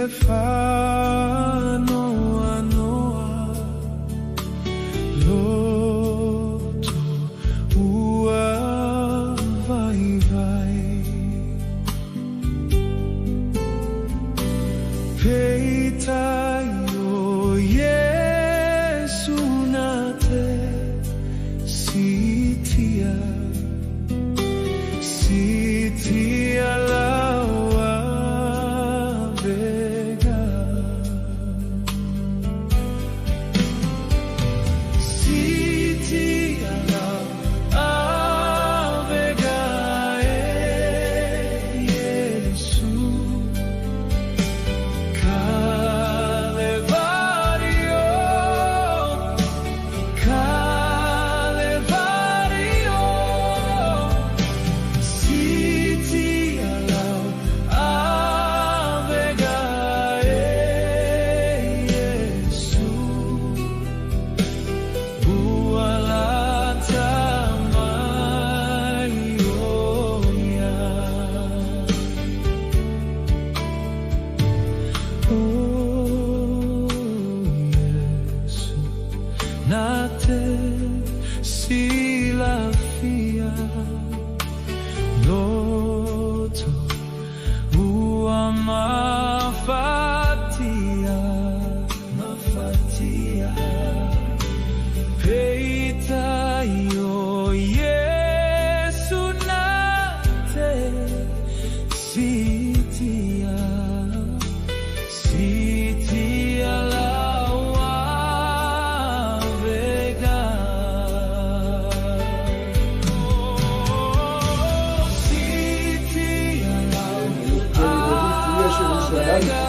Le faanoanoa loto ua vaivai. Peitai o Iesu na te sitia, sitia lau avega. Sitia lau avega e Iesu. Kalevario, Kalevario, sitia lau avega e Iesu. Ua lata mai o ia. O Iesu, na te silafia, loto ua mafatia, mafatia. Peitai o Iesu na te sitia, sitia lau avega. Sitia lau avega.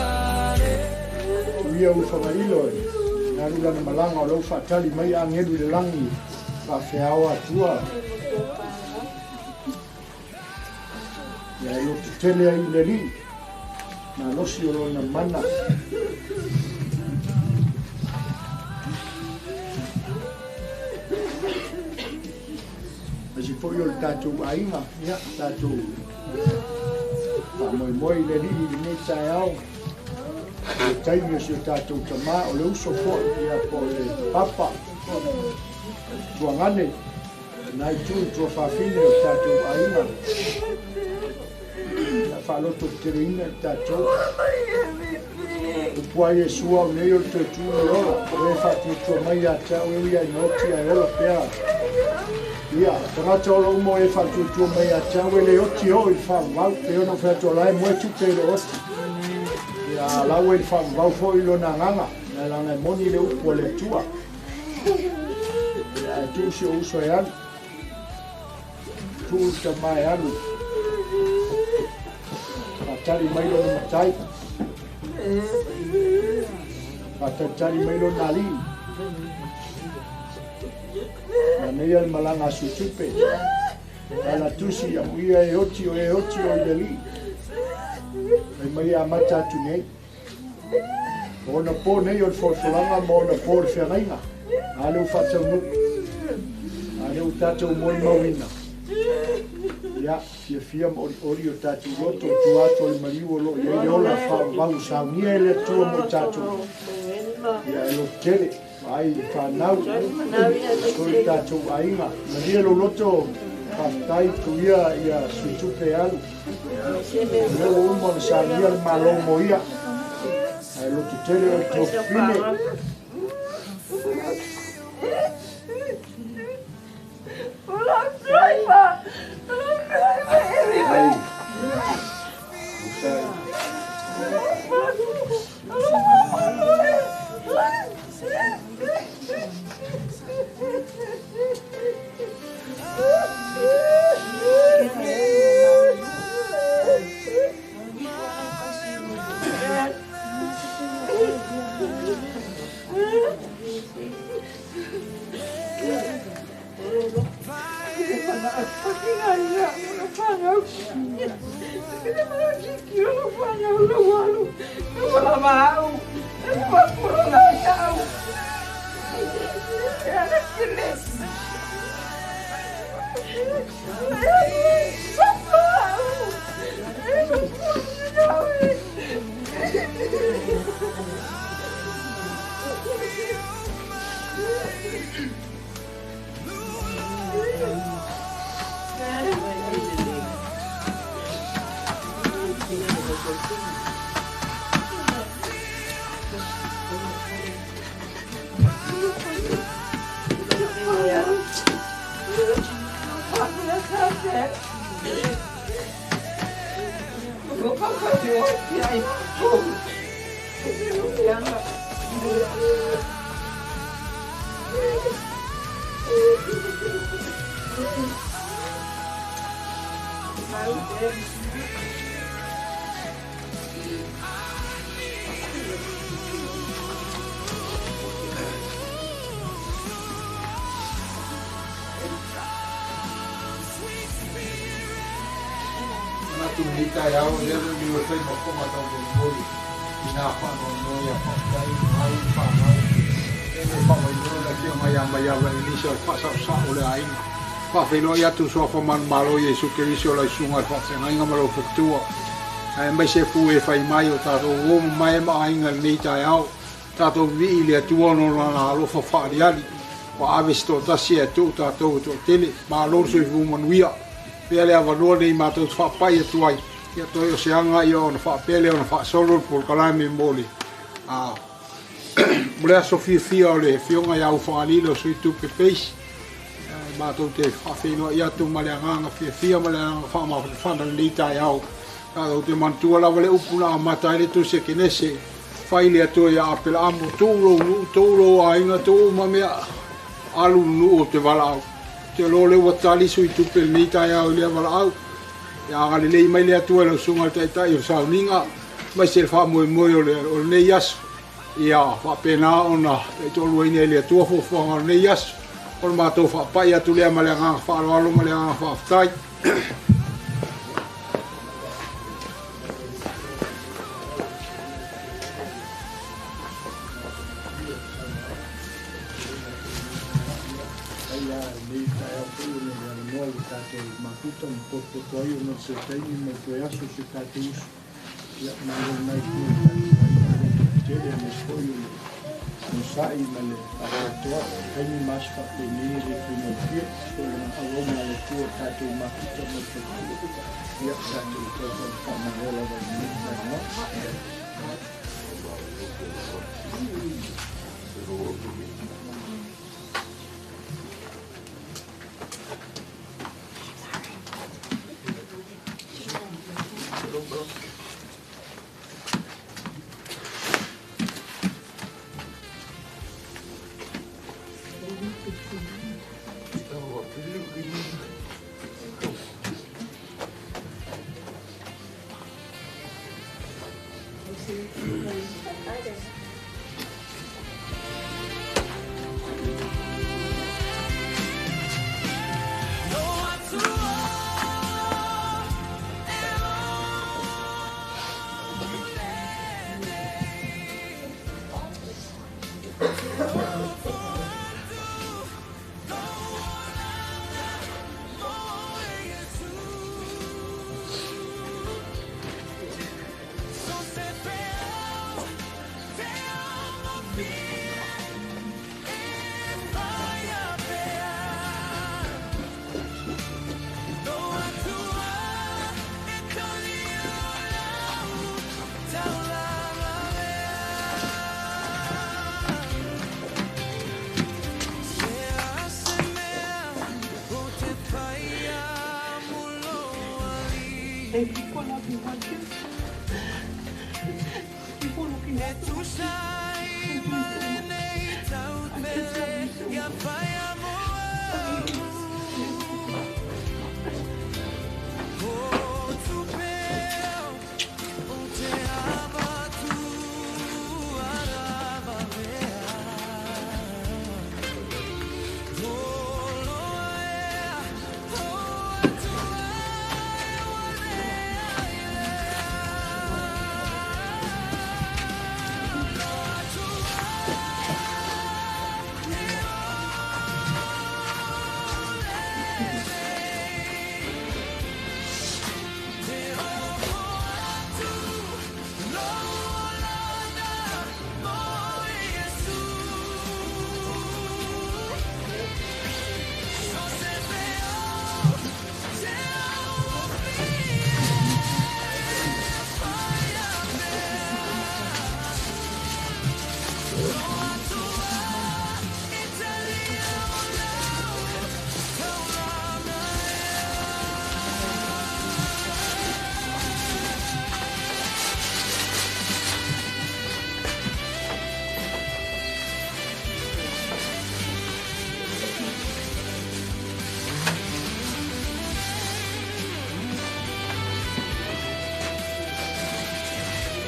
Tuia ua fagailo e na alu lana malaga o la ua faatali mai agelu i le lagi faafeao Atua ia e loto tele ai i le Alii malosi o lona mana. Aemaise foi o le tatou aiga, ia tatou faamoemoe i le Alii i lenei taeao le taimi o si o tatou tamā o le uso fo'i ia po o le papa tuagane na itu i tuafafine o tatou aiga ia faaloto teteleina i tatou upu ai Iesua o nei o le toe tu ma le ola o e faatuatua mai ia te au e ui ai oti ae ola pea. Ia tagata ola uma o e faatuatua mai ia te au e le oti o i le faavavau pe ona fai atu o la e moe tupe i le oti. Ia lau e le faavavau fo'i i lona agaga na laga e moni le upu a le Atua. Ia ae tuu si o uso e alu, tuu le tamā e alu faatali mai lona matai, faatalitali mai lona alii. Manaia le malaga a sutupe ala tusi amuia e oti o e oti o i le Alii mai mai amata atu nei. O ona po nei o le folafolaga ma ona po o le feagaiga a le ua faataunuu a le ua tatou molimauina. Ia fiafia ma olioli o tatou loto i tua atu o le maliu o loo i ai le ola faavavau saunia e le Atua mo i tatou. Ia e loto tele vaai i fanau soi tatou aiga malie lo loto. Faafetai tuia ia suitupe e alu mea ua uma ona saunia le Malo mo ia ae loto tele o le tuafafine. Ai usai. Whawhenua atu soa whamanu malo Iesu Keriso lai sunga whawhengainga malo whatua. Ai mai se fu e whai mai o tātou o mai ma ainga nei tai au. Tātou vi i le atua no lana alofa whaariari. Wa ave si tō tasi e tō tātou tō tele. Ma loro soi fu manuia. Pea le awanua nei mātou te whaapai atu ai. Ia toi o se anga ia ona whaapele ona whaasolo le polokalame mo le. Mo le aso fiafia o le fionga ia au whangalile o sui tupe peisi. Mātou te whawhenua i atu ma le anganga fiafia ma le anganga whaamawhana nei tai au. Tātou te mantua lava le upuna a mata ele tu se kenese. Whai le atua ia apela amo tō rō ainga tō mamea alu nu o te wala au. Te lō le watali sui tupe nei tai au le wala au. Ia angale lei mai le atua le usunga le taitai o sauninga. Mai se wha moe moe o le nei aso. Ia whapena ona te tō ine le atua fōfuanga o le nei aso. O le mātou whaapai atu lea ma le anganga whaaloalo ma le anganga whaaftai. Ia nei tai au pui o le aronoa i tātou maputa ma potopoto ai o se taimi mai toe aso se tātou usu. Ia malo mai kua i tātou ai a tele me foi o le Musai ma le aratoa, taimi mas whapene le whenopia, so le aloma le tua tātou maputa ma te ia tātou tautan whamanola vai nei tānoa. People love you, want you. People looking at you. I just love you so much.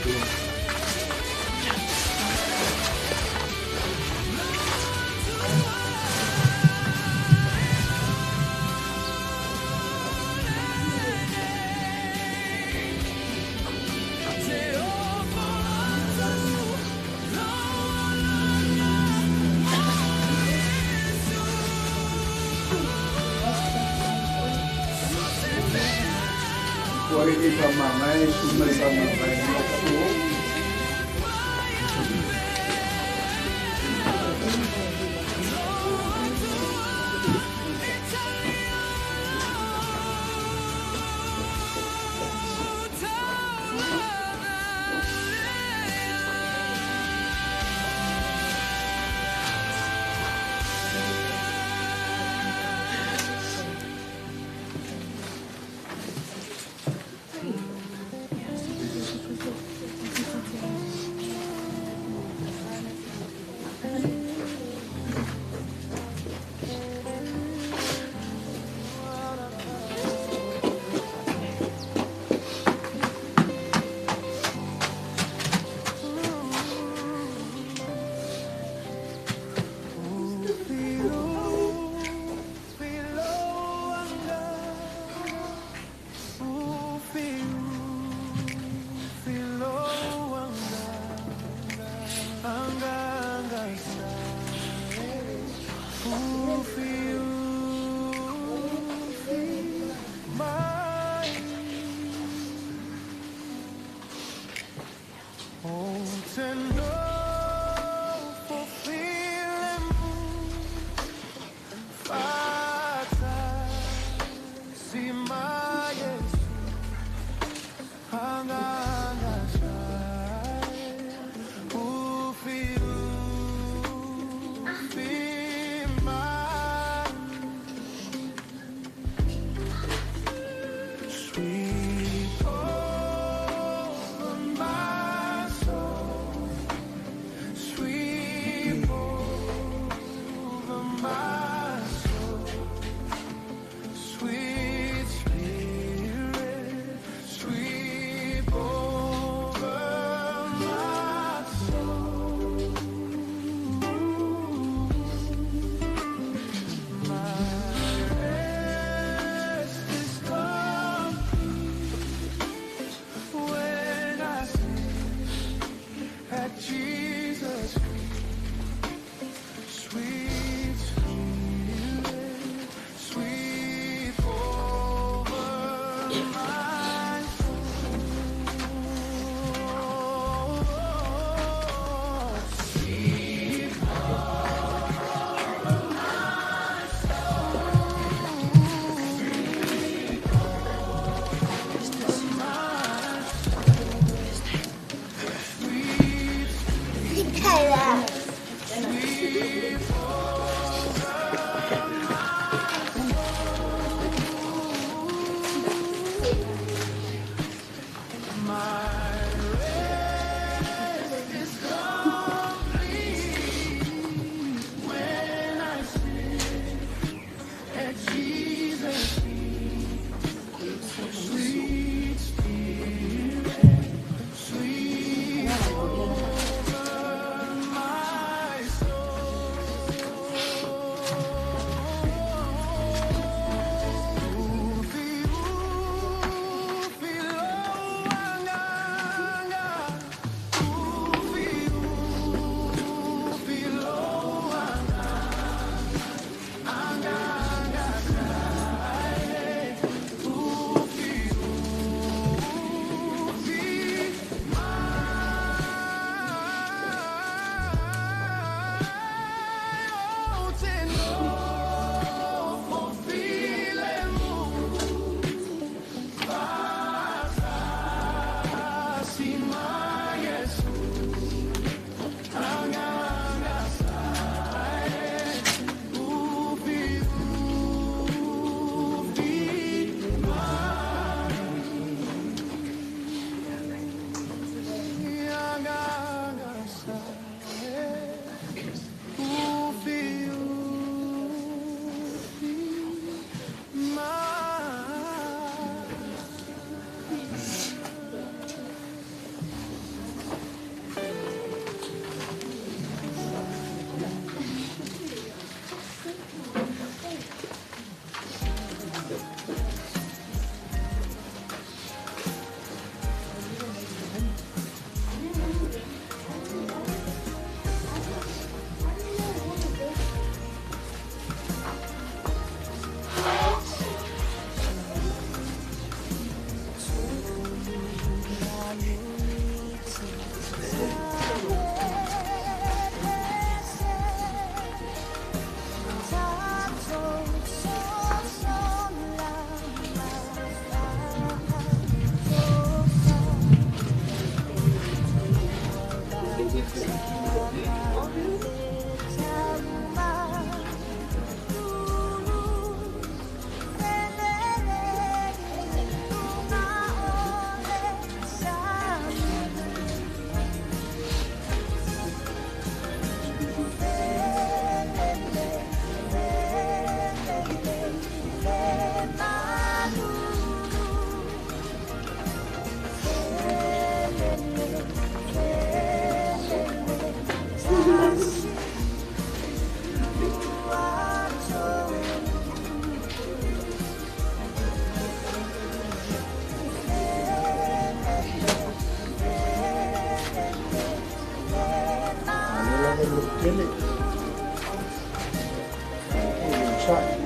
Atua. Ua i faamagai suma i faamagai ma Sweep over my soul. lotele. O le onosai.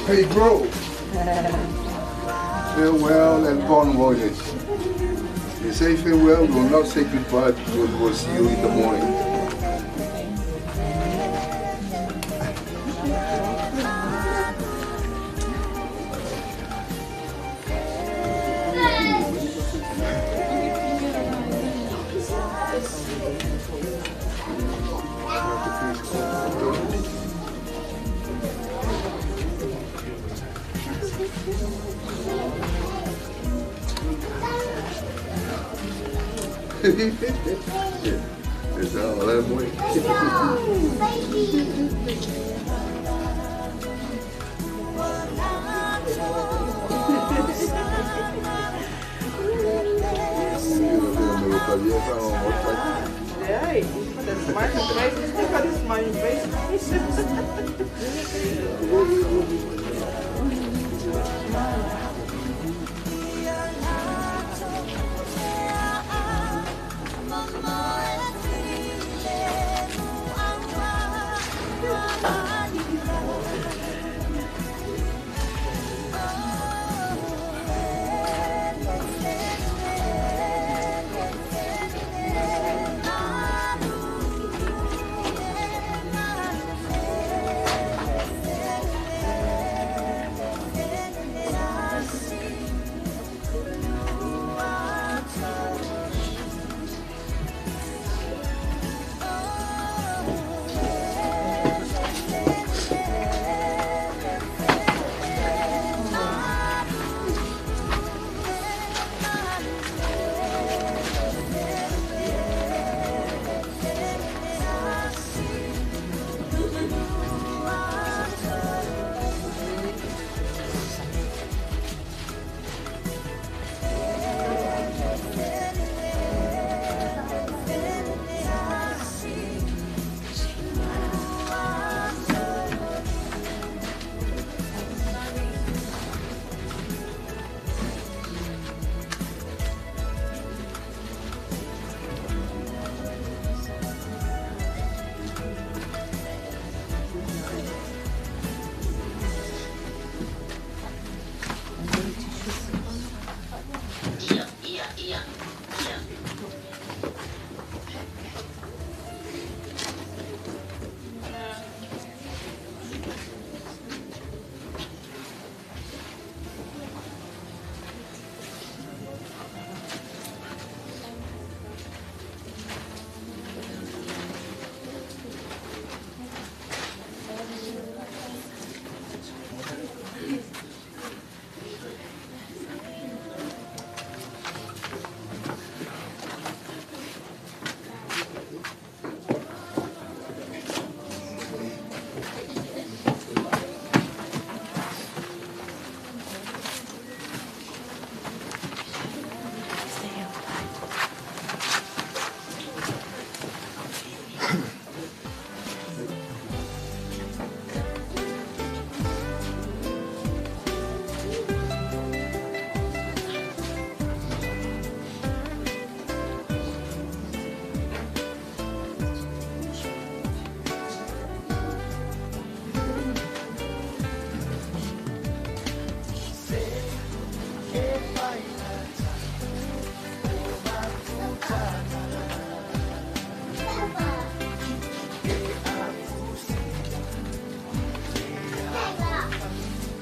Hey bro, farewell and bon voyage. You say farewell, we will not say goodbye because we'll see you in the morning. It's all that way. Yeah, the smiling face. Look at the smiling face.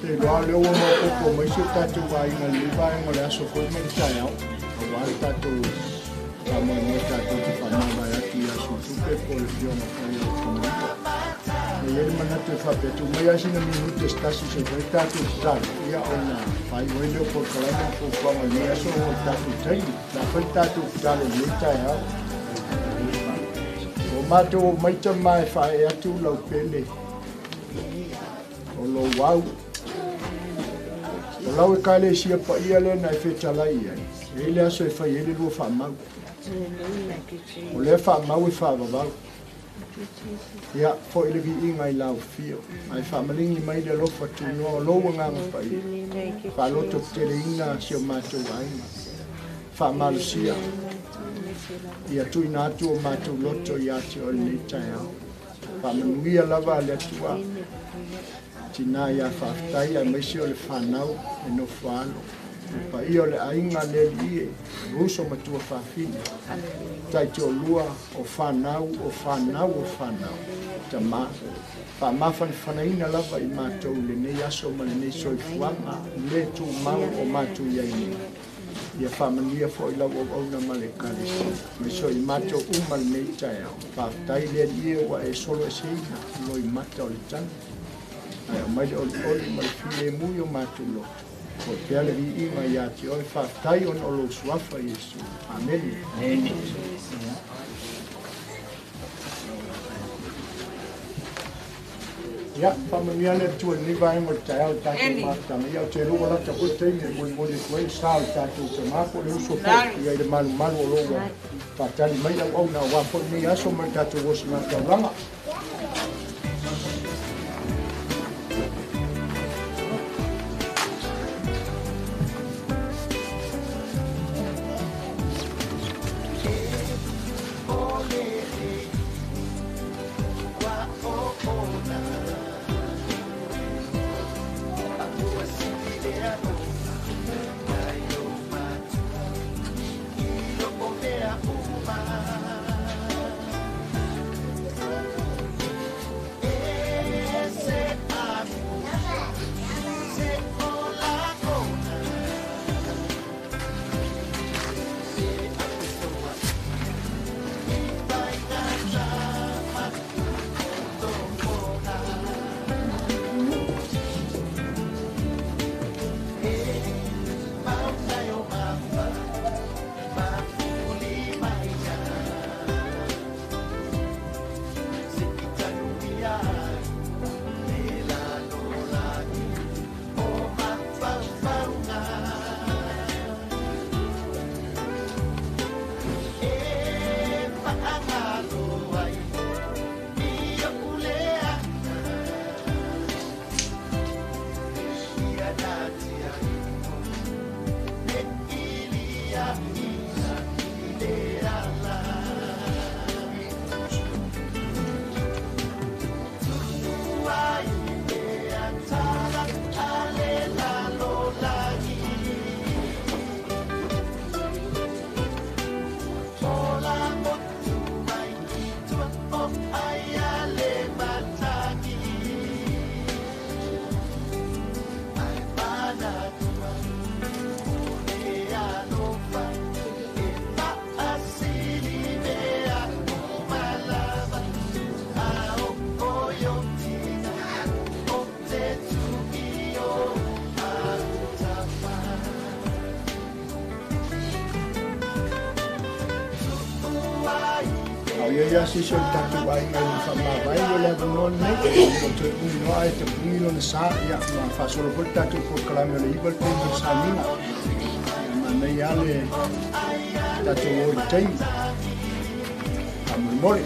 Te iloa o lea ua maopoopo mai si o tatou aiga i lenei vaega o le aso foi ma le taeao, auā le tatou faamoemoe tatou te faamavae atu ia Susupe po o le Afioga foi ia Fagalii. E i ai le manatu e faapea, tuu mai lava sina minute se tasi se i fai le tatou tatalo, ia ona faaiu ai lea o polokalame ma fuafuaga o lenei aso oo i le tatou taimi. O le a fai le tatou tatalo i lenei taeao. Ua matou omai tama e faaee atu lau pele o lou au. O lau Ekalesia paia lea na e fetalai i ai, e i ai le aso e fai ai le lua faamau. O lea faamau e faavavau. Ia, foi le viiga i lau afio, ae faamaligi mai le alofa tunoa o lou Agaga Paia, faalototeleina si o matou aiga. Faamalosia, ia tuuina atu o matou loto ia te oe i lenei taeao. Faamanuia lava le Atua, tina ia faafetai aemaise o le fanau e nofo alo. Le paia o le aiga le alii e, uso ma tuafafine, taitoalua o fanau o fanau o fanau, tama, faamafanafanaina lava i matou i lenei aso ma lenei soifuaga le tumau o matou i ai nei. Ia faamanuia foi lau auauna ma le Ekalesia, aemaise o i matou uma lenei taeao. Faafetai le Alii e ua e soloeseina loimata o le tagi, ae aumai le olioli ma le filemu i o matou loto. Foi pea le viiga ia te oe, faafetai ona o lou suafa Iesu. Amene. Ia, faamanuia le Atua i lenei vaega o le taeao i le tatou mafutaga. Ia, ou te iloa ua lata foi le taimi e molimoli atu ai le sa o le tatou tama po o le uso foi, ia i le malumalu o lo o ua faatali mai le auauna aua foi lenei aso ma le tatou osogataulaga. A o iai lava se isi o le tatou aiga e faamavae i le avanoa lenei, ua toe umi loa ae tapuni lona sa, ia, ma faasolo foi le tatou polokalame o le 9 le taimi o le sauniga. Ia, manaia lava le tatou o i le taimi. Faamolemole.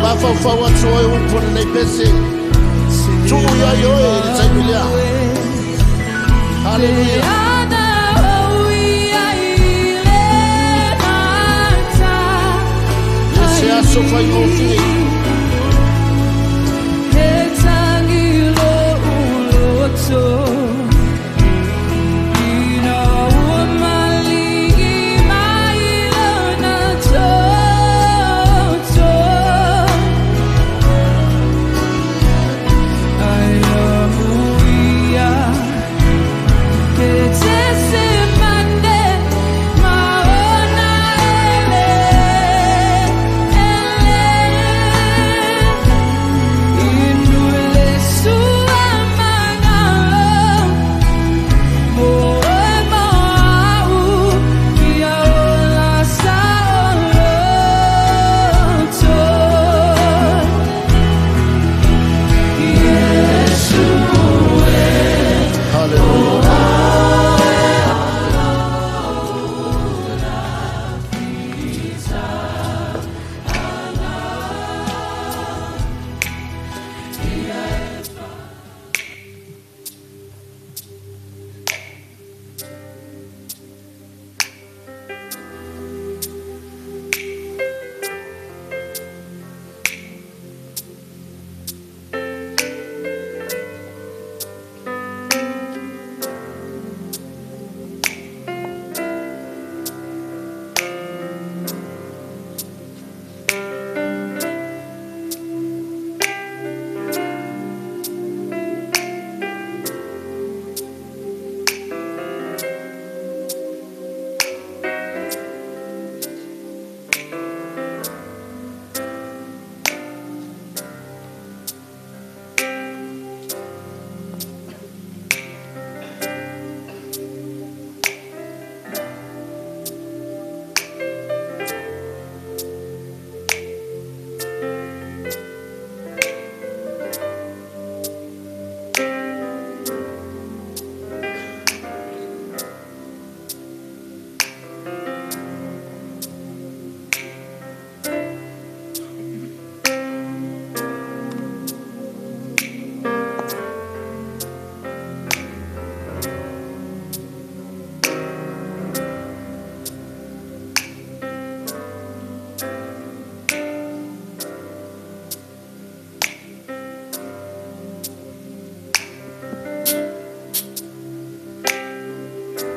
Mafaufau atu oe upu o lenei pese. Tuu iai oe i le taimi lea. Haleluia. E se aso faigofie.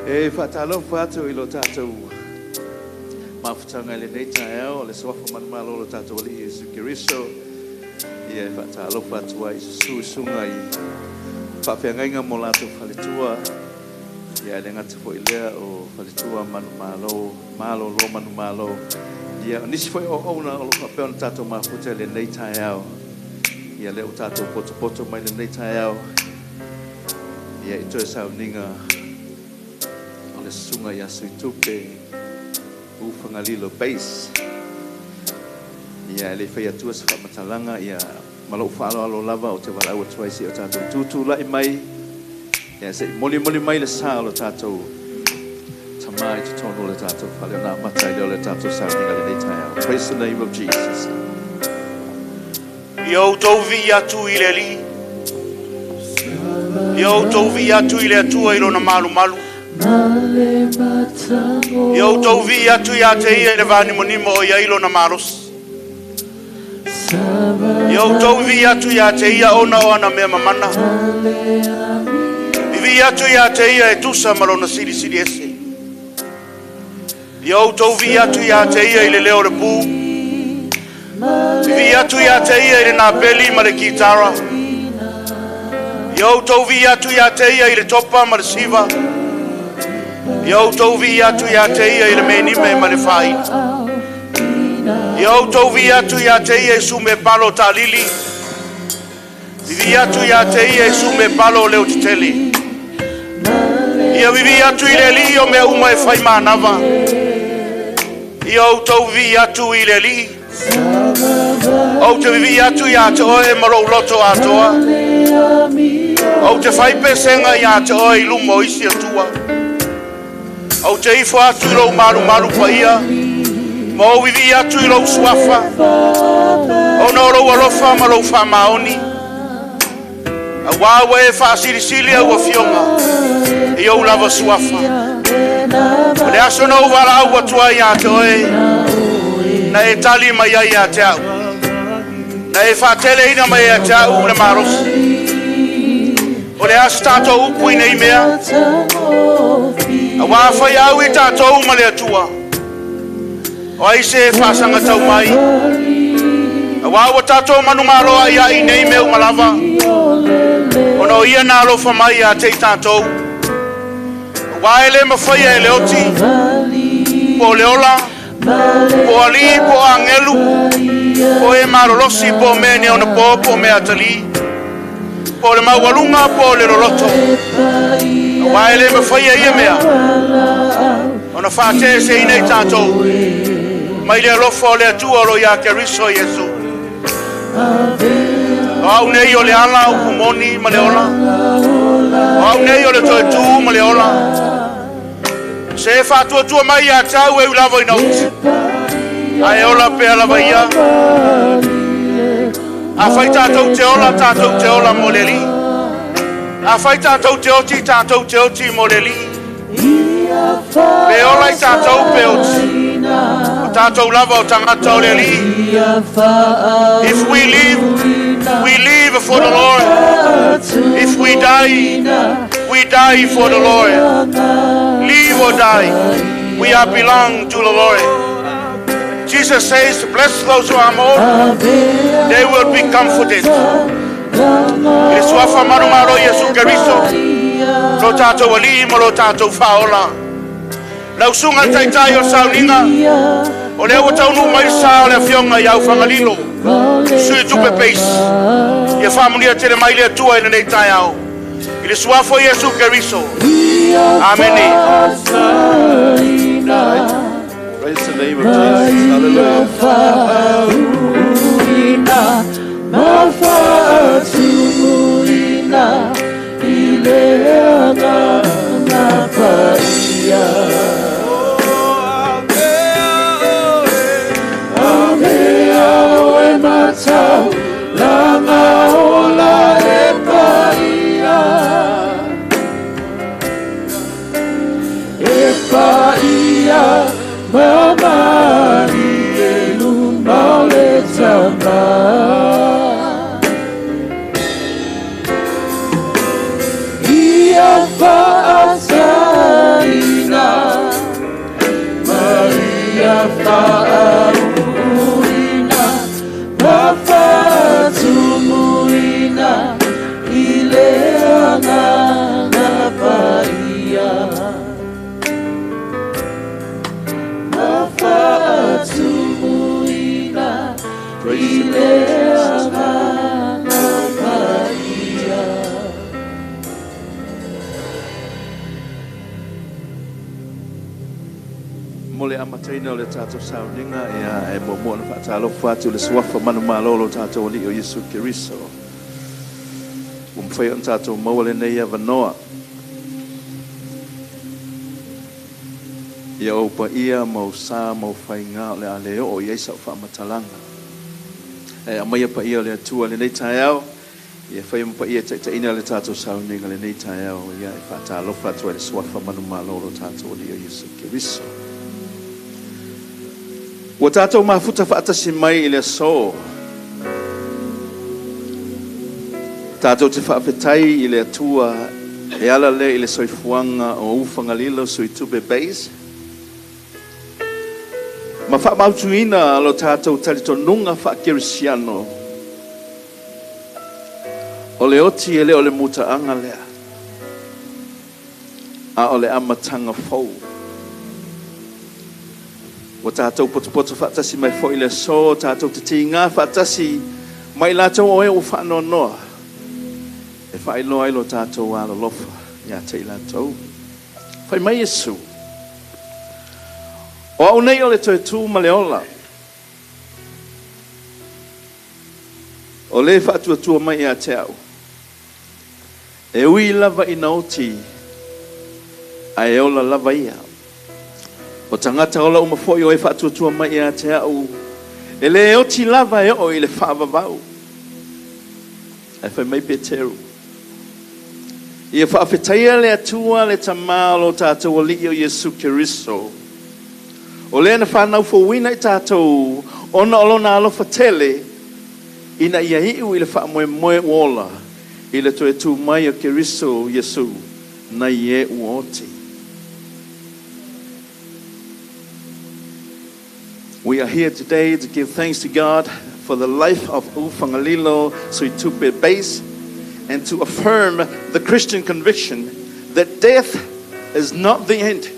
E faatalofa atu i lo tatou mafutaga i lenei taeao o le suafa manumalo o lo tatou Alii Iesu Keriso. Ia e faatalofa atu ai i susu i susuga i faafeagaiga mo latou faletua. Ia e le gata foi lea o faletua manumalo, malolo manumalo. Ia o nisi foi auauna o lo o faapea ona tatou mafuta i lenei taeao. Ia lea ua tatou potopoto mai lenei taeao. Ia i toe sauniga o le susuga ia Suitupe Ufagalilo Base. Ia e le fai atua se faamatalaga ia ma lou faaaloalo lava o te valaau atu ai seia o tatou tutulai mai. Ia se i molimoli mai le sa o lo tatou tama i totonu o le tatou fale ona amata ai lea o le tatou sauniga lenei taeao. Praise the name of Jesus. Ia outou vivii atu i le Alii, ia outou vivii atu i le Atua i lona malumalu. Ia outou vivii atu ia te ia i le vanimonimo o i ai lona malosi. Ia outou vivii atu ia te ia ona o ana mea mamana. Vivii atu ia te ia e tusa ma lona silisili ese. Ia outou vivii atu ia te ia i le leo o le pū. Vivii atu ia te ia i le napeli ma le kitara. Ia outou vivii atu ia te ia i le topa ma le siva. Ia outou vivii atu ia te ia i le menime ma le faaina. Ia outou vivii atu ia te ia i sume palo taalili. Vivii atu ia te ia i sume palo o leo tetele. Ia vivii atu i le Alii o mea uma e fai manava. Ia outou vivii atu i le Alii. Ou te vivii atu ia te oe ma lou loto atoa. Ou te fai pesega ia te oe i luma o isi atua. Ou te ifo atu i lou malumalu paia. Ma ou vivii atu i lou suafa. Ona o lou alofa ma lou faamaoni. Auā ua e faasilisili au afioga i ou lava suafa. O le aso na ou valaau atu ai ia te oe, na e tali mai ai ia te au. Na e faateleina mai ia te au le malosi. O le a se tatou upu i nei mea? Auā faiau i tatou ma le Atua. O ai se e faasagatau mai? Auā ua tatou manumalo aiai i nei mea uma lava, ona o ia na alofa mai ia te i tatou. Auā e le mafaia e le oti, po o le ola, po o alii, po o agelu, po o e malolosi, po o mea neonapo, po o mea atalii, po o le maualuga, po o le loloto. Auā e le mafaia ia mea ona faateeseina i tatou mai le alofa o le Atua o lo o ia Keriso Iesu. O au nei o le ala, upu moni ma le ola. O au nei o le toe tū ma le ola. Se e faatuatua mai ia te au e ui lava ina oti, ae ola pea lava ia. Afai tatou te ola, tatou te ola mo le Alii. Afai tatou te oti, tatou te oti mo le Alii. Pe ola i tatou pe oti, o tatou lava o tagata o le Alii. If we live, we live for the Lord. If we die, we die for the Lord. Live or die, we are belong to the Lord. Jesus says, bless those who are mourn, they will be comforted. I le suafa manumalo o Iesu Keriso, lo tatou Alii ma lo tatou Faaola. Lau susuga i le Taitai o le sauniga, o lea ua taunuu mai le sa o le Afioga ia Ufagalilo, Sui Tupe Pace. Ia faamanuia tele mai le Atua i lenei taeao. I le suafa o Iesu Keriso. Amene. Praise the name of Jesus. Hallelujah. Mo le amataina o le tatou sauniga, ia e muamua ona faatalofa atu le suafa manumalo o lo tatou Alii o Iesu Keriso. Ua mafai ona tatou maua lenei avanoa. Ia ou paia ma ou sa ma ou faiga o le a le oo i ai sau faamatalaga. E aumaia paia o le Atua i lenei taeao, ia faia ma paia e taitaiina le tatou sauniga i lenei taeao, ia e faatalofa atu ai le suafa manumalo o lo tatou Alii o Iesu Keriso. Ua tatou mafuta faatasi mai i le aso. Tatou te faafetai i le Atua e ala lea i le soifuaga o Ufagalilo Suitupe Base. Ma faamautuina lo tatou talitonuga faakerisiano. O le oti e le o le mutaaga lea, a o le amataga fou. Ua tatou potopoto faatasi mai foi i le aso, tatou te tiga faatasi ma i latou o e ua faanoanoa, e faailoa ai lo tatou alolofa ia te i latou. Fai mai Iesu, o au nei o le toe tu ma le ola, o le faatuatua mai ia te au, e ui lava ina oti, ae ola lava ia. O tagata ola uma foi o e faatuatua mai ia te au, e le oti lava e oo i le faavavau. Ae fai mai Peteru, ia faafetaia le Atua le Tamā o lo tatou Alii o Iesu Keriso, o lea na whanau fouina i tatou, ona o lona alofa tele, ina ia iu i le faamoemoe ua ola, i le toe tu mai o Keriso Iesu, nai e ua oti. We are here today to give thanks to God for the life of Ufagalilo Suitupe Base and to affirm the Christian conviction that death is not the end,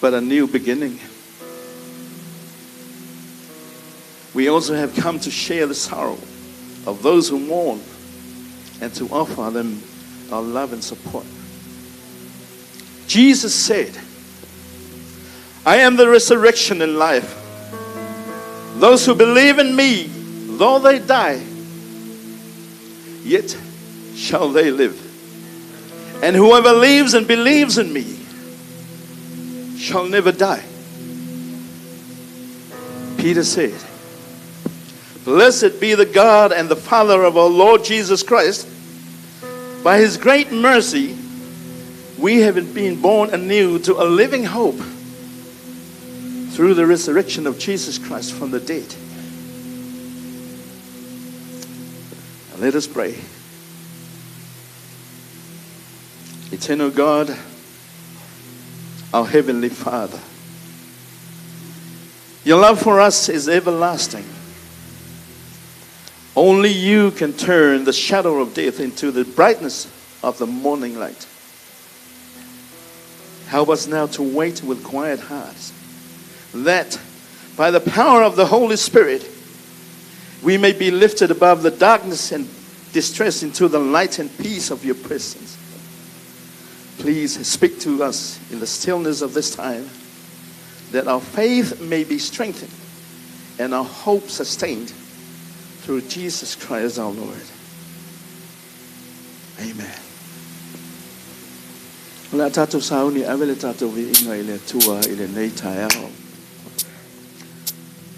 but a new beginning. We also have come to share the sorrow of those who mourn and to offer them our love and support. Jesus said, I am the resurrection and life. Those who believe in me, though they die, yet shall they live. And whoever lives and believes in me shall never die. Peter said, Blessed be the God and the Father of our Lord Jesus Christ. By his great mercy, we have been born anew to a living hope through the resurrection of Jesus Christ from the dead. Now let us pray. Eternal God, our Heavenly Father, your love for us is everlasting. Only you can turn the shadow of death into the brightness of the morning light. Help us now to wait with quiet hearts, that by the power of the Holy Spirit, we may be lifted above the darkness and distress into the light and peace of your presence. Please speak to us in the stillness of this time, that our faith may be strengthened and our hope sustained through Jesus Christ our Lord. Amen. O le a tatou sauni ave le tatou viiga i le Atua i lenei taeao.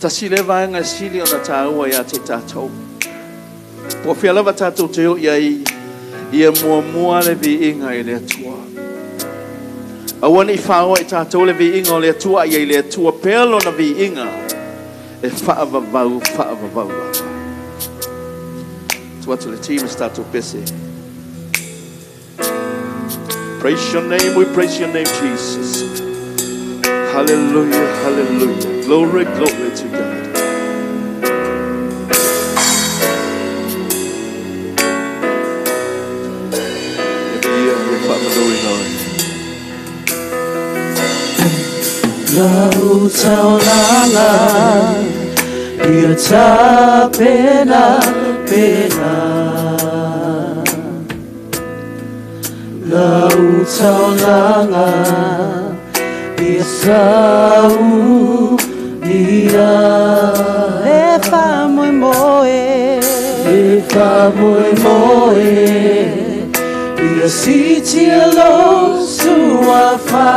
Tasi le vaega e sili ona taua ia te tatou. Po o fea lava tatou te oo i ai, ia muamua le viiga i le Atua. Aua ne i faoa i tatou le viiga o le Atua, a ia i le Atua pea lona viiga e faavavau, faavavau lava. Tuu atu le team se tatou pese. Praise your name, we praise your name, Jesus. Hallelujah, hallelujah. Glory, glory to God. Ia, ia faamaloina oe. Lau taulala ia tapena pena. Lau taulaga ia saunia. Le faamoemoe, Le faamoemoe ia sitia lou suafa.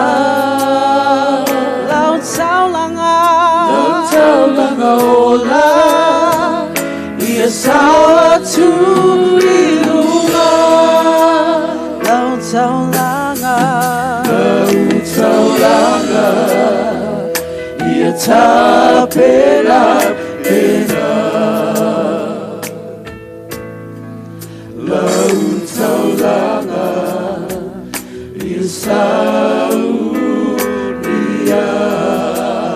Lau taulaga, Lau taulaga ola ia sao atu i luga. Lau taulaga, Lau taulaga ia tapenapena. Lau taulaga ia saunia.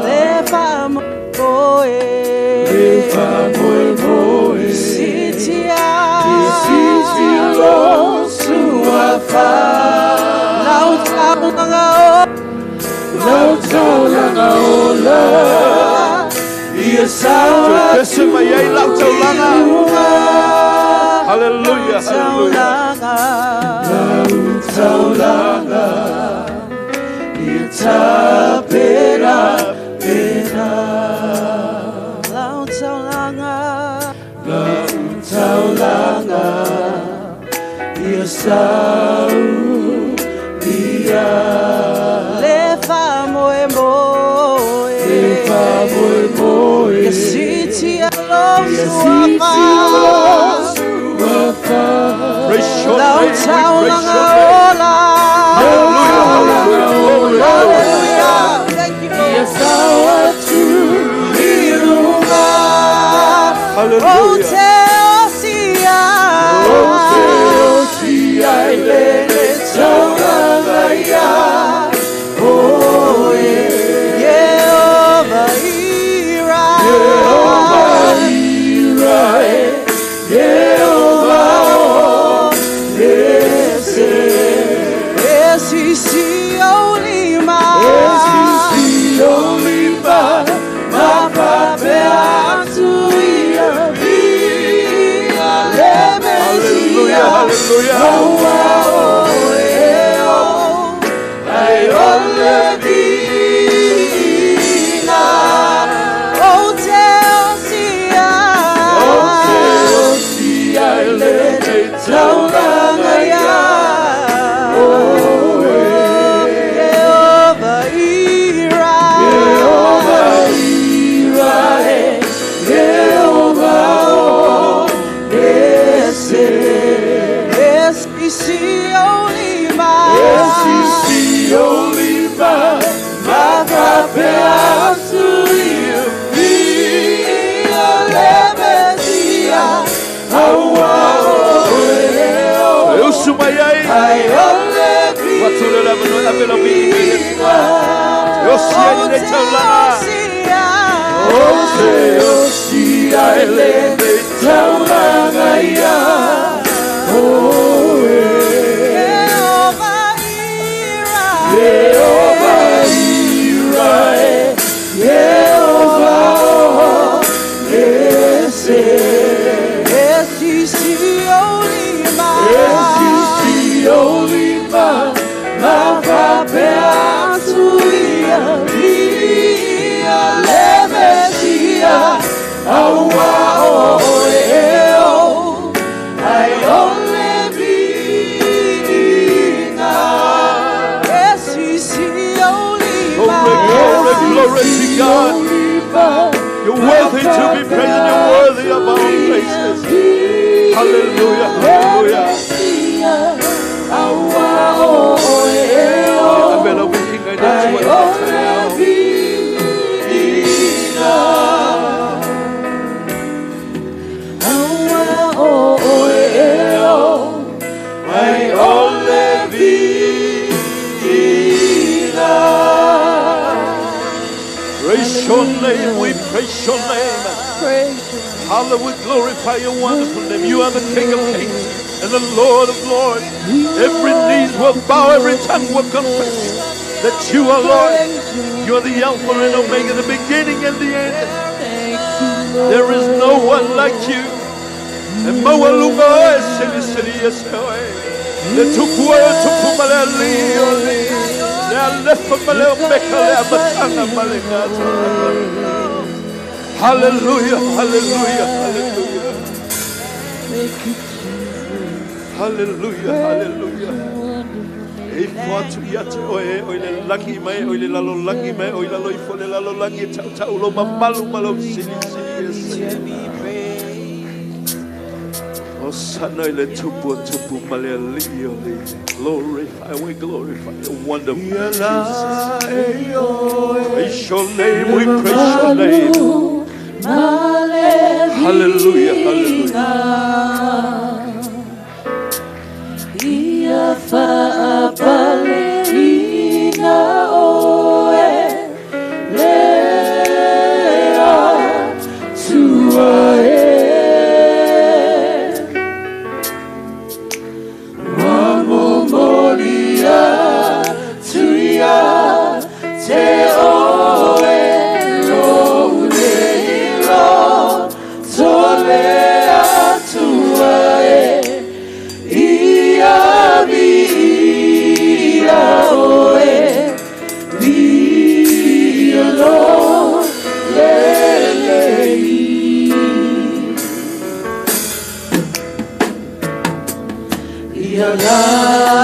Le faamoemoe, Le faamoemoe sitia, ia sitia lou suafa. Lau taulaga Lau taulaga ola ia sao Pese mai ai lau taulaga. i luga. Hallelujah, hallelujah. taulaga, Lau taulaga ia tapenapena. Lau taulaga, Lau taulaga ia saunia. Le faamoemoe, Le faamoemoe ia sitia lou ia suafa. sitia lou suafa. Praise your Lau name, we praise taulaga your name. ola. Hallelujah, hallelujah, glory, glory. Hallelujah. Thank you, Ia Lord. sao atu i luga. O Hallelujah. te osia. O te osia i le taulaga ia oe. Yehova Ira. Yehova Ira e, Yehova o Nese. Esi si olima. Esi si olima, mapapea atu ia via le Mesia. Hallelujah, hallelujah. Aua oe o, ai o le viiga. O te osia. O te osia i le taulaga ia oe. Yehova Ira. Yehova Ira e, Yehova o Nese. Esi si olima. Esi si olima, mapapea atu ia via le Mesia. Aua oe o, E usu mai ai. ai o le Ua tule la manu ape lau vii i le viiga. E osi ai le taulaga. Osia. O te osia i le taulaga ia oe. Yehova Ira. Yehova Ira e, Yehova o Nese. Esi si olima. Esi si olima, mapapea atu ia via le Mesia. Aua oe o, ai o le viiga. Esi si olima. Glory, glory, glory to God. You're worthy to be praised and you're worthy of our praises. Hallelujah, hallelujah. Ape lau viiga i le Atua i le taeao. Praise your name, we praise your name. Hallelujah, we glorify your wonderful name. You are the King of kings and the Lord of lords. Every knee will bow, every tongue will confess that you are Lord. You are the Alpha and Omega, the beginning and the end. There is no one like you. And maua luga oe, sili sili ese oe. Le tupu e o tupu ma le ali o le. Le alefa ma le omeka le amatanga ma le gata. Hallelujah, hallelujah, hallelujah. Hallelujah, hallelujah. E ifo atu ia te oe, o le lagi mai, o le lalo lagi mai, o lalo ifo le lalo lagi, e tau tau lo mamalu ma lo sili sili e se. O sana i le tupu o tupu ma le ali o le. Glorify, we glorify your wonderful Jesus. Praise your name, we praise your name. Hallelujah, hallelujah. Ia whaapale ina oe le atua e. Wamomoria tuia te oe lo nei lo tole atua e. Ia via oe, via lo le lei. Ia la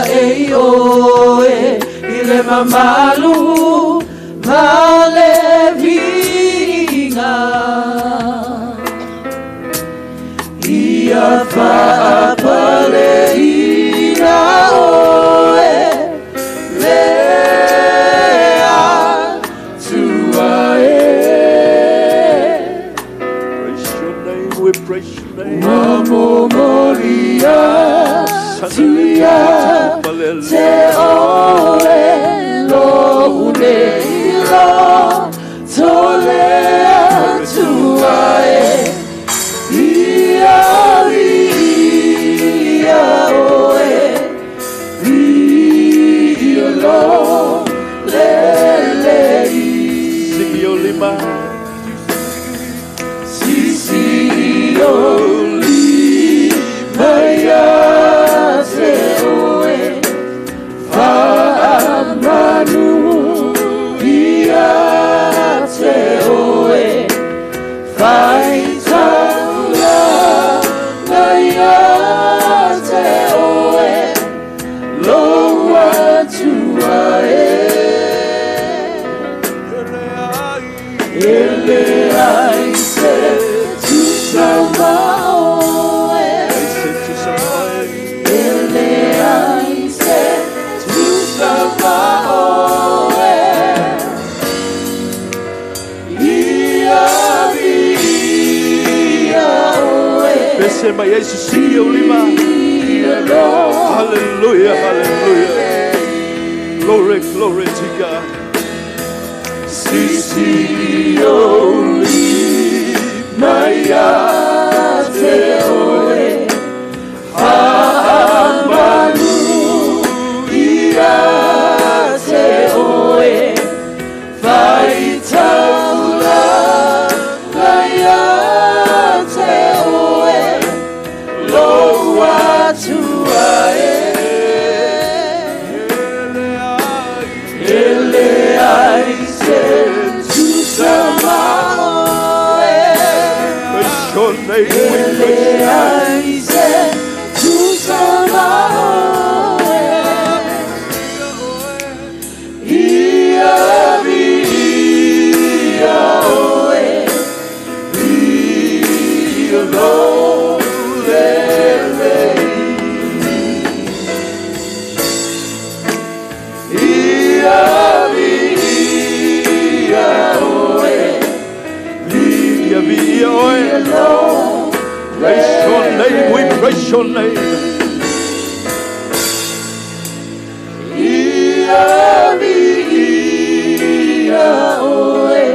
e oe, i le mamalu ma le viga. Ia whaapale ina oe, le atua e. Praise your name, we praise your name. Wamomoria tuia te oe lo nei lo tole atua e. Ia via oe, via lo le lei. Siki o lima. Sisi o lima ia te oe, whaamanu ia te oe, whaitaula ia te oe, lo atua e. Ele ai se tusa ma oe. Ele ai se tusa ma oe. Ia via oe. Pese mai ai sisi o lima. Ia lo. Hallelujah, hallelujah. Glory, glory to God. Sisi o lima ia te oe, whaamanu ia te oe, whaitaula ia te oe, lo atua e. Ele ai se tusa ma oe. Praise your name, we praise your name. Ai se tusa ma oe. Ia via oe, via lo le lei. Ia via oe, Ia via oe. lo Praise your name, we praise your name. Ia via oe,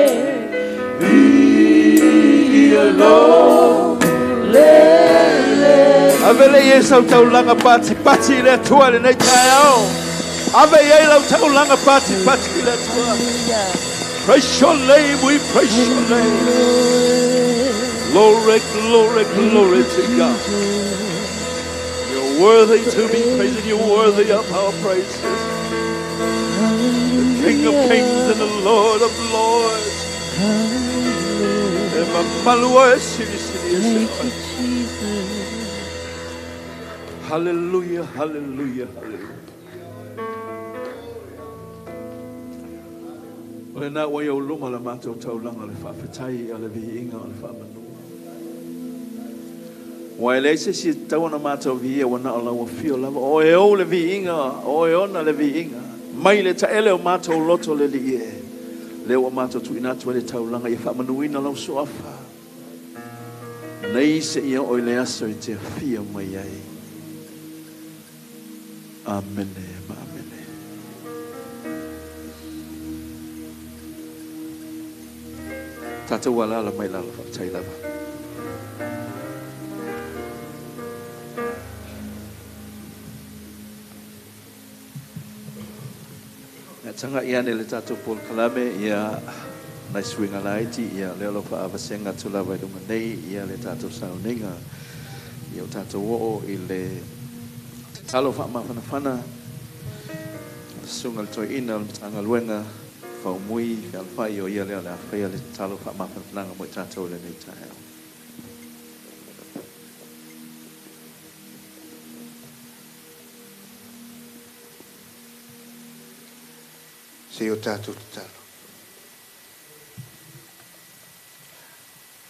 via lo le lei. Avele i e sau taulanga pati pati i le atua le nei taeao. Ave i e lau taulanga pati pati i le atua. Praise your name, we praise your name. Glory, glory, glory to God. You're Worthy to be praised, and you're worthy of our praises. The King of kings and the Lord of lords. E mamalu oe silisili ese oe. Hallelujah, hallelujah, hallelujah. O lena ua i ou luma le matou taulaga o le faafetai, o le viiga, o le faamanu. Aua e leai se isi e tatau ona matou viia ua na o lau afio lava. O oe ou le viiga, o oe ona le viiga. Mai le taele o matou loto le Alii e, lea ua matou tuuina atu ai le taulaga ia faamanuina lau suafa. Nei seia oo i le aso e te afio mai ai. Amene ma amene. Tatou alaala mai lalo, faafetai lava. Ia tagai ane le tatou polokalame, ia nai suiga laiti, ia lea o lo o faaavasega atu lava i luga nei ia le tatou sauniga. Ia o tatou oo i le tatalo faamafanafana a le Susuga i le Toeaina o le Matagaluega Faumui Fealofai, o ia lea o le a faia le tatalo faamafanafanaga mo i tatou i lenei taeao. Se i o tatou tatalo.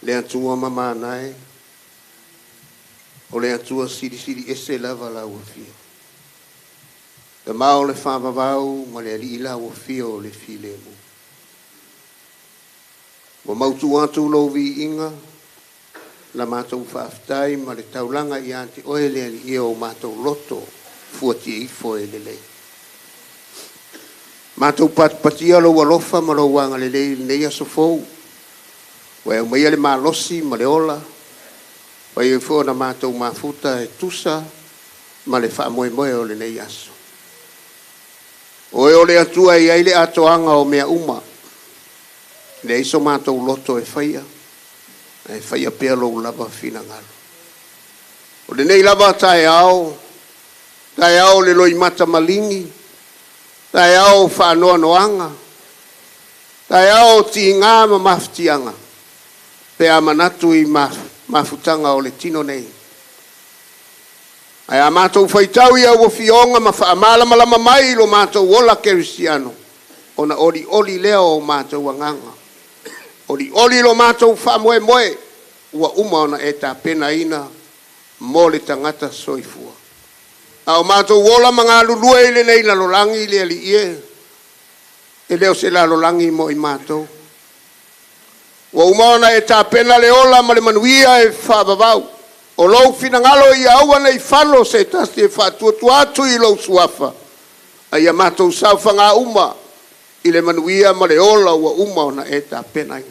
Le Atua mamana e, o le Atua silisili ese lava lau afio. Tama o le faavavau ma le alii lau afio o le filemu. Ua mautu atu lou viiga, la matou faafetai ma le taulaga ia te oe le Alii e o matou loto fuatia ifo e lelei. Matou patipatia lou alofa ma lou agalelei i lenei aso fou, ua e aumaia le malosi ma le ola, fai ai foi ona matou mafuta e tusa ma le faamoemoe o lenei aso. Oe o le Atua e i ai le atoaga o mea uma, e leai so matou loto e faia, ae faia pea lou lava finagalo. O lenei lava taeao, taeao o le loimata maligi, taeao o faanoanoaga, taeao o tiga ma mafatiaga, pe a manatu i mafutaga o le tino nei. Ae a matou faitau i au afioga ma faamalamalama mai i lo matou ola kerisiano, ona olioli lea o matou agaga. Olioli lo matou faamoemoe ua uma ona e tapenaina mo le tagata soifua. A o matou ola ma galulue i lenei lalolagi le Alii e, e le o se lalolagi mo i matou. Ua uma ona e tapena le ola ma le manuia e faavavau. O lou finagalo ia aua ne i fano se tasi e faatuatua atu i lou suafa, a ia matou saofaga uma i le manuia ma le ola ua uma ona e tapenaina.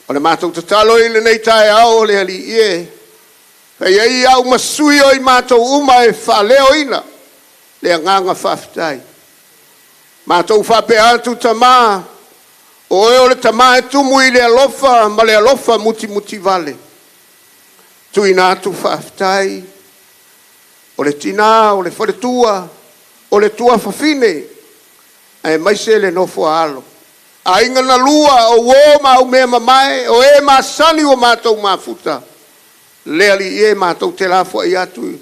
O le matou tatalo i lenei taeao o le Alii e, fai ai au ma sui o i matou uma e faaleoina le agaga faafetai. Matou faapea atu, Tama, o oe o le Tama e tumu i le alofa ma le alofa mutimutivale. Tuuina atu faafetai, o le tina, o le faletua, o le tuafafine, aemaise le nofo a alo. Aiga na lua, o uo ma au mea mamae, o e masani ua matou mafuta, le Alii e matou te lafoai atu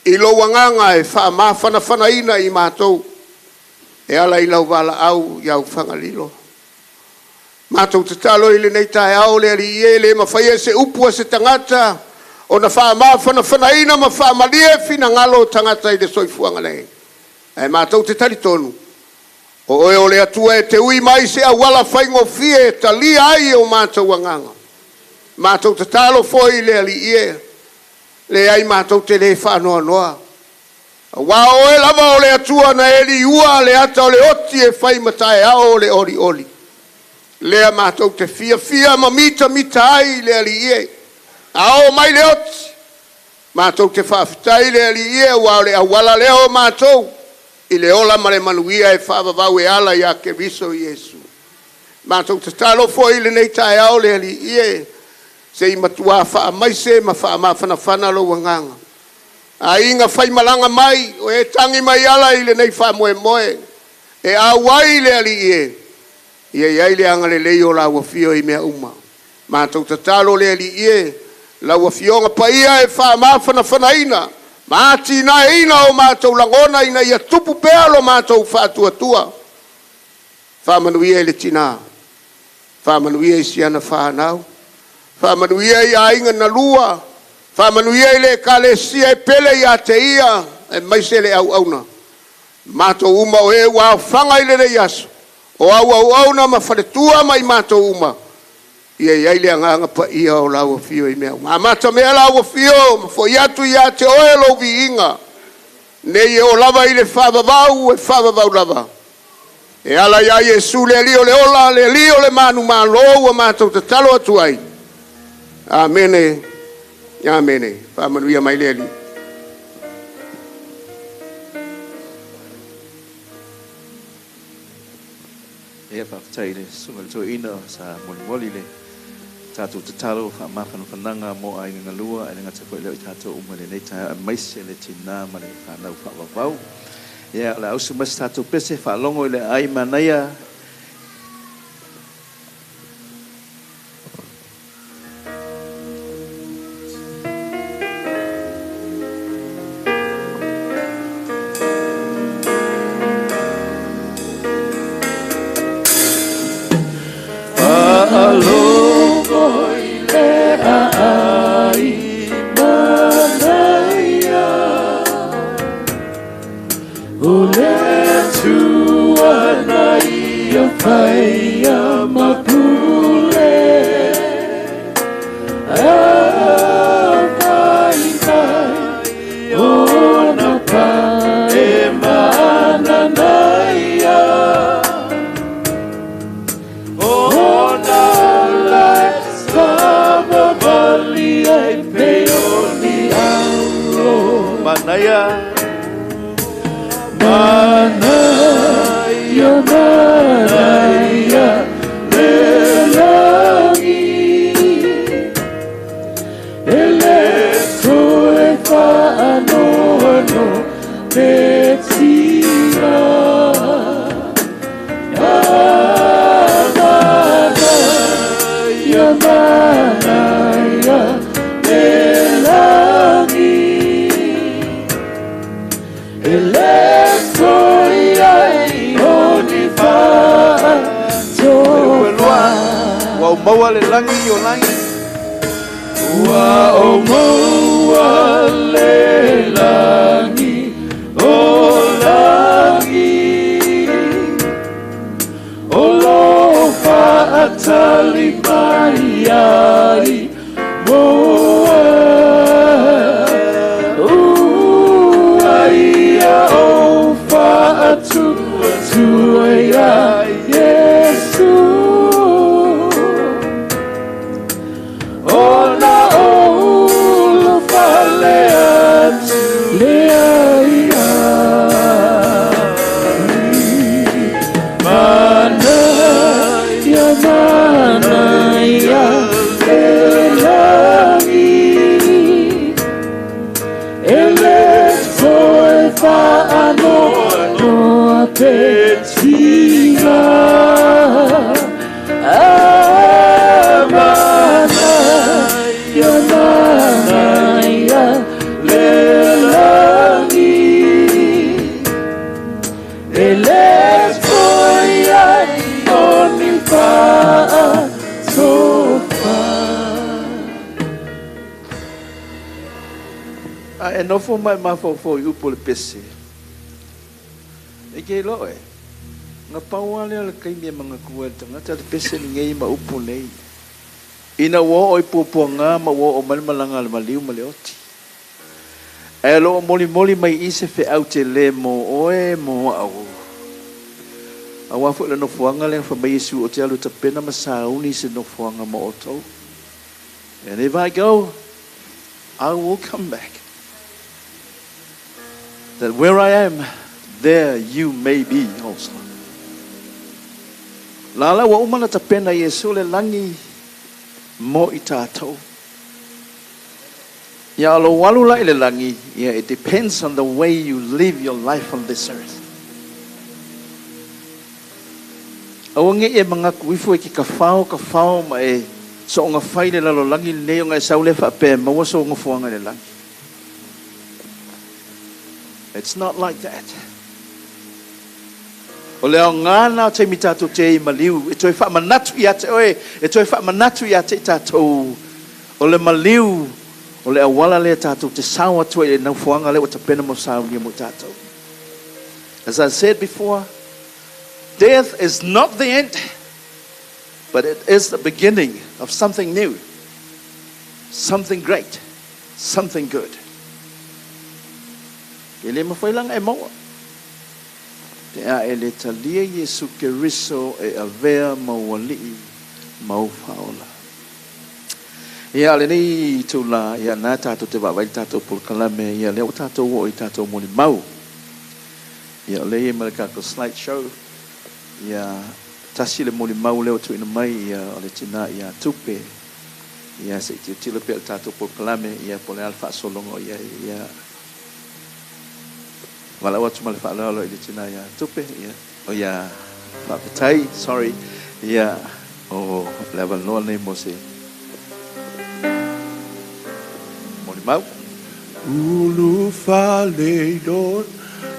i lou agaga e faamafanafanaina i matou e ala i lau valaau i au Fagalilo. Matou tatalo i lenei taeao le Alii e, le mafai e se upu a se tagata ona faamafanafanaina ma faamalie finagalo o tagata i le soifuaga nei. Ae matou te talitonu, o oe o le Atua e te ui mai se auala faigofie e talia ai o matou agaga. Matou tatalo foi i le Alii e, leai matou te le faanoanoa. Aua o oe lava o le Atua na e liua le ata o le oti e fai ma taeao o le olioli. Lea matou te fiafia ma mitamita ai le Alii e. A oo mai le oti, matou te faafetai le Alii e, aua o le auala lea o matou i le ola ma le manuia e faavavau e ala ia Keriso Iesu. Matou tatalo foi i lenei taeao le Alii e, se i matua faamaise ma faamafanafana lou agaga. Aiga faimalaga mai o e tagi mai ala i lenei faamoemoe e auai le alii e ia i ai le agalelei o lau afio i mea uma. Matou tatalo le alii e lau afioga paia e faamafanafanaina ma atinaeina o matou lagona ina ia tupu pea lo matou faatuatua. Faamanuia i le tinā, faamanuia i siana fanau, faamanuia i aiga na lua, faamanuia i le ekalesia e pele ia te ia, aemaise le auauna. Matou uma o e ua aofaga i lenei aso, o au auauna ma faletua ma i matou uma, ia i ai le agaga paia o lau afio i mea uma. Amata mea lau afio ma fo'i atu ia te oe lou viiga, nei e oo lava i le faavavau e faavavau lava. E ala iā Iesu le Alii o le ola, le Alii o le manumalo ua matou tatalo atu ai. Amene, amene. Faamanuia mai le Alii. Ia faafetai i le Susuga i le Toeaina sa molimoli le tatou tatalo faamafanafanaga mo aiga galua, ae le gata foi lea o i tatou uma i lenei taeao aemaise le tinā ma le fanau faavavau. Ia o le a usu mai se tatou pese faalogo i le aai manaia. Faalogo i le aai manaia O le Atua na ia faia ma pule Aumai mai ona pa e mananaia Ona ola e savavali ai pei o ni alo Manaia Manaia, manaia le lagi E le toe faanoano pe tina Manaia, manaia le lagi E le toe ai o ni faatofa Ua ou maua le lagi o lagi. Ua ou maua le lagi o lagi O lo o faatali mai ai mo au Ua ia ou faatuatua iā Iesu Ona ou ulufale atu lea ia Manaia, manaia le lagi E le toe faanoanoa pe tina Ah, manaia, manaia le lagi E le toe ai o ni faatofa A e nofo ma e mafaufau i upu o le pese, e ke iloa oe, na pau lava lea o le taimi e manatua ai e le tagata le pese lenei ma upu nei, ina ua oo i puapuaga ma ua oo mai le malaga a le maliu ma le oti. Ae o lo o molimoli mai i i se feau tele mo oe mo au. Aua foi le nofoaga lea na fai mai Iesu ou te alu e tapena ma sauni se nofoaga mo outou. And if I go, I will come back. That where I am, there you may be also. Lala ua uma ona tapena e Iesu le lagi mo i tatou. Ia o lou alu la i le lagi, ia it depends on the way you live your life on this earth. Aua ne i e manatu ifo e te kafao kafao ma e soonga fai le lalolagi lenei ona e sau lea faapea e maua sou nofoaga i le lagi. It's not like that. O le aoga lena o taimi tatou te i maliu e toe faamanatu ia te oe, e toe faamanatu ia te i tatou, o le maliu, o le auala lea tatou te sao atu ai i le naufoaga lea ua tapena mo saunia mo i tatou. As I said before, death is not the end, but it is the beginning of something new, something great, something good. E le mafai lana e maua. Pe a e le talia Iesu Keriso e avea ma ou alii ma ou faaola. Ia, o lenei itula, ia, na tatou te vaavaai i le tatou polokalame, ia, lea ua tatou oo i tatou molimau. Ia, o lea e i ai ma le tatou slide show, ia, tasi le molimau lea ua tuuina mai, ia, o le tina ia Tupe. Ia, se i tilotilo pea i le tatou polokalame, ia, po o le a le faasologa o i ai, ia. Valaau atu ma le faaaloalo i le tina ia Tupe, ia, o ia Faafetai, sorry, ia, o le avanoa lenei mo se molimau. Ulufale i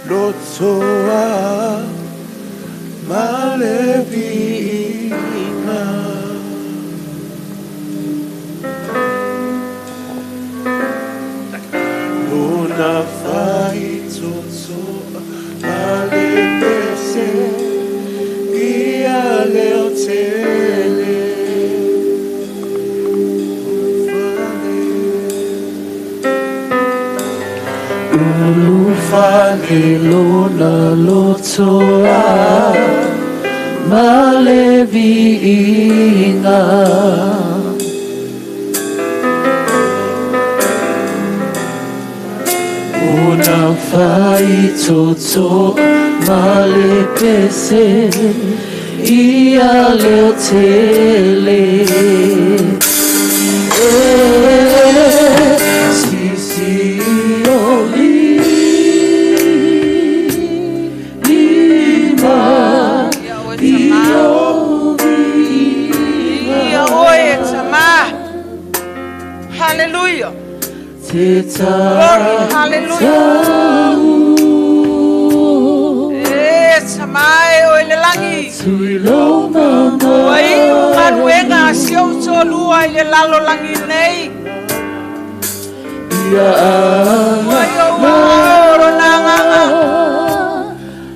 lotoa ma le viiga. Lona faitotoa ma le pese ia leo tele. Ulufale lona lotoa ma le viiga. Ona faitotoa ma le pese ia leo tele. E sisi o lima i o viiga. Ia oe e tama. Hallelujah. Glory, hallelujah. E tama e oe le lagi. Ua iu galuega a si ou toalua i le lalolagi nei. Ua i ou aao lona agaga.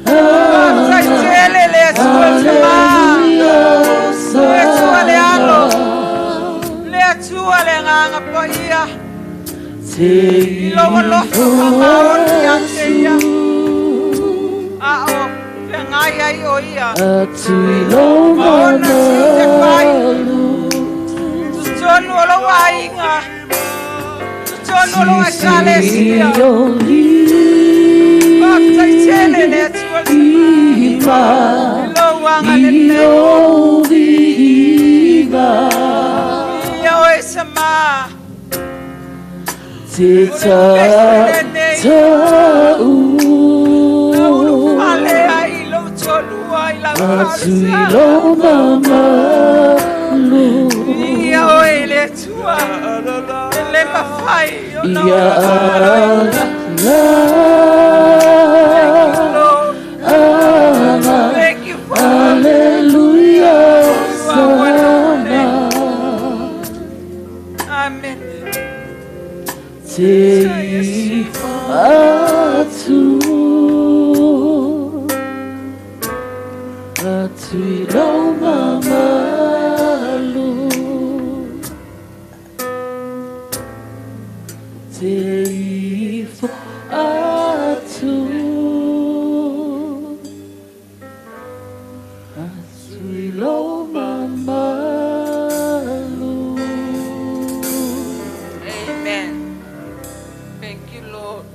Faafetai tele le Atua le Tama, le Atua le Alo, le Atua le Agaga Paia. I lou alofa faamaoni ia te ia, a o feagai ai o ia ma ona tiute fai. Totonu o lou aiga, totonu o lou ekalesia. Faafetai tele le Atua le Tama i lou agalelei. Ia oe Sama. O le pese lenei na ulufale ai i lou toalua i lau talosaga. Ia oe le Atua, e le mafai ona oe faamaloina. Thank you, Lord. Thank you, Father. You are wonderful. Amen. Amen. Thank you, Lord.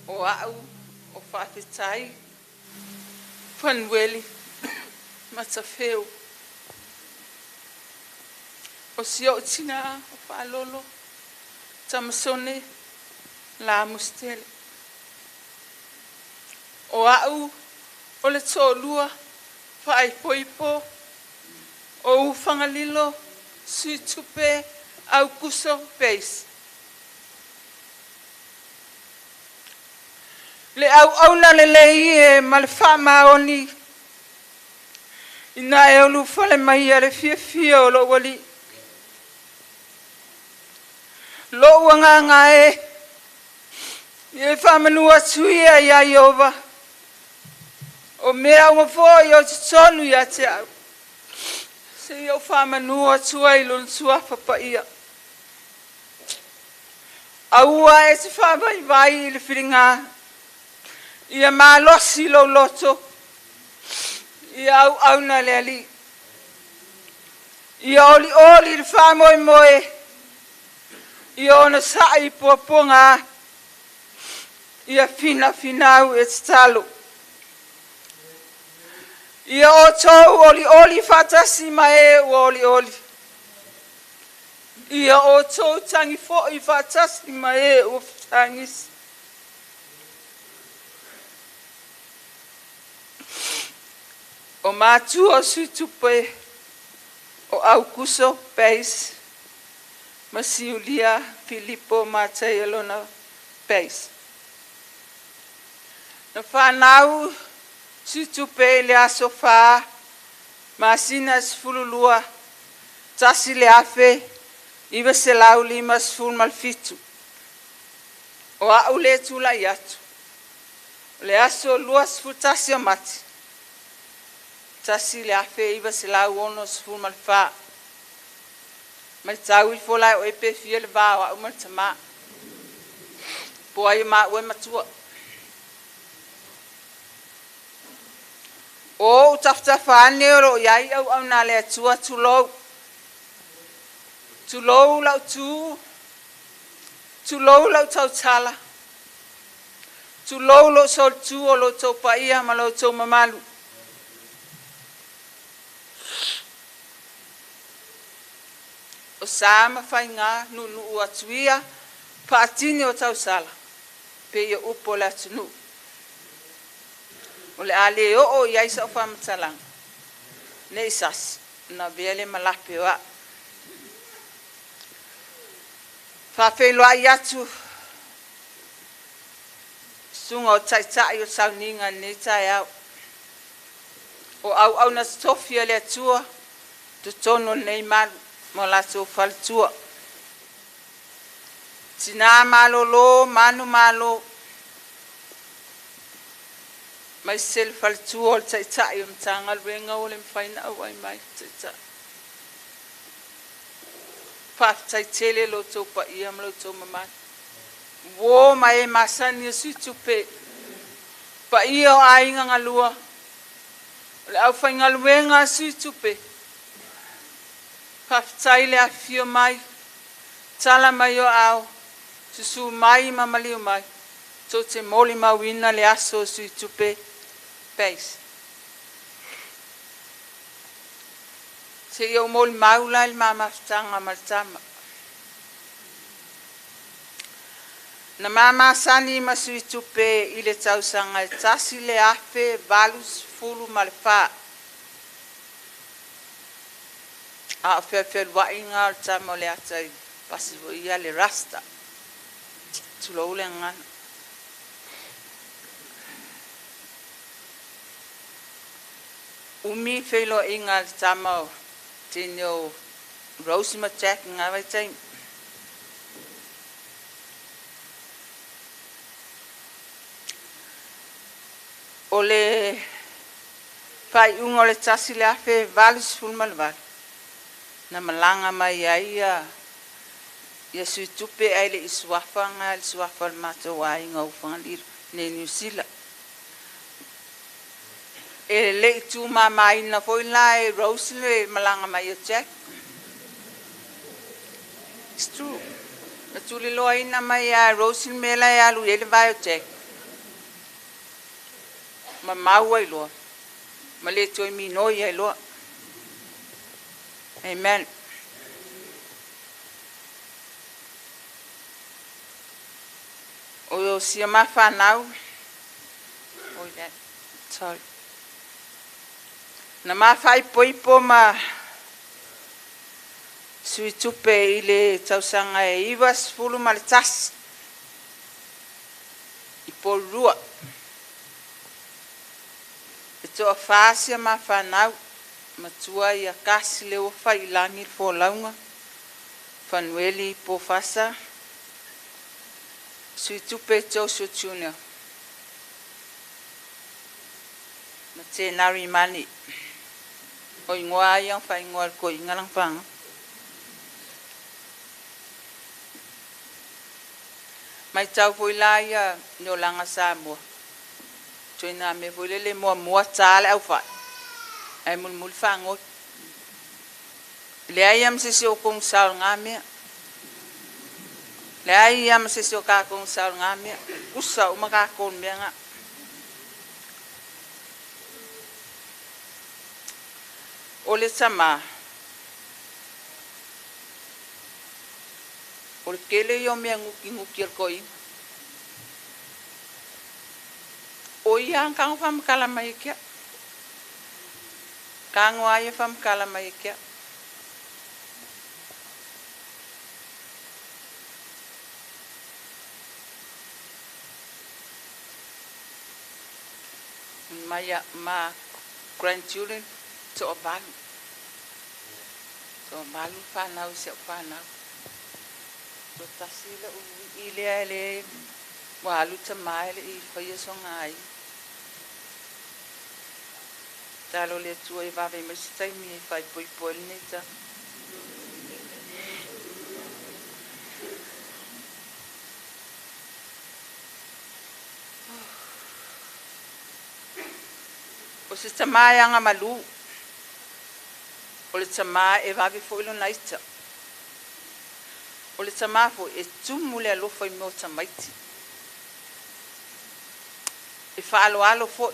O au o Faafetai Fanueli Matafeo. O si o'u tinā o Faalolo Tamasone la Musitele. O a'u o le to'alua faaipoipo o Ufagalilo Suitupe Aukuso Pace. Le auauna lelei e ma le faamaoni ina e ulufale mai ai le fiafia o lou Alii. Lou agaga e, ia e faamanu atu ia iā Ieova, o mea uma foi o totonu ia te au, seia ou faamanu atu ai i Lona suafa paia. Aua e te faavaivai i le filiga, ia malosi lou loto, ia auauna le Alii. Ia olioli le faamoemoe, ia onosa'i i puapuaga, ia finafinau e tatalo. Ia outou olioli faatasi ma e ua olioli. Ia outou tagi foi faatasi ma e ua fetagisi. O matua o Suitupe o Aukuso Pace ma Siulia Filipo Mataialona Pace. Na fanau Suitupe i le aso 4 masina 12 1957. O a'u le tula'i atu, o le aso 21 o Mati 1964. Matau ifo la e oe pe fia le va o a'u ma le tamā. Po ai maua e matua. O ou tafatafa ane o loo iai auauna a le Atua tulou. Tulou lau tu, tulou lau tautala, tulou lou solitu o lo outou paia ma lo outou mamalu. O sa ma faiga nuunuu atu ia paatini o tausala pei o upu o le atunuu. O le a le oo i ai sa'u faamatalaga nei sasi ona avea le malape o a'u. Faafeiloai atu susuga o Taitai o sauniga i lenei taeao. O auauna totofi a le Atua totonu o lenei malu ma o latou faletua. Tinā malolo manu malo mai se le faletua o le Taitai o Matagaluega ua le mafai ona auai mai Taitai. Faafetai tele lo outou paia ma lo outou mamalu. Uo ma e masani o Suitupe, paia o aiga galua, o le aufaigaluega a Suitupe, faafetai le afifio mai, tala mai o aao, susu mai ma maliu mai, tou te molimauina le aso o Suitupe Pace. Seia ou molimau la i le ma mafutaga ma le tama. Na ma masani ma Suitupe i le tausaga e 2084. A o feafealua'iga o le tama o le ata i pasi foi ia le rasta. Tulou le gagana. Umi feiloaiga a le tama o teine o Rose ma Jack i na vaitaimi. O le faaiuga o le 2018 na malaga mai ai ia Suitupe ae le'i suafa ga le suafa o le matou aiga o Ufagalilo nei Niu Sila. E le'i tumamaina foi la e Rose le malaga mai o Jack. It's true. Na tuliloaina mai a Rose le mea la e alu i ai le vae o Jack. Ma mau ai loa. Ma le toe minoi ai loa. Amen. So sia mafanau. Oi that. Sorry. Na mawhai poipo ma sui tupe i le tausanga e 91 i Polua. E toa whaasia ma whanau, matua i a kasi le ofa i langi le fōlaunga, Fanueli i Pofasa, sui tupe Joshua Junior, ma te nari mani. O ingoa ai ang whaingoa ko ingalang panga. Mai tau foi la ia no langa Samoa. Tui nā me foi lele mua mua tā le au whai. Ai mul mul whangoi. Le ai am se se o kong saul ngā mea. Le ai am se se o kā kong saul ngā mea. Usa uma kā kong mea ngā. O le tama. O le kele i o mea nguki nguki al koi. O ia ang kango whamakala mai kia. Kango aia whamakala mai kia. Mai ma grandchildren to a valu. To a valu whanau se o whanau. To tasi le ui i lea le walu ta mai le i whaia songa ai. Talo le tua i wawe mai se taimi e whai poi poi le nei ta. O se tamai anga malu. O le tamai e wawe fo ilo naita. O le tamai fo e tumu le alofa i meo tamaiti. E whaalo alo fo.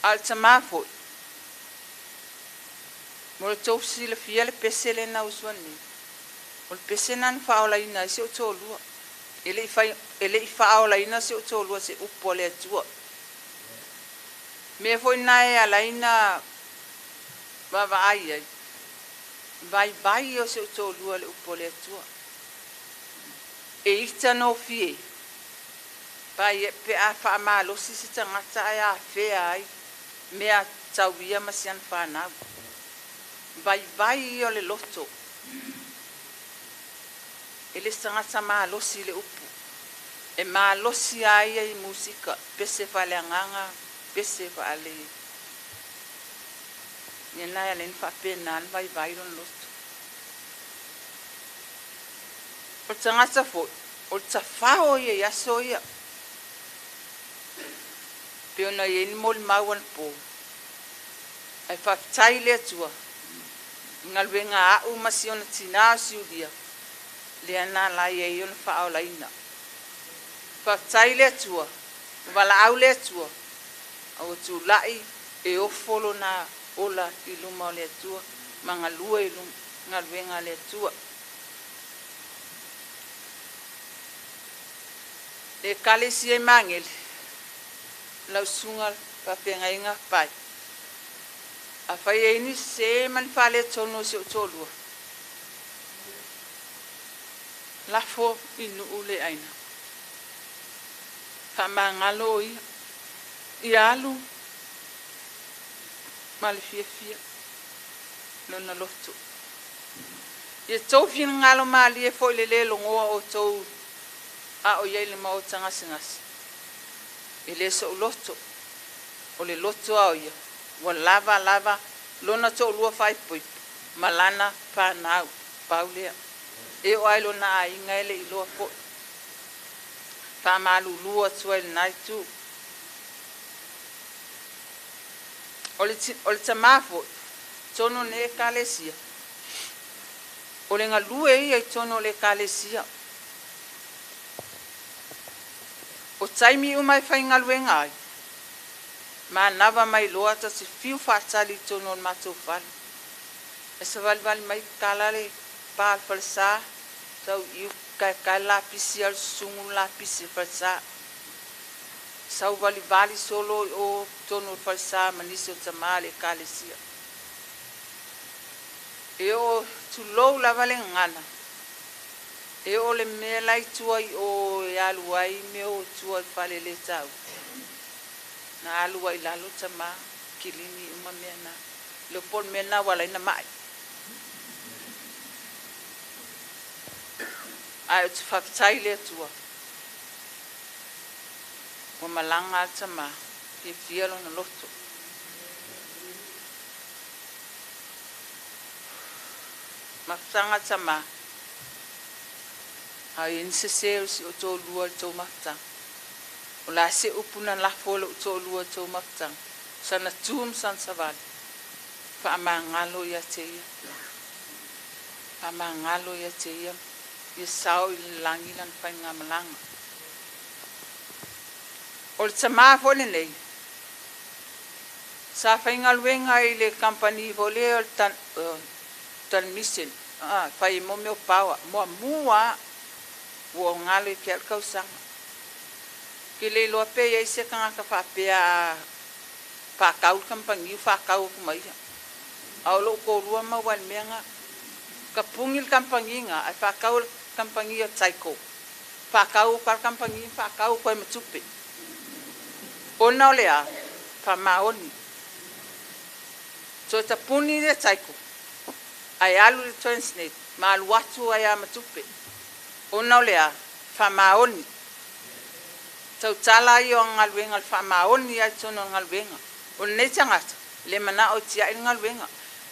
A le tamai fo. Mo le tausi le fia le pese le na usua ni. O le pese nana whaola ina i se o tōlua. E le i whaola ina se o tōlua se upo le atua. Mea foi nai a laina wawa ai ai. Vai vai o se o tōlua le upo le atua. E ita no fie. Pai e pe a wha malosi se tangata ai a whea ai. Mea tauia masian whanau. Vai vai o le loto. E le tangata malosi le upu. E malosi ai ai musika. Pese whaleanganga. Pese whale. Ia nai alen whape nān vai vai lon loto. O tangata fo. O tawhao ia ia so ia. Pe ona i eni moli mauan pō. Ai whawhitai le atua. Ngalwenga au masi ona tina siulia. Lea nā lai e ona whaolaina. Whawhitai le atua. Wala au le atua. Au atu lai e ofolo nā ola i luma o le atua. Ma ngalua i luma ngalwenga le atua. Le kalesi e mangele. Lau sunga papengainga pai. A whai e ni se man whale tono se o tōlua. Lafo i nuu le aina. Wha mangalo o ia. I alu. Ma le fia fia. Lona loto. Ia tau whina ngalo maali e fo i le le longoa o tau a o iai le mao tangasi ngasi. E le so loto. O le loto ao ia. Wa lava lava lona tō lua whai pui. Malana whanau. Paulea. E o ai lona a inga ele i loa po. Wha malu lua tua i nai tū. O le tamafo. Tono ne e kalesia. O le ngalue ia i tono le kalesia. O taimi umai whai ngaluenga ai. Ma nawa mai loa ta se fiu whaatali tono o matou whale. E sa wali wali mai kalale pāl whalesa tau iu Kaekae lapisi a le susugu le lapisi i le falesa. Sauvalivali solo i o totonu o le falesa ma nisi o tamā a le Ekalesia. E oo, tulou lava le gagana, e oo le mea la i tua i o e alu ai mea o tua i fale le taua, na alu ai i lalo tamā, kilini uma mea na. Le iloa po o le mea lena ua ala ai ona mai. Ae ou te faafetai i le Atua, ua malaga lava le tama, fiafia lona loto. Mafutaga tama, a i ai ni sese o si ou toalua i le tou mafutaga, o le a se upu na lafo e lou toalua i le tou mafutaga, sana tu ma sana savali, faamagalo ia te ia. Faamagalo ia te ia, ia sao i le lagi lana faigamalaga. O le tama foi lenei, sa faigaluega i le kamupani foi lea o le Transmission, fai ai mo mea o power, muamua lava ua galo ia te au le tausaga. Ou te le iloa pe i ai se tagata faapea a faatau le kamupani ua faatau atu ma ia. A o lou toalua maua i le mea lena. Tapuni le kamupani lena ae faatau e le kamupani o Tyco. Faatau atu lava le kamupani ma faatau atu ai ma tupe. Ona o le a? Faamaoni. Toe tapuni le Tyco ae alu i le Transnet ma alu atu ai lava ma tupe. Ona o le a? Faamaoni. Tautala ia o galuega o le faamaoni lava i totonu o le galuega. O lenei tagata, e le manao e tiai le galuega.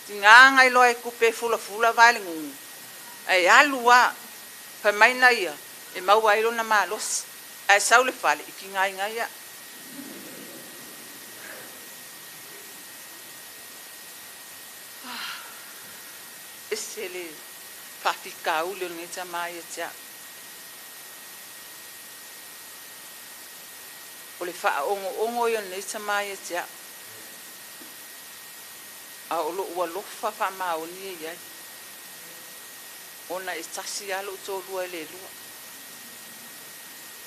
Tiga na iloa e tupe e fulafula vae le gugu, ae alu lava. Fai mai na ia e maua ai lona malosi, ae sau le fale i tigaina ai aa. Ese le faafitauli o lenei tama ia te au. O le faaogoogo ia o lenei tama ia te au, a o lou alofa faamaoni e i ai, ona e tasi lava lou toalua e le lua.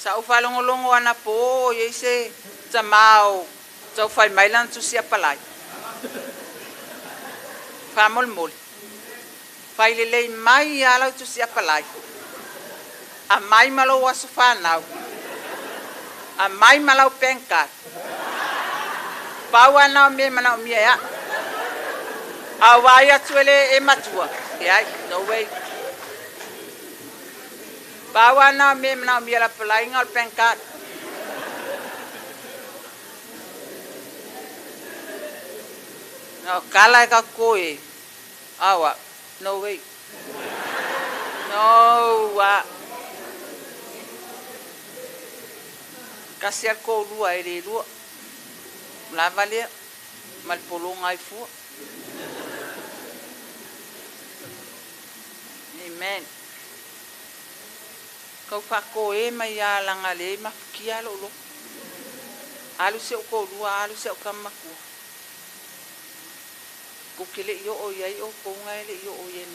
Sa ou faalogologo anapo o i ai se tama o tau fai mai lana tusi apalai. Faamolemole, fai lelei mai lava lau tusi apalai, aumai ma lou aso fanau, aumai ma lau bank card. Pau lava na o mea e manaomia e au. A o vaai atu e le e matua, leai, no way. Pau lava na o mea e manaomia e le apalaiga o le bank card. No, kala e ka koe. Awa, no way. No, a. Tasi lava le toalua e le lua. Ua lava lea ma le pologa ai fua. Amen. Tau faatoe mai lava leaga o lea e mafatia lou loto. Alu si ou toalua, alu si au tama matua. Tou te le i oo i ai outou na e le i oo i ai i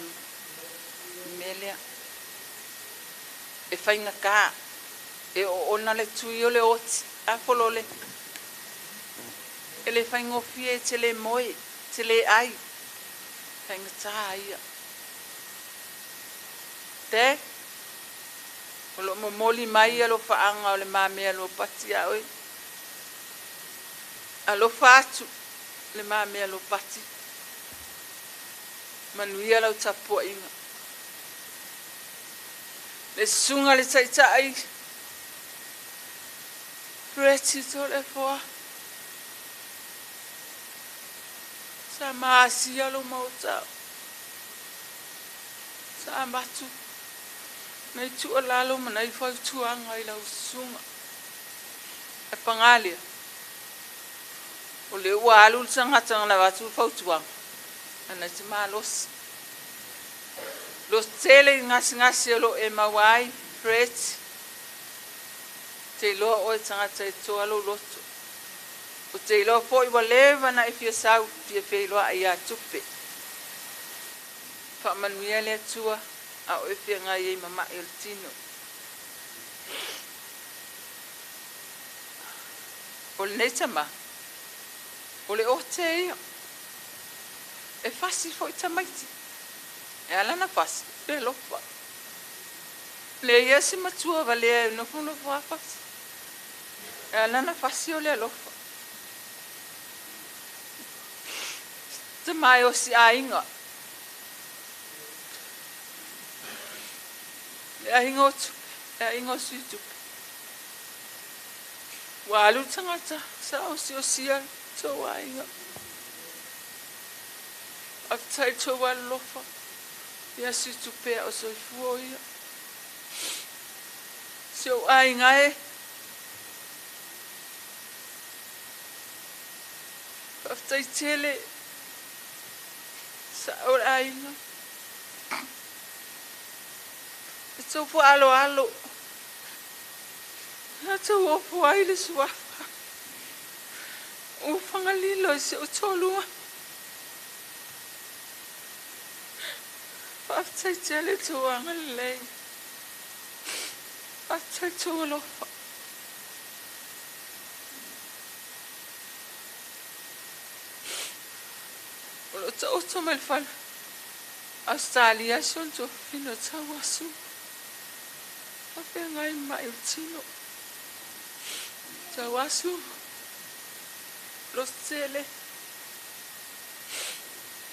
le mea lea. E faigata, e oona le tui o le oti, a folole. E le faigofie e te le moe, e te le ai, faigata ia. Te, o lo o momoli mai alofaaga o le mamea lopati ia oe. Alofa atu le mamea lopati. Manuia lau tapuaiga. Le susuga i le Taitai Freddy Toleafoa, sa masia lou maota, sa avatu nai tuualalo ma nai fautuaga i lau susuga. Ae paga lea, o lea ua alu le tagata na avatu le fautuaga, ae na te malosi. Loto tele i gasegase o lo o e maua ai, Fred, te iloa oe tagata e toa lou loto. Ou te iloa foi ua leva ona e fia sau, fia feiloai ia Tupe. Faamanuia le Atua. A o e feagai ai ma ma'i o le tino. O lenei tamā, o le ote ia. E fasi foi tamaiti. E ala ona fasi, le alofa. Leai lava se matua valea e nofonofo lava fasi. E ala ona fasi o le alofa. Tamā e osi aiga. Le aiga o Tupe, le aiga o Sui Tupe. Ua alu le tagata sa osiosia le tou aiga. Faafetai i le tou alolofa ia Sui Tupe a o soifua o ia. Si ou aiga e. Faafetai tele. Sao le aiga. E tou faaaloalo. Na tou ofo ai le suafa. Ua fagalilo i si ou toalua. Faafetai tele i tou agalelei. Faafetai i tou alofa. O lo o taoto mai le fale Ausetalia si ona tuafafine o Tauasu. Faafeagai mai o le tino. Tauasu, loto tele.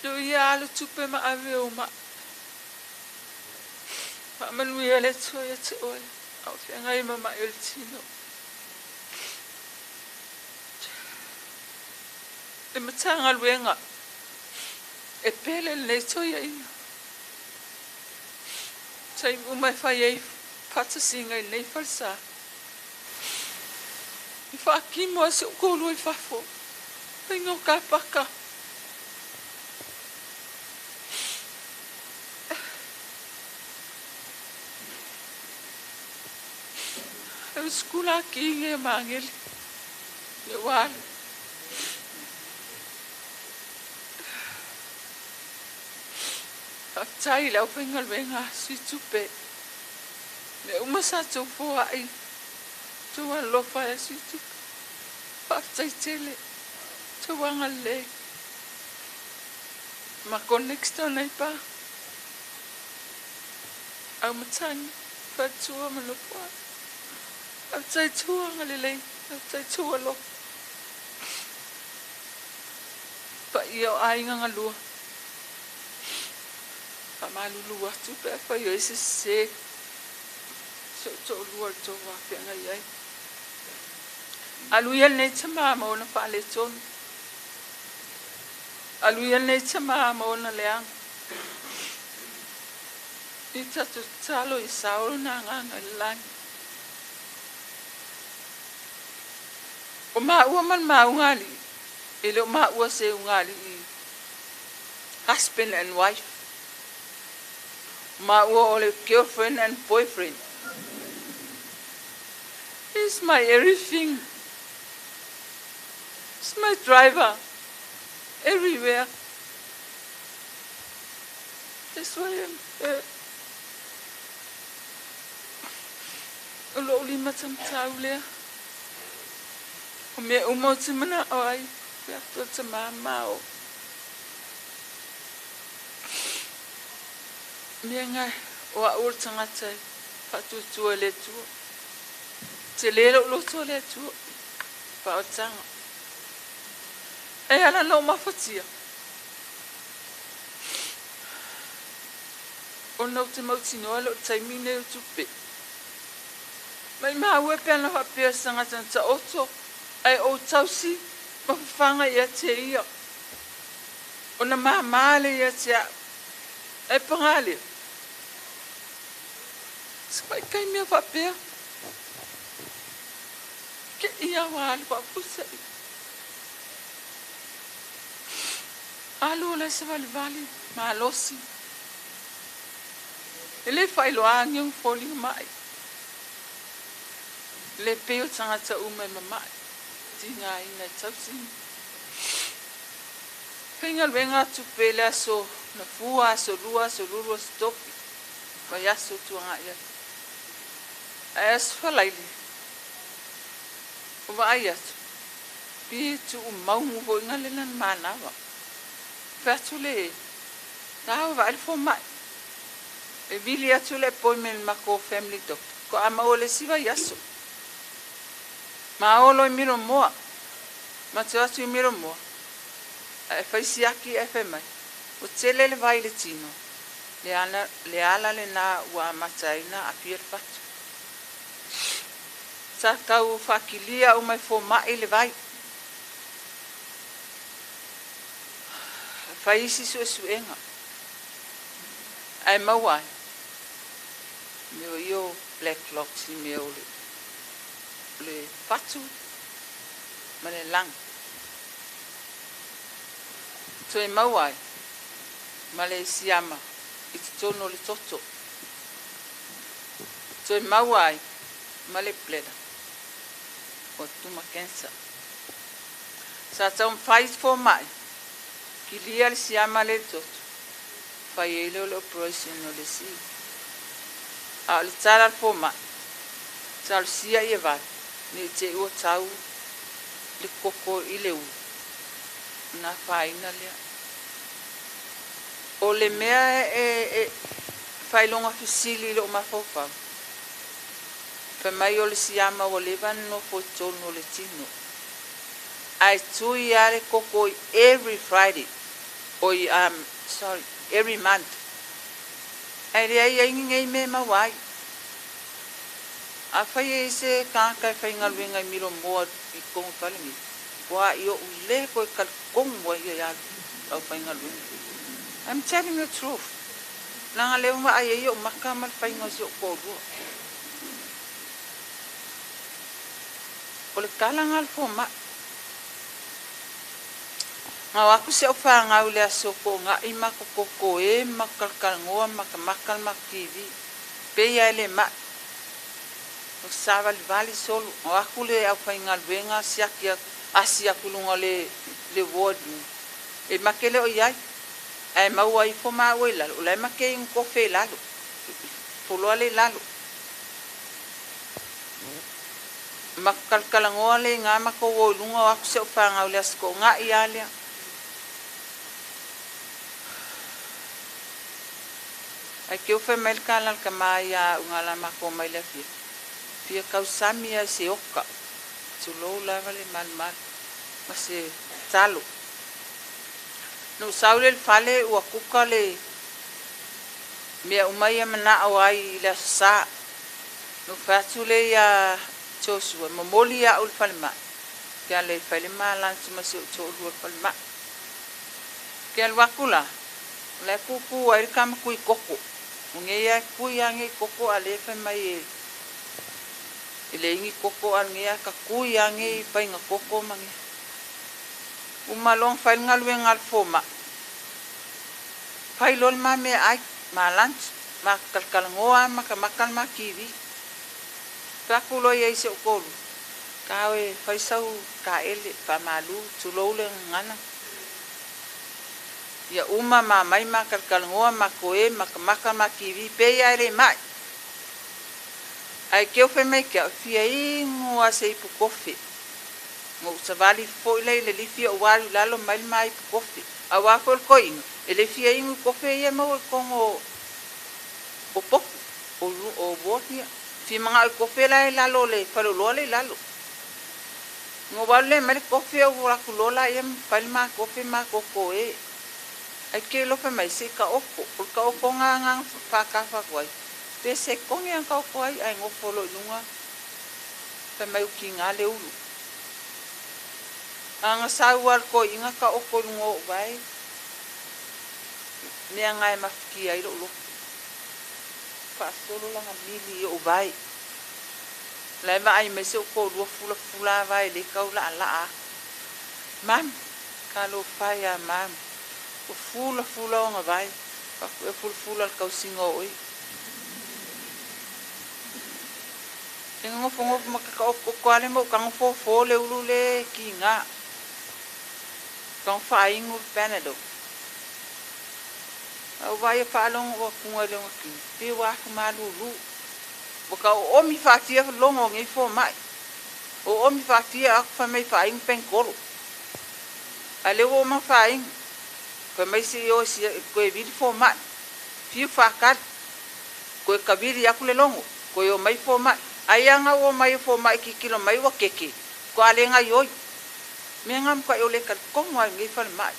Tuu ia alu tupe ma ave ou mai. Faamanuia le Atua ia te oe, a o feagai ma mai o le tino. Le Matagaluega e pele lenei toeaina. Taimi uma e fai ai faatasiga i lenei falesa. I faakimo ai si ou toalua i fafo, faiga o kapaka. E o sikula a kingi e magele. Lea ua alu. Faafetai i le aufaigaluega a Sui Tupe. Mea uma sa tou foai, tou alolofa ai a Sui Tupe. Faafetai tele, tou agalelei. Ma ko next door neighbour, Aumatagi, Faletua ma Nofoaga. Faafetai tou agalelei, faafetai tou alofa. Paia o aiga galua. Faamalulu atu pe afai o ai se sese si ou toalua i le tou afeagai ai. Alu ia lenei tama ma ona faaletonu. Alu ia lenei tama ma ona leaga. I tatou tatalo ia sao lona agaga i le lagi. O maua ma le maugaalii, e le o maua se ugaalii husband and wife. O maua o le girlfriend and boyfriend. He's my everything. He's my driver everywhere. That's why I'm hurt. O lou limataumatau lea. O mea uma ou te manao ai, pe atu o tamā ma o. Mea ngai, o au o le tagata e faatuatua i le Atua. Tele lou loto i le Atua, faaotaga. E ala ona ou mafatia, ona ou te mautinoa e le o le taimi lenei o tupe. Maimau e pe ana faapea se tagata na taoto ae ou tausi ma fafaga ia te ia, ona māmā lea ia te au. Ae paga lea, se maʻi mea faapea, ke ia ua alu faafuasai. Alu o la e savalivali, malosi. E le faailoa agi ona foliga mai. Le pei o tagata uma e mama'i, tigaina e tausi. Faigaluega atu pea i le aso Nafua, aso Lua, aso Lulu, aso Tofi. Vaiaso tuaga'i atu. Ae aso Falaili, o vaai atu, pi tuumaugu fo'iga le lana manava. Fai atu le tau vaai le foma'i. E vili atu le appointment i le matou family doctor, faatoa maua i le isi vaiaso. Ma o loa i Milomoa. Matou o atu i Milomoa, ae fai siaki ae fai mai, ua tele le vai i le tino, le ala, le ala lenā ua amata ai ona aafia le fatu. Sa tau faakilia uma e foma'i le vai. Fai isi suesuega ae maua ai mea o ia o black clots i mea o le le fatu ma le lagi. Toe maua ai ma le siama i totonu o le toto. Toe maua ai ma le bladder o tuma cancer. Sa taumafai fomai kilia le siama lea i le toto, fai ai lea o le operation o le isi. A o le tala a le fomai, talosia ia vave ne i te i ua tau le koko i le ulu ona afaina lea. O le mea e faailoga fesili i lou mafaufau, fai mai o le siama ua leva ona nofo i totonu o le tino, ae tui lava le koko i every Friday, oi sorry, every month, ae leai ai ni nei mea e maua ai. Afai e i ai se tagata e faigaluega i Milomoa i totonu o le fale nei, ua i ou le toe talitonu ai ia aufaigaluega. I'm telling the truth. Leaga lea ua vaai ai ou maka ma le faiga o si ou toalua. O le tala lena a le fomai. Na o atu si au fanau i le aso Toonai matou totoe ma matou talatalanoa ma matamata le matou TV. Pei lava e le mai. O savalivali solo. Na o atu le aufaigaluega siaki atu, asi atu i luga o le le ward room. E make le o i ai. Ae maua ifo maua i lalo, o la e make inu kofe i lalo. Foloa le i lalo. Matou talatalanoa lea i ina matou o i luga o atu si au fanau i le Aso Toonai lava lea. Ae keu fai mai le tala a le tama ia au ina la matou omai i le afiafi, fia tausami lava i se oka, tulou lava le malumalu, ma se talo. Na ou sau lea i le fale ua kuka le mea uma ia manao ai i le Aso Sa. Na ou fai atu lea ia Joshua, momoli au i le falemai, ke ala e fai le ma lunch ma si ou toalua i le falemai. Ke alu atu la, o la e kūkū ai le tama kui koko. O nei lava e kui lava nei koko a lea fai mai e e leai ni koko a lenei a ka kui lava nei faiga koko ma nei. Uma loa ona fai le galuega a le fomai, fai loa le ma meaai, ma lunch, ma talatalanoa lava ma matamata le ma TV. Fai atu loa i ai i si ou toalua, Tau e fai sau taele, faamalu, tulou le gagana. Ia uma ma mai ma talatalanoa ma toe matamata ma TV pei lava e le mai. Ae keu fai mai ke au, e fia inu lava se ipu kofe. Na ou savali foi lea i le lifi ou alu i lalo mai le ma ipu kofe. Aua foi o le toeaina, e le fia inu i kofe ia e maua i totonu o potu, o ward ia. Fia manao i kofe la e i lalo o le faleoloa lea i lalo. Na ou alu lea e aumai le kofe ou alu atu loa laia ma fai le ma kofe ma toto e. Ae te iloa fai mai se i taoto. O le taotoga lena na faatafa atu ai, pe sekone lava na taoto ai ae nofo loa i luga fai mai ua tiga le ulu. A na sau lava le toeaina taoto i luga o ou vae, mea na e mafatia ai lou loto. Faasolo lana mili i ou vae. La e vaai mai si ou toalua fulafula vae le tau laalaa atu. Mum, talofa e ia Mum, ua fulafula ona vae, faapea ua fulafula le tausiga o oe. E nofonofo ma tataototo lava le ma ou tago fofo le ulu le kiga. Tago faainu le Panadol. Au vai whaalongo wa kunga le ki. Pe wa ku malulu. Waka o omi whaatia longo ngi fo mai. O omi whaatia aku wha mei whaing penkoro. A le o ma whaing. Wha mai si o si koe viri fo mai. Fiu whaakari. Koe kaviri aku le longo. Koe o mai fo mai. Ai anga o mai fo mai ki kilo mai wa keke. Ko ale ngai oi. Me ngam ka ole ka kongo ai ngi fal mai.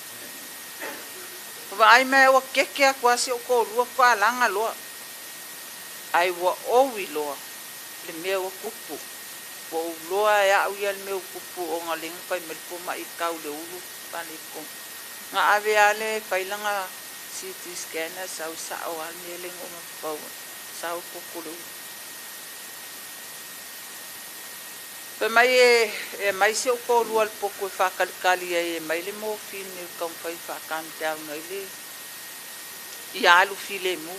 Wa ai me wa keke a kwasi o ko lua kwa langa loa. Ai wa owi loa. Le mea wa kupu. Wa u loa e au ia le mea kupu o ngā lenga whai melipo mai kau le ulu pale ko. Ngā ave ale whailanga CT scanner sau sao al mea lenga o mapau. Sau koko le ulu. Pe mai e mai se o ko lua le poko e whakalikali ai e mai le mōwhine o kaumwhai whakamte au ngai le i alu file mu.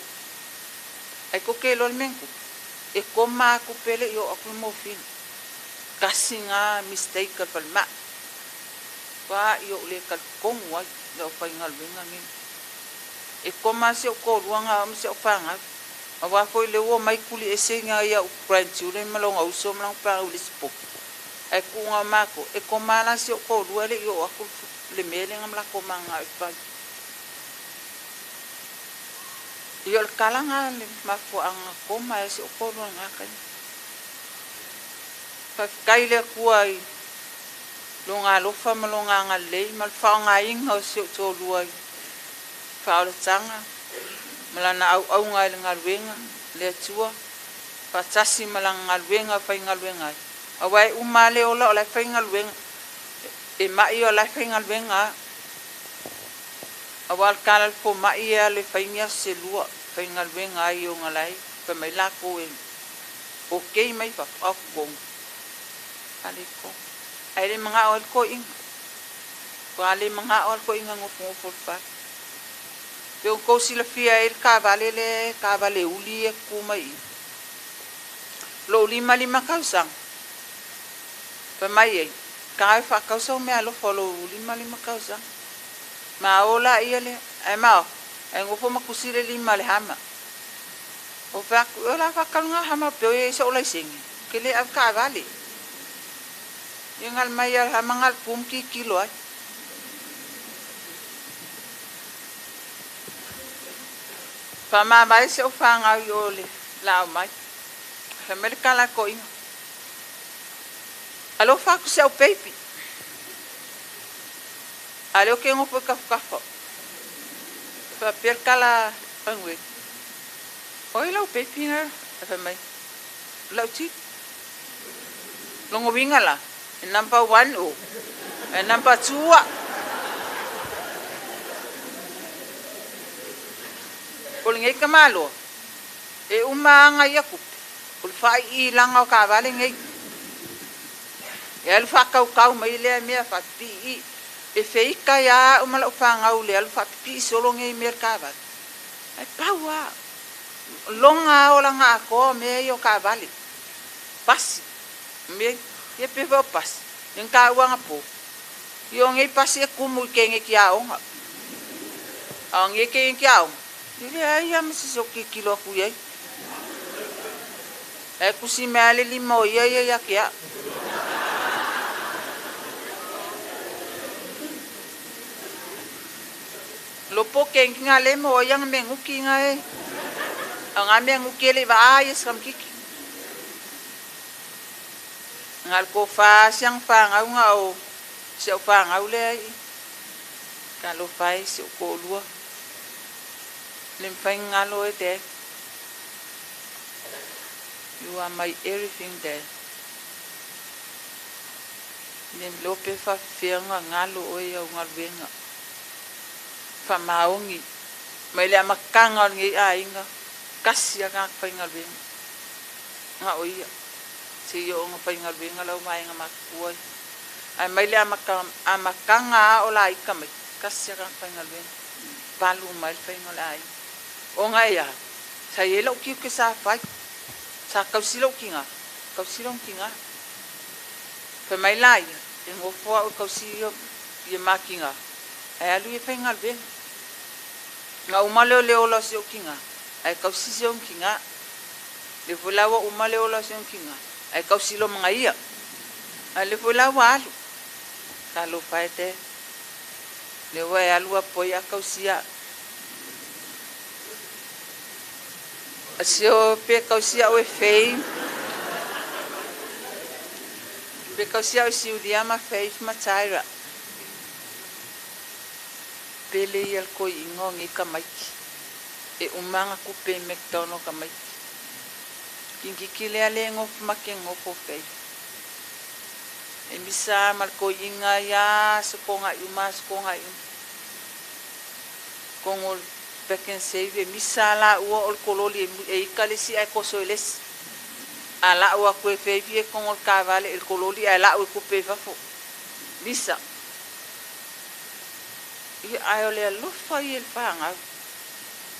Ai ko ke lo le menku. E koma aku pele i o aku le mōwhine. Kasi ngā mistake al whalma. Wā i o le kalkongu ai le o whai ngaluenga ngi. E koma se o ko lua ngā o se o whangau. A wā foi le ua mai kuli e se ngā ia u grandchildren malonga uso malonga pā ule sipoki. Ai ku ngā mako, e koma la se o ko lua le i o aku le mele ngā mla koma ngā i whai. I o le kalanga le mafua anga koma e se o ko lua ngā kai. Whawhikai le kua i lo ngā lofa ma lo ngā ngā lei, ma le whaonga inga o se o tō lua i whaolatanga, ma lana au au ngā i le ngaluenga, le atua, whatasi ma lana ngaluenga whai ngaluenga ai. A wai uma le ola o lai whai ngaluenga, e mai o lai whai ngaluenga. A wā kala le po mai e le whai ngia se lua, whai ngaluenga ai o ngalai, whai mai lako e. O kei mai wha, au kongu. Ale ko. Ai le mga o ko inga. Ko ale mga o ko inga ngofu ngofu fa. Pe o ko sila fia el ka vale le ka vale uli e ku mai. Lo lima lima kausa. Pa mai e ka fa kausa me alo fo lo lima lima kausa. Ma ola ia le ai ma ai ngofu makusile lima le hama. O fa ola fa kalunga hama pe e so la singi. Ke le av ka vale. Ingal mai al hamangal pum ki kilo ai. Pa ma mai se o whangau i o le lao mai. Fa mele kala ko inga. Alo whaku se o peipi. Alo ke ngopo kafu kafu. Fa per kala pangwe. Oi lau peipi nga. Fa mai. Lau ti. Longo winga la. Number 1 o. Number 2 a. O le ngai kamalo. E uma anga ia kupe. O le whai i langa o ka vale ngai. E alu whakau kau mai lea mea whapipi i. E wheika ia o mala o whangau le alu whapipi i solo ngai mea ka vale. Ai pau a. Longa o langa akoa mea i o ka vale. Pasi. Mea. Ia pe vau pasi. Yang ka uanga po. Io ngai pasi e kumu i ke ngai ki aonga. A ngai ke ngai ki aonga. Ile ai ia masi so ki kilo aku iai. E kusi mea le lima o ia ia ia ke a. Lopo ke ngi ngā lemo o ia ngā mea nguki ngā e. A ngā mea nguki ele wa a ia skam kiki. Ngal ko fa siang fa ngau ngau se o fa ngau le ai ka lo fai se o ko lua le fai ngalo e te. You are my everything there. Le lo pe fa fenga ngalo o ia o ngaluenga fa maongi mai le amakanga o ngi ainga kasi anga fai ngaluenga nga o ia se yo nga fai ngaluenga lau mai nga makua ai mai le amakanga o la ika mai kasi anga fai ngaluenga palu mai fai ngala ai o nga ia sa ye lo ki ke sa fai sa kausilo kinga kausilo kinga fa mai la ia e ngofo o kausilo ye makinga ai alu ye fai ngaluenga Ga uma lea o le ola o si ou tigā, ae tausi si ona tigā. Lea foi la ua uma le ola o si ona tigā, ae tausi loa ma gaia. A o lea foi la ua alu. Talofa e te. Lea ua e alu a poi a tausia. Asio pe tausia oe Faith. Pe tausia oe Siulia ma Faith ma Tyra. Pele ia le toeaina o nei tamaiti. E uma ana tupe i McDonald tamaiti. Tamaititi lea le nofo ma ke nofo Faith. E misa ma le toeaina ia aso togai uma aso togai uma. Totonu o le Pak'nSave e misa laua o le kololi e ika le isi ae toso i le isi. A lau atu e Faith ia i totonu o le kavale i le kololi ae lau e tupe i fafo. Misa. Ia ae o le alofa ia i le fanau.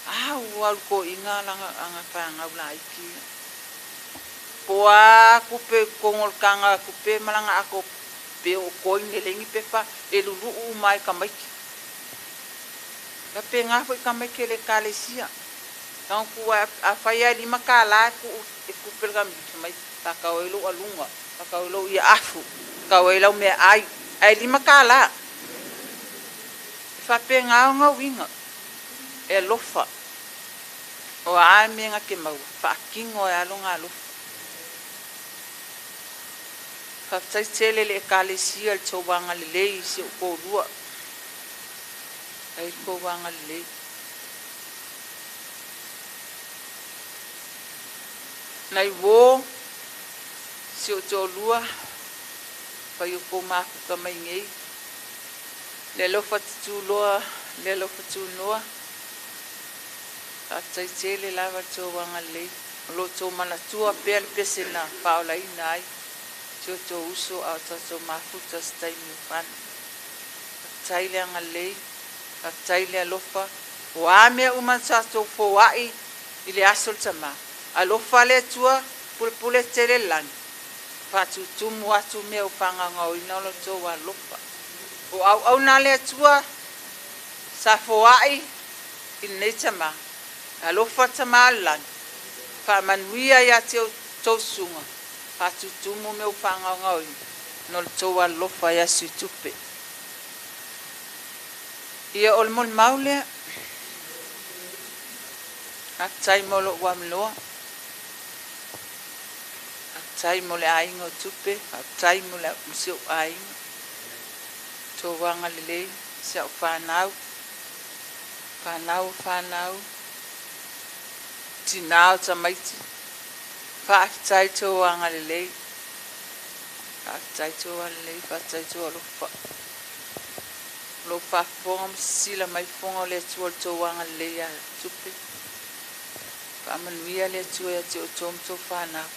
A ua alu toeaina lana ana fanau laiti ia. Po a tupe i totonu o le taga tupe ma lana ato pe o coin e leai ni pepa e luluu uma ai tamaiti. Faapena foi tamaiti o le ekalesia. Tago tu afai lava e $5 e tuu e tupe i le tamaiti fai mai faatau ai lou aluga, faatau ai lou iaafu, faatau ai lau meaai, ae $5. E faapena ona uiga e alofa. O a mea na te maua, faatino ai lava lona alofa. Faafetai tele i le ekalesia i le tou agalelei i si ou toalua. Faafetai i le tou agalelei. Nai uō, si ou toalua, fai o kou mafuta mai nei. Le alofa tutuloa, le alofa tunoa. Faafetai tele lava i le tou agalelei. O lo o outou manatua pea le pese na faaolaina ai si o outou uso a o tatou mafuta i se taimi ua fano. Faafetai le agalelei, faafetai le alofa. O a mea uma na tatou foai i le aso o le Tama, alofa le Atua, pulepule tele le lagi, faatutumu atu mea ua faagaogaoina o lo outou alofa. O auauna a le Atua sa foai i lenei tama, alofa Tama o le lagi, faamanuia ia te outou susuga, faatutumu mea ua faagaogaoina no le tou alofa ia Suitupe. Ia o le molimau lea. Faafetai mo lou avanoa. Faafetai mo le aiga o Tupe, faafetai mo le si ou aiga. Tou agalelei, si au fanau, fanau o fanau, tinā o tamaiti. Faafetai tou agalelei. Faafetai tou agalelei, faafetai tou alofa. O lo o faafofoga ma sisila mai fofoga o le Atua i le tou agalelei ia Tupe. Faamanuia le Atua ia te outou ma tou fanau.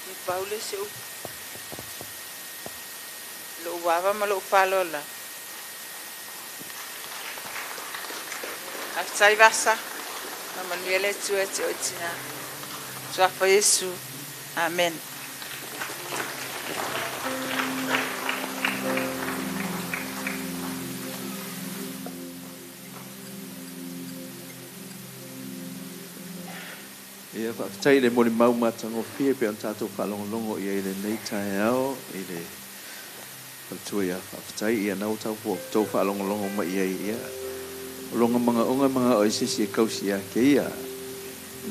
Ia pau lea o se upu. I lou ava ma lou faaaloalo lava. Faafetai Vasa. Faamanuia le Atua ia te oe tina. Suafa Iesu. Amen. Ia, faafetai i le molimau matagofie pei ona tatou faalogologo i ai i lenei taeao i le faletua ia Faafetai. Ia, na ua tou faalogologo mai i ai, ia, o lona manaoga e manao ai se isi e tausi ia te ia.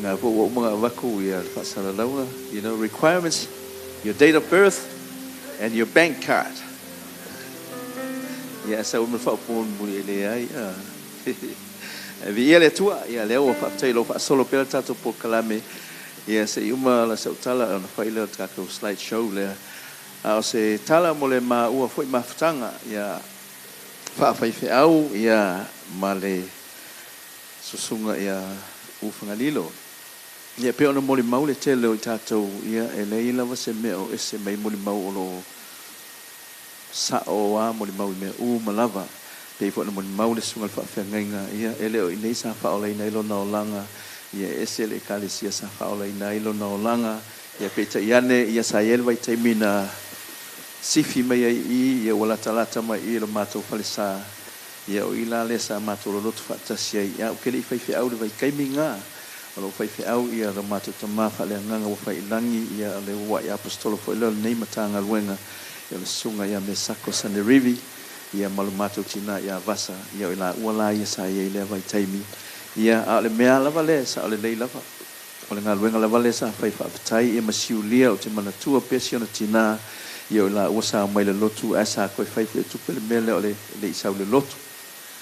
Na foi ua uma ona avatu ia le faasalalauga, you know, requirements, your date of birth and your bank card. Ia, sau ma le faaupuga mulimuli e leai. Ae viia le Atua, ia lea ua faafetai o lo o faasolo pea le tatou polokalame. Ia se i uma la sau tala ona fai lea o le tatou slide show lea. A o se tala mo le maua foi mafutaga, ia faafaifeau ia ma le susuga ia Ufagalilo. Ia e pei ona molimau le tele o i tatou, ia e leai lava se mea o ese mai molimau o lo o sa'o a molimau i mea uma lava. Pei foi ona molimau le susuga i le faafeagaiga, ia e le o i inei sa faaolaina ai lona olaga, ia e ese le ekalesia sa faaolaina ai lona olaga, ia peitai ane, ia sa i ai le vaitaimi na sifi mai ai i i, ia ua latalata mai i i lo matou falesā, ia o i la lea sa matou loloto faatasi ai. Ae ou te le i faifeau i le vaitaimi lena, o lo o faifeau ia lo matou tamā faaleagaga ua fai i lagi, ia o le uluai aposetolo foi lea o lenei Matagaluega, ia o le Susuga ia Mesako Sanerivi, ia ma lo matou tinā ia Vasa, ia o i laua la ia sa i ai i lea vaitaimi. Ia, a o le mea lava lea e sao lelei lava, o le galuega lava lea sa fai faafetai ia ma siulia, ou te manatua pea si ona tinā, ia o i laua sa omai i le lotu, ae sa toe fai foi e Tupe le mea lea o le le i sau i le lotu,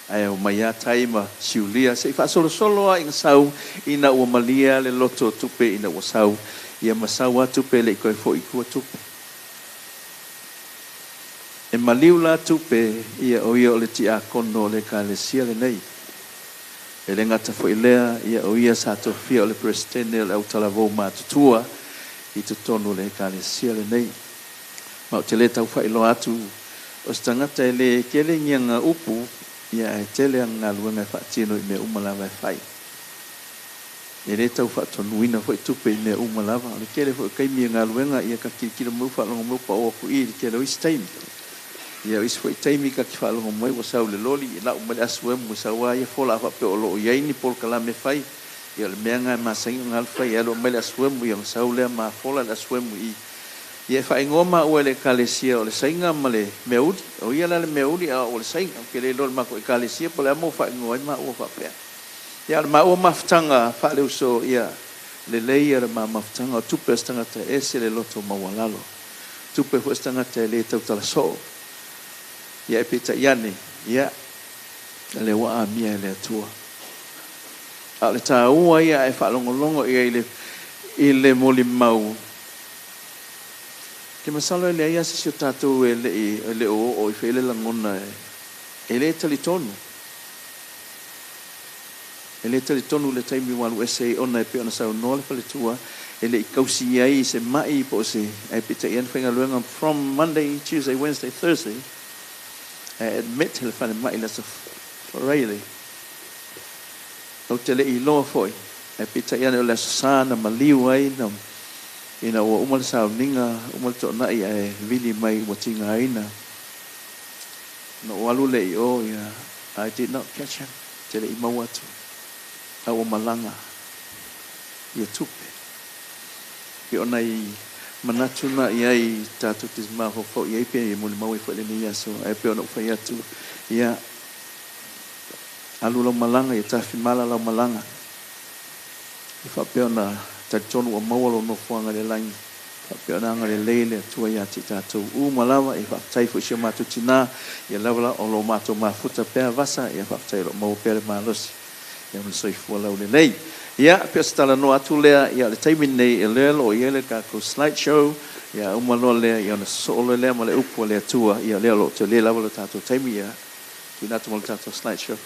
ae omai lava tai ma siulia se i faasolosolo lava ina sau, ina ua malie lava le loto o Tupe ina ua sau, ia ma sau lava Tupe e le i toe foi i tua Tupe. E maliu la Tupe, ia o ia o le tiakono o le Ekalesia lenei. E le gata foi i lea, ia o ia sa tofia o le Peresetene o le Autalavou Matutua i totonu o le Ekalesia lenei. Ma ou te le tau faailoa atu, o se tagata e le tele ni ana upu, ia ae tele ana galuega e faatino i mea uma lava e fai. E le tau faatonuina foi Tupe i mea uma lava. O le tele foi o taimi e galuega, ia ta tilotilo mai ua faalogo mai ua pao atu i i le tele o isi taimi. Ia o isi foi taimi ta te faalogo mai ua sau i le loli, e lau mai le asuemu e sau lava ia fola a faapea o lo o i ai ni polokalame e fai. Ia o le mea lena e masani ona alu fai, e alu aumai le asuemu ia ona sau lea ma fola le asuemu i i. Ia e faaigoa maua e le Ekalesia o le Saina ma le Meauli. O ia la le Meauli a o au o le Saina. Ou te le iloa i le matou Ekalesia po o le a le mea ua faaigoa ai maua faapea. Ia o le maua mafutaga faaleuso, ia lelei ia le ma mafutaga, o tupe a se tagata e ese le loto maualalo. Tupe foi a se tagata e le tautala soo. Ia e peitai ane, ia lea ua amia e le Atua. A o le taua ia a e faalogologo i ai i le, i le molimau, te masalo e leai lava se isi o tatou e le i, e le o oo ifo i ai le lagona e le talitonu. E le talitonu i le taimi ua alu ese ai ona e pei ona saunoa le faletua, e le i tausi ai i se ma'i po o se, ae peitai ane faigaluega from Monday, Tuesday, Wednesday, Thursday, ae admit le falemai i le aso Faraile. Ou te le i iloa foi, ae peitai ane o le aso Sa na maliu ai na, ina ua uma le sauniga, uma le toonai ae vili mai ua tigaina. Na ou alu lea i o, ia, I did not catch him. Te le i maua atu, a ua malaga ia Tupe. Pei o nai manatu na i ai tatou te mafaufau i ai pe molimau ai foi lenei aso. Ae pei ona ou fai atu, ia, alu lau malaga, ia tafimala lau malaga. Ia faapea ona talitonu ua maua lou nofoaga i le lagi. Faapea ona agalelei le Atua ia te i tatou uma lava. Ia faafetai foi i si o matou tinā, ia lava la o lo matou mafuta pea Vasa, ia faafetai o lo o maua pea le malosi ia ma le soifua laulelei. Ia, pei o se talanoa atu lea, ia o le taimi lenei, o lea o lo o i ai le tatou slide show, ia uma loa lea, ia ona sosoo loa lea ma le upu a le Atua, ia o lea o lo o tele lava lo tatou taimi, ia tuuina atu mo le tatou slide show.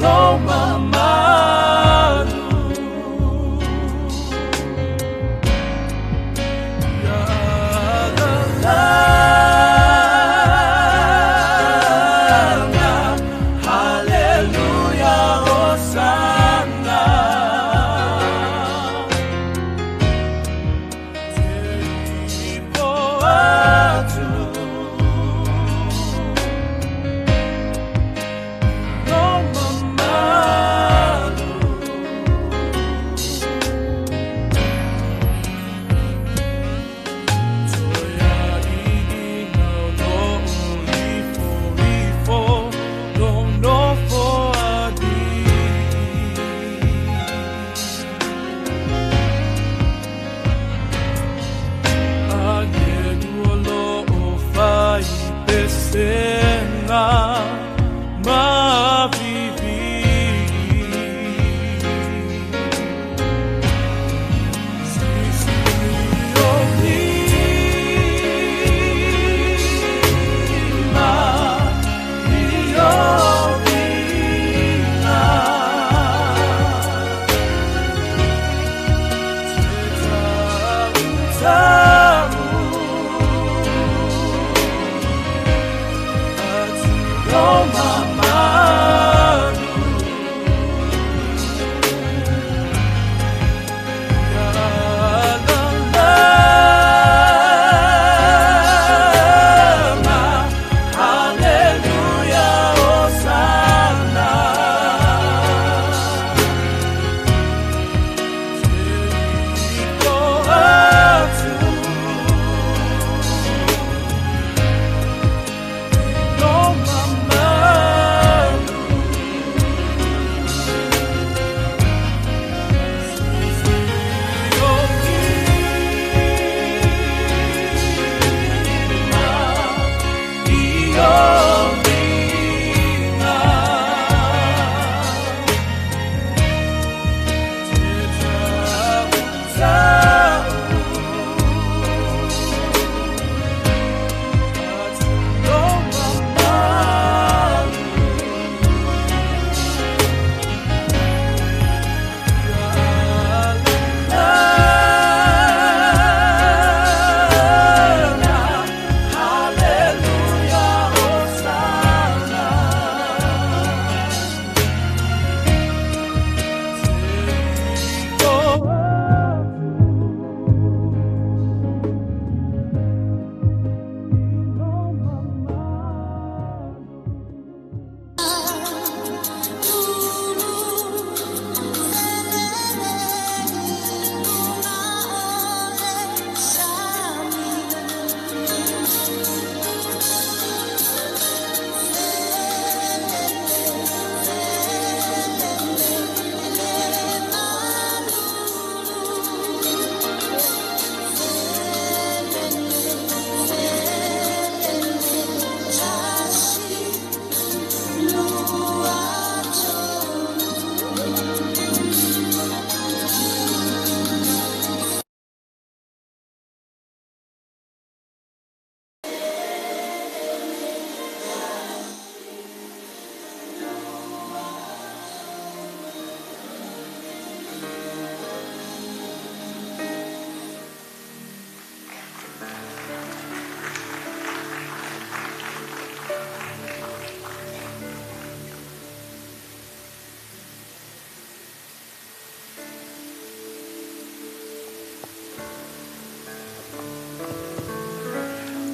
Lo mamalu.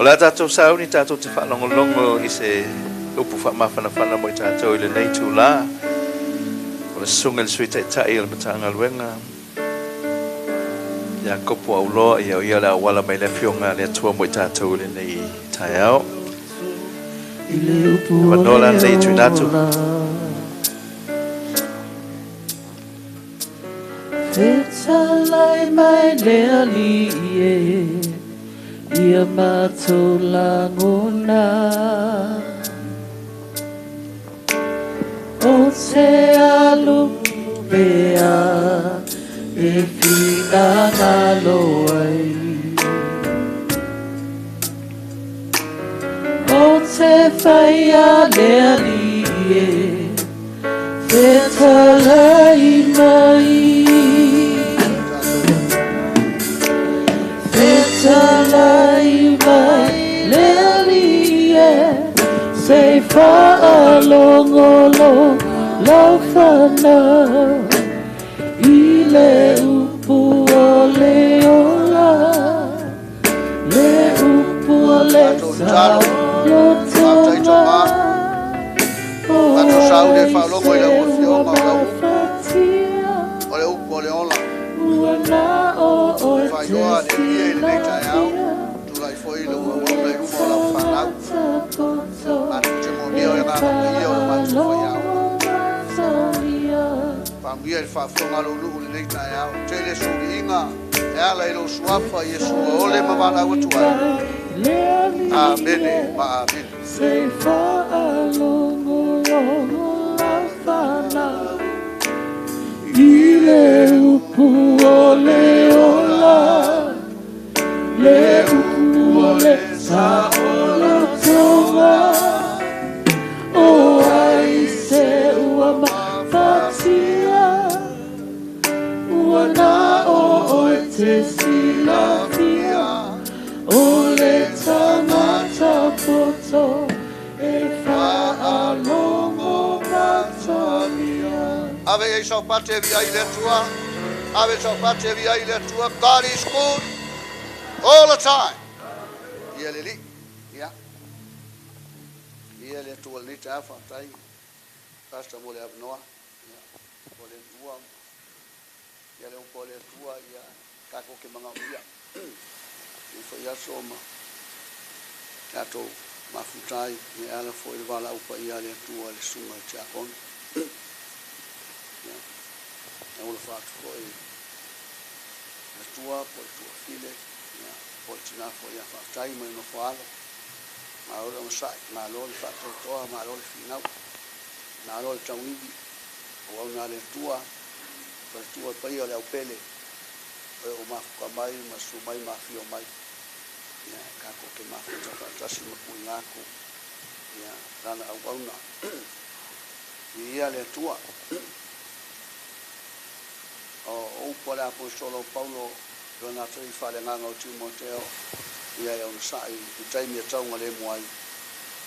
O le a tatou sauni tatou te faalogologo i se upu faamafanafana mo i tatou i lenei itulā. O le susuga i le Sui Taitai o le Matagaluega, Iakopo Auloa, ia o ia le auala mai le Afioga a le Atua mo i tatou i lenei taeao. Avanoa la lenei e tuuina atu. Fetalai mai le Alii e, ia matou lagona. O te alu pea e finagalo ai. O te whai a le Alii e, fetalai mai. Fetalai mai le Alii e, se i faalogologo lau fanau i le upu o le ola, le upu o le saolotoga. Tatou sauni e faalogo i lau Afioga o lau upu, o le upu o le ola. E faailoa le Alii i lenei taeao, tulai foi lou auauna i luma o lau fanau. Matou te molia o le agaga paia o le matou faiaoga. Faamanuia i le faafofoga a lou nuu i lenei taeao. Tele suliiga e ala i lou suafa Iesu ua ole ma valaau atu ai. Amene ma amene. I le upu o le ola, le upu o le saolotoga. O ai se ua mafatia, ua na o oe te silafia, o le tagata poto e faalogologo. Ave ei sau pate vi ai le Atua. Ave sau pate vi ai le Atua. God is good all the time. Ia le li. Ia. Ia le Atua le ta fa tai. Pastor mo le avanoa. Ia. Po le Atua. Ia le upo le Atua ia kako ke manga ia. I fo ia so ma. Tatou mafutai me ala fo i le vala upa ia le Atua le sunga i tiakono. Ia. E ola whaatu fo i le tua, po le tua file, ia, po le tina fo ia whaatai mai no whaalo. Ngā ora masai, ngā lo le whaatotoa, ngā lo le whingau, ngā lo le tauivi, o au nā le tua, po le tua pai o le au pele, o e o mafuka mai, ma su mai, ma whio mai. Ia, kako ke mafuta whaatasi ma kui ngāku, ia, rana au auna. Ia le tua. O upo le apostolo Paulo lona tui whale nganga o Timoteo ia e ona sai i taimi e taunga le muai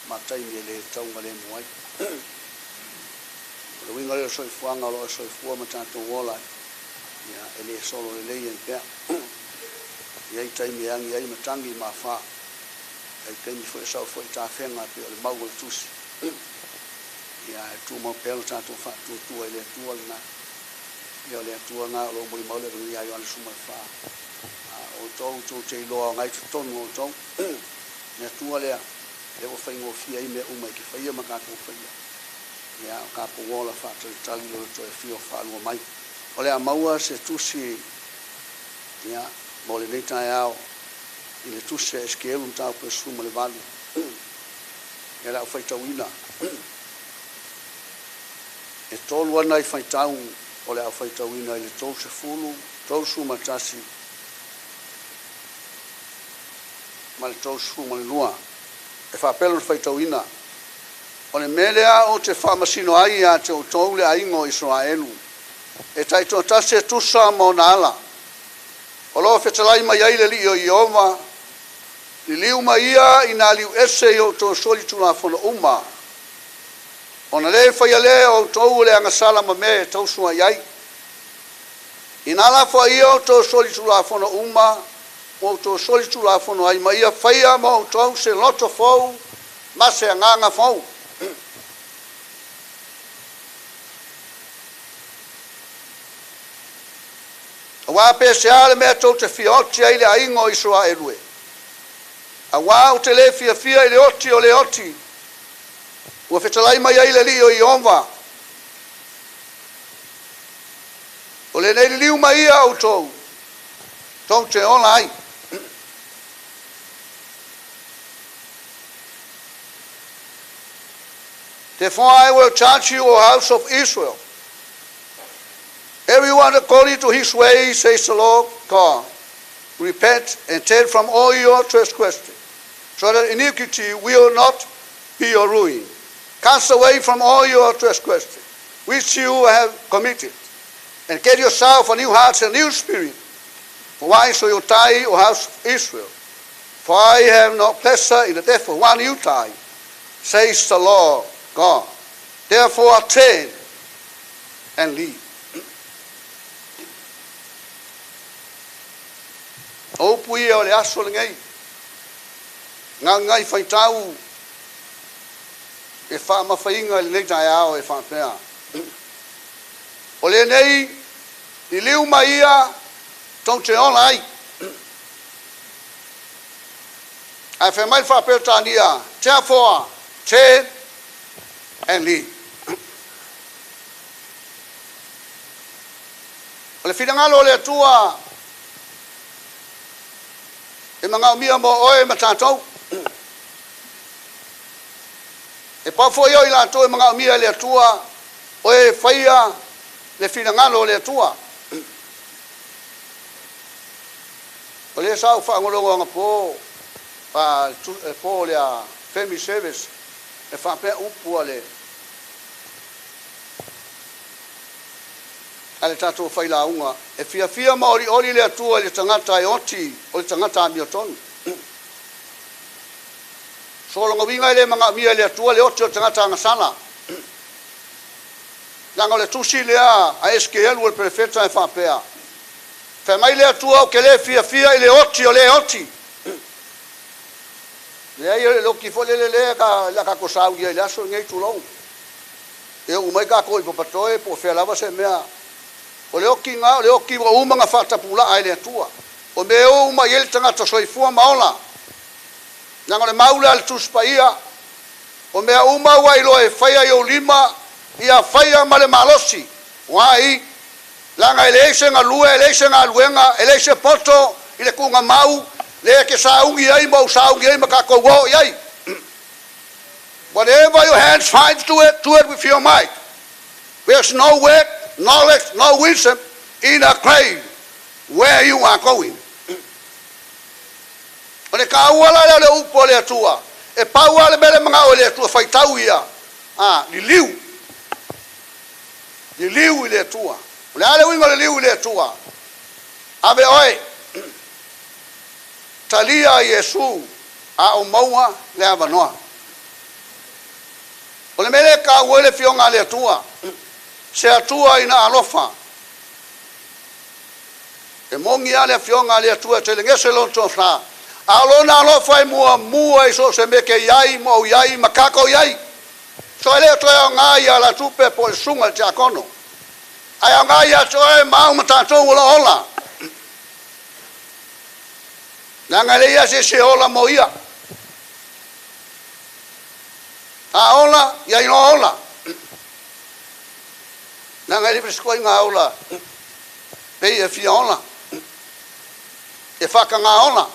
ma taimi e le taunga le muai. O le winga leo soifuanga o lo e soifua ma tātou ola ia e le solo le lei en pea. Ia i taimi e angi ai matangi ma wha. Ai taimi fo e sau fo i tāwhenga pe o le mau o le tusi. Ia e tū mau pea lo tātou whaatuatua i le atua le nā. Ia o le atua ngā o lo moli maule rungi ai o ana suma wha. O tō tō te iloa o ngai tonu o tō. Le atua lea, le o whaingo fia i mea uma i ke whaia ma kākou whaia. Ia o kākou ola whaatalitali lo le toe fio whaalua mai. O le a maua se tusi, ia, mo le nei tae ao, i le tusi e eskeelu mtau pe suma le valu. Ia le au whaitauina. E tolu ana i whaitau o le au whaitauina i le tō se fulu, tō suma tasi, ma le tō suma le lua. E whapelo le whaitauina. O le mele a o te whaamasino ai a te o tō le aingo Israelu. E taitoa tasi e tusa ma ona ala. O loa fetalai mai ai le li o Iova, i liu mai ia i nā liu ese i o tō soli tulafono uma. Ona le whaia le o tō le angasala ma me tausua i ai. I nā la wha ia o tō soli tulafono uma, o tō soli tulafono ai ma ia whaia ma o tō se loto fou, ma se anganga fou. A wā pe se ale mea tō te fioti ai le aingo Israelue. A wā o te le fia fia i le oti o le oti. Ua fetalai mai ai le li o Iova. O le nei liu mai ia o tō. Tō te ola ai. Therefore I will charge you, O house of Israel. Everyone according to his way, says the Lord God. Repent and turn from all your transgressions, so that iniquity will not be your ruin. Cast away from all your transgressions, which you have committed, and get yourself a new heart and a new spirit. For why shall you die, O house of Israel? For I have no pleasure in the death of one you die, says the Lord God. Therefore turn and leave. O pui o le aso le ngai. Ngā ngai whaitau e whaamawhainga le nei tae ao e whaapea. O le nei, i liu mai ia, tō te ola ai. Ai whai mai whaapea tānia, therefore, turn and leave. O le whirangalo o le atua, e mangau mia mo oe ma tātou. E pāfo i o i lātou e mangau mia le atua, oe whaia le whirangalo o le atua. O le sau whaangolongo anga pō, pō le a family service, e whaapea upu a le tātou whailaunga. E fia fia maori ori le atua i le tangata e oti, o le tangata a mia tonu. Solonga winga i le manga mia le atua le oti o le tangata angasala. Leaga o le tusi lea a Esekielu o le perofeta e faapea, Fai mai le Atua ou te le fiafia i le oti o le oti. Leai, o le oti foi lele lea o le a tatou sauni ai i le aso lenei, tulou. E oo mai tatou i Papatoe po o fea lava se mea. O le oti lena o le oti ua uma ona faatapulaa e le Atua. O mea e o uma i ai le tagata soifua ma ola. Leaga o le mau lea a le Tusi Paia, o mea uma ua iloa e faia i ou lima, ia faia ma le malosi. Why? Leaga e leai se galue, e leai se galuega, e leai se poto i le tuugamau lea e te sauni ai ma ou sauni ai ma tatou o i ai. Whatever your hands find to do it, do it with your might. There's no work, knowledge, no wisdom in a grave where you are going. O le taua la lea o le upu a le Atua, e pau lava le mea le manao e le Atua faitau ia, a, liliu. Liliu i le Atua. O le a le uiga o le liu i le Atua? Ave oe, talia Iesu a o maua le avanoa. O le mea lea e taua ai le Afioga a le Atua, se Atua ina alofa. E moni lava le Afioga a le Atua e telegese lona tofa, a o lona alofa e muamua i so o se mea ke i ai ma ou i ai ma tatou i ai. So e le o toe aoga ia la tupe po o le susuga i le tiakono, ae aoga ia te oe ma au ma tatou o lo o ola. Leaga e leai lava se isi e ola mo ia. A ola, ia iloa ola. Leaga e le fesikoiga ola pei e fia ola, e faataga ola.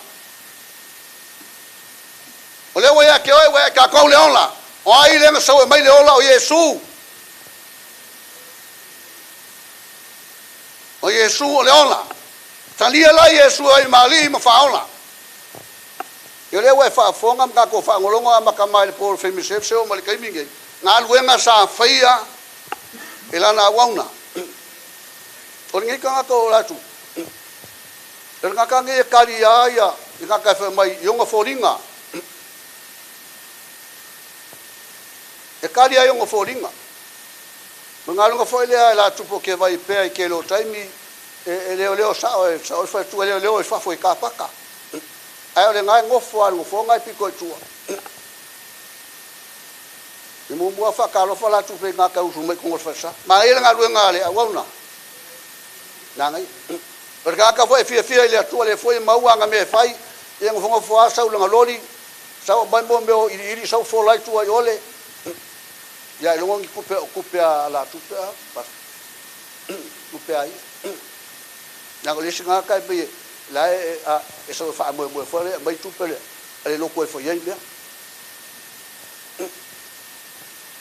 O lea ua ia te oe, ua ia i tatou le ola. O ai lea na sau e mai le ola? O Iesu. O Iesu o le ola. Talia la Iesu ai ma alii ma faaola. Ia o lea ua e faafofoga ma tatou faalogologo amata mai le po o le Family Service e oo mai le taimi lenei, galuega sa faia e lana auauna. O lenei tagata o Latu, o le tagata lenei e tali lava ia le tagata e fai mai i ona foliga. E tali lava i ona foliga. O le galuega foi lea e Latu po o ke vai pea i tele o taimi e leoleo sao e sao i faletua e leoleo i fafo i kapaka. Ae o lena e nofo lava i le nofoa lena e pito i tua. E muamua faatalofa la tupe i gata usu mai totonu o le falesa. Manaia le galuega a le auauna. Manaia. O le tagata foi e fiafia i le Atua, lea foi e maua ana mea e fai, ia nofonofo lava sau i lana loli, sau aumai mo mea o iliili, sau fola i tua i ole. Ia ailoga ni tupe o tupe a la tupe a, tupe a ia. Leaga o le isi tagata e pei e la e e sau e faamoemoe foi lea e aumai tupe le a le lotu e fai ai mea.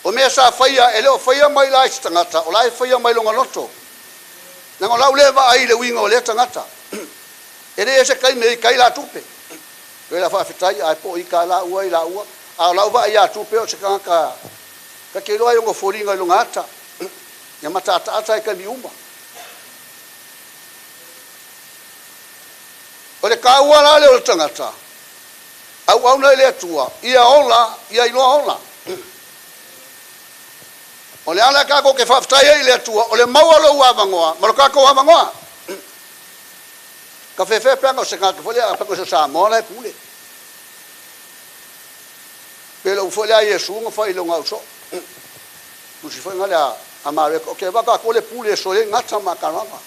O mea sa faia e le o faia mai la i se tagata, o la e faia mai lona loto. Leaga o lau lea vaai i le uiga o lea tagata. E le ese taimi e ika ai la tupe. Toe la faafetai ae po o ika la ua i la ua. A o lau vaai ia tupe o se tagata ta te iloa ai ona foliga i lona ata. Ia mataataata i taimi uma. O le taua la lea o le tagata, auauna i le Atua, ia ola, ia iloa ola. O le ala tatou te faafetai ai i le Atua, o le maua o lou avanoa ma lo tatou avanoa. Ka fefe pe ana o se tagata foi lea, pe ana o se Samoa la e pule. Pe lou foi lea Iesu na fai i lona ausoo. Tusi foi na lea a Mareko, o ke vaka ko le pule e soe gata ma kalava.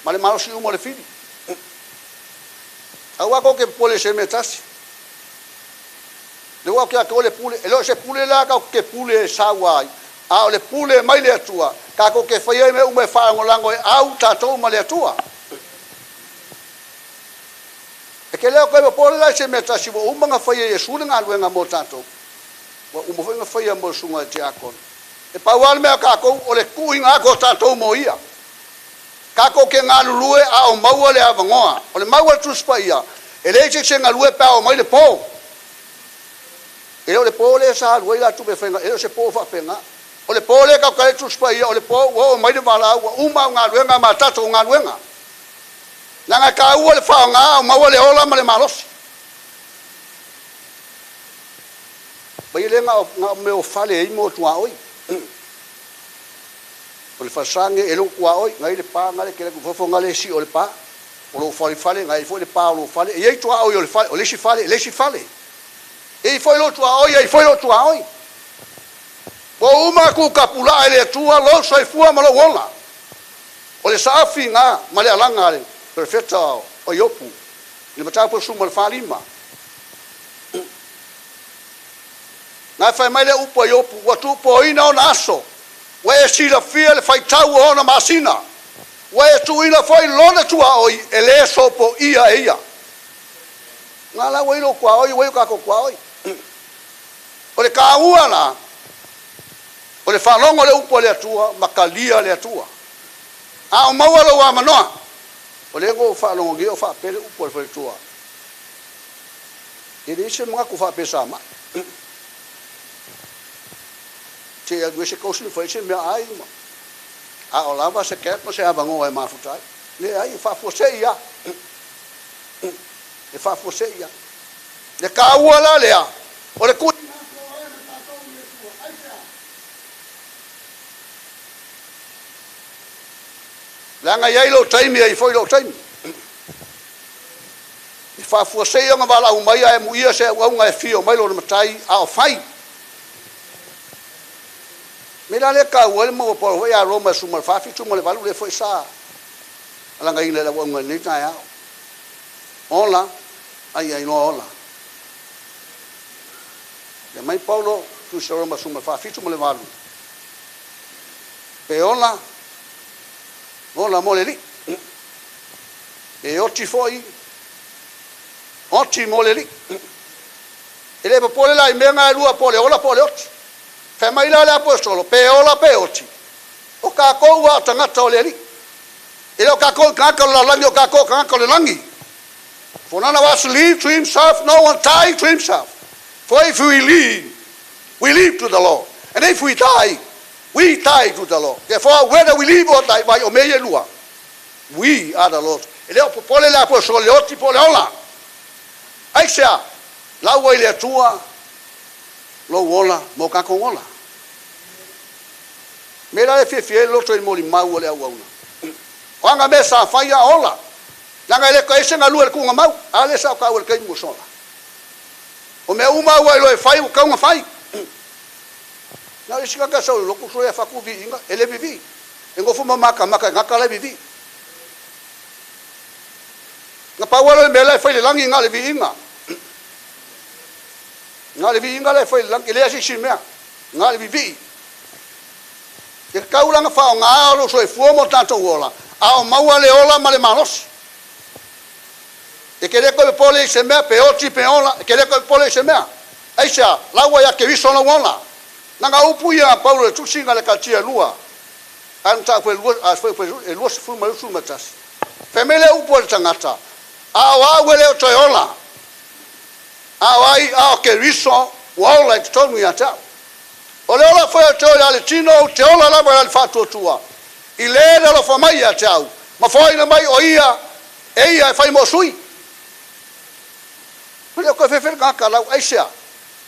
Ma le malosi uma o le fili. Aua ko ke pole se mea tasi. Le ua ke ake le pule, e le o se pule la ka ke pule e saua ai. A o le pule mai le Atua, tatou ke fai ai mea uma e faalagolago e au tatou ma le Atua. E ke leo koe pole la se mea tasi ua uma na fai e Iesu le galuega mo tatou. Ua uma foi na faia mo le susuga i le tiakono. E pau lava le mea a tatou, o le tuuina atu o tatou mo ia. Tatou te galulue a o maua le avanoa. O le mau a le Tusi Paia, e leai se isi e galue pe a oo mai le po. E le o le po lea sa alu ai latou mea faiga, e le o se po faapena. O le po lea e tatou te le Tusi Paia, o le po ua oo mai le valaau, ua uma au galuega ma a tatou galuega. Leaga e taua le faaaoga a o maua le ola ma le malosi. Mai e le na o mea o fale ai mo tuaoi. O le falesaga e lou tuaoi, gai le pa ga le kele ku fofo ga le si o le pa. O lou fale fale gai foi le pa o lou fale. E iai tuaoi o le fale, o le isi fale, le isi fale. E i foi lou tuaoi, e i foi lou tuaoi. Ua uma ku kapula'a e le Atua lou soifua ma lou ola. O le saafiga ma le alaga a le perofeta o Iopu i le mataupu 15. Na fai mai le upu a Iopu, ua tuupoina ona aso, ua e silafia le faitau o ona masina, ua e tuuina foi lona tuaoi e lē sopoia e ia. Na la ua i lou tuaoi, ua i o tatou tuaoi. O le taua la, o le faalogo le upu a le Atua ma talia le Atua. A o maua lou avanoa, o lea na ou faalogogia o faapea le upu a le faletua. E leai se manatu faapea sa mai. Te alu e se kausi ma fai se mea ai ma. A o lava se gap ma se avanoa e mafuta ai. Leai, e faafuasei lava. E faafuasei lava. Le taua la lea, o le tuuina atu o oe ma tatou i le Atua. Aisea? Leaga e i ai lou taimi, e i ai foi lou taimi. E faafuasei ona valaau mai ae muia se auauna e fio mai lona matai a o fai. Me la le taua ai le maua Paulo foi ia Roma e 14, 7 ma le 8 lea foi sa alagaina i le auauna i lenei taeao. Ola, ai ai loa ola. Ia mai Paulo, tusi Roma 14, 7 ma le 8. Pe ola, ola mo le Alii. E oti foi, oti mo le Alii. E le popole la i mea na e lua po o le ola po o le oti. Fai mai la le apoestolo, pe ola pe oti. O tatou ua o tagata o le Alii. E le o tatou i tagata o le lalolagi, o tatou o tagata o le lagi. For none of us live to himself, no one die to himself. For if we live, we live to the Lord. And if we die, we die to the Lord. Therefore, whether we live or die, vai o mea ia e lua, we are the Lord's. E le o popole le apoestolo i le oti po o le ola. Aisea? Lau ai le Atua lou ola mo tatou ola. Mea la e fiafia ai le loto i le molimau a le auauna. O aga mea sa fai a ola. Leaga e le toe ese galue i le tuugamau, a lea sa o taua i le taimi ua sola. O mea uma ua iloa e fai ua tatau ona fai. Na o le isi tagata sau i le lotu sole a fatu viiga, e le vivii. E nofo ma matamata i gata la e vivii. Na pau lava lea o le mea la e fai i le lagi na o le viiga. Na o le viiga la e fai i le lagi, e leai se isi mea. Na o le vivii. E tatau la ona faaaoga lou soifua mo tatou ola, a o maua le ola ma le malosi. E te le toe popole i se mea, pe oti pe ola, e te le toe popole i se mea. Aisea? Lau ia Keriso lou ola. Na nga upu ia a Paulo i le tusiga a le Ekalesia e lua, a na tau e 21. Fai mai le upu a le tagata, A o au e le o toe ola, a o ai, a o Keriso ua ola i totonu ia te au. O le ola foi o te oe a le tino, ou te ola lava i la le faatuatua, i le le alofa mai ia te au, ma foaina mai o ia e ia e fai mo sui. O le o koe fefe le tagata lau, aisea?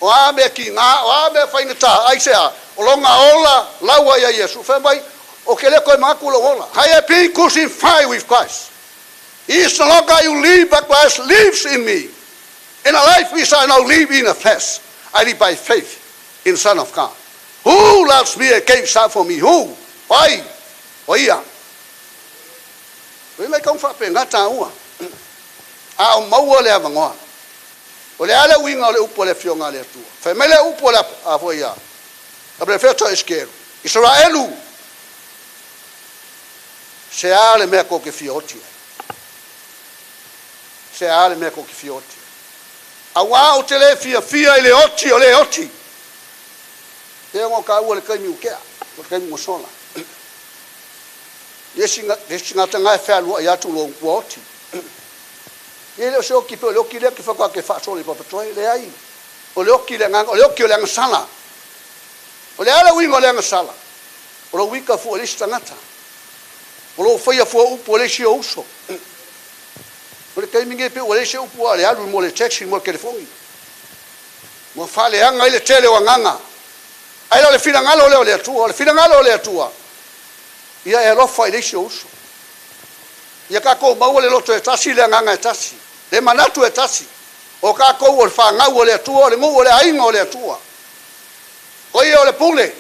O a mea kiga, o a mea faigata, aisea? O lona ola laua ia Iesu. Fai mai, o ke le koe manatu lou ola. I have been crucified with Christ. It is no longer I who live, but Christ lives in me. In a life which I now live in the flesh, I live by faith in the Son of God, who loves me and gave himself for me. Who? O ai? O ia. O ia mai kau faapena taua. A o maua le avanoa. O le a le uiga o le upu a le Afioga a le Atua? Fai mai le upu a le a foi a Perefeto Esekielu, Isaraelu, se a le mea kou te fia oti ai? Se a le mea kou te fia oti ai? Auā ou te le fiafia i le oti o le oti. Pea ua taua le taimi ua tea, o le taimi ua sola. Le isi tagata lena e fealuai atu loa ua oti. Ia e le o se oti pei o le oti lea ke faatoa ke faasola i Papatoe, leai. O le oti i le agaga, o le oti o le agasala. O le a le uiga o le agasala? O lou ika fua i le isi tagata. O lou faia fua upu e le isi ou uso. O le taimi nei pei ua leai se upu a o le alu mo le taxi mo le telefoni. Ua faaleaga ai le tele o agaga. Ae le o le finagalo lea o le Atua. O le finagalo o le Atua, Ia e alofa i le isi ou uso. Ia tatou maua le loto e tasi, le agaga e tasi, le manatu e tasi. O tatou o le fanau o le Atua, o le nuu o le aiga o le Atua. O ia o le pule.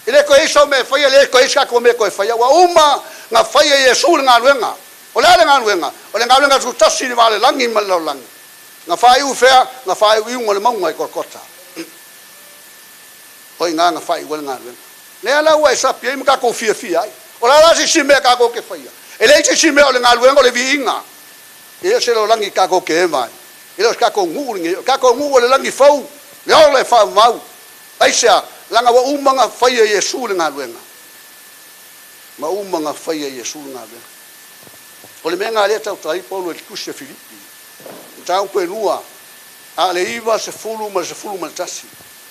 E le toe i ai sau mea e faia, e le toe i ai se tatou mea e toe faia. Ua uma na faia e Iesu le galuega. O le a le galuega? O le galuega tutasi i le va o le lagi ma le lalolagi. Na faaiu i fea? Na faaiu i uga o le mauga i Kolokota. O i ina na faaiu ai le galuega. Lea la ua e sapi ai ma tatou fiafia ai. O le a la se isi mea tatou te faia? E leai se isi mea o le galuega o le viiga. E le o se lalolagi tatou te eva ai. E le o se tatou nuu lenei. O le tatou nuu o le lagi fou, le ola e faavavau. Aisea? Leaga ua uma ona faia e Iesu le galuega. Ma uma ona faia e Iesu le galuega. O le mea lena lea e tautala ai Paulo i le tusi a Filipi, mataupu e 2, a le 9, 10 ma le 11.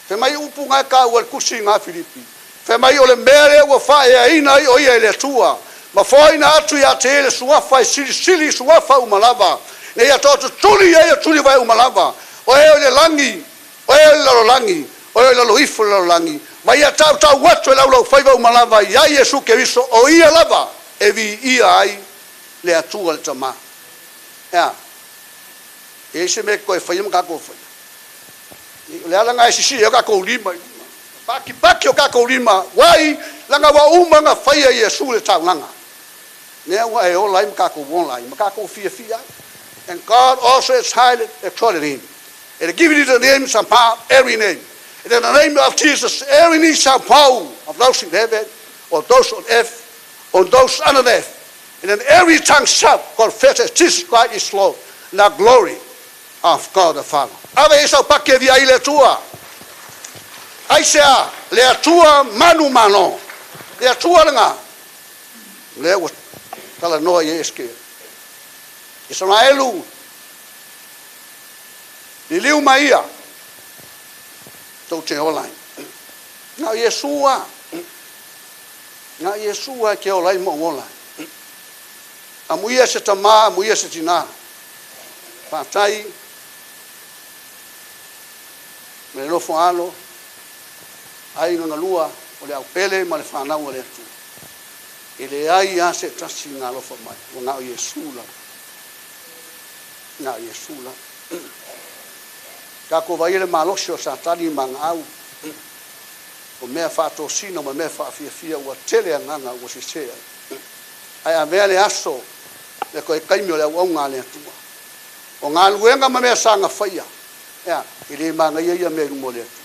Fai mai upu na e taua e le tusi na a Filipi, fai mai o le mea lea ua faaeaina ai o ia e le Atua, ma foaina atu ia te ia le suafa e silisili i suafa uma lava, ina ia toatutuli ai o tulivae uma lava, o e o i le lagi, o e o i le lalolagi, o e o i lalo ifo o le lalolagi, ma ia tautau atu e laulaufaiva uma lava ia Iesu Keriso, o ia lava e viia ai le Atua le Tama. E a? E i ai se mea e toe faia ma tatou faia? O le ala lena e sisii ai o tatou lima i luga. Pakipaki o tatou lima, wai, leaga ua uma ona faia e Iesu le taulaga. Lea ua e ola ai ma tatou ola ai, ma tatou fiafia ai. And God also has highly exalted him, and given him the name above every name. And in the name of Jesus, every knee shall bow of those in heaven, or those on earth, or those under the earth. And then every tongue shall confess that Jesus Christ is Lord, and the glory of God the Father. Ave i sau pake via i le Atua. Aisea, le Atua manu malo. Le Atua lena. Lea ua talanoa i ai Esekiele. Isaraelu, liliu mai ia, tou te ola ai. Na o Iesu lava. Na o Iesu lava e te ola ai ma ou ola ai. Amuia se tama, amuia se tina. Faafetai ma le nofo alo, aiga galua o le aupele ma le fanau a le Atua. E leai lava se tasi na alofa mai, ua na o Iesu lava. Na o Iesu lava. Tatou vaai le malosi o Satani ma ana au, o mea faatosina ma mea faafiafia ua tele agaga ua sese ai. Ae avea le aso le toe taimi o le auauna a le Atua. O galuega ma mea sa na faia, ea, e le manaia ia mea i luma o le Atua.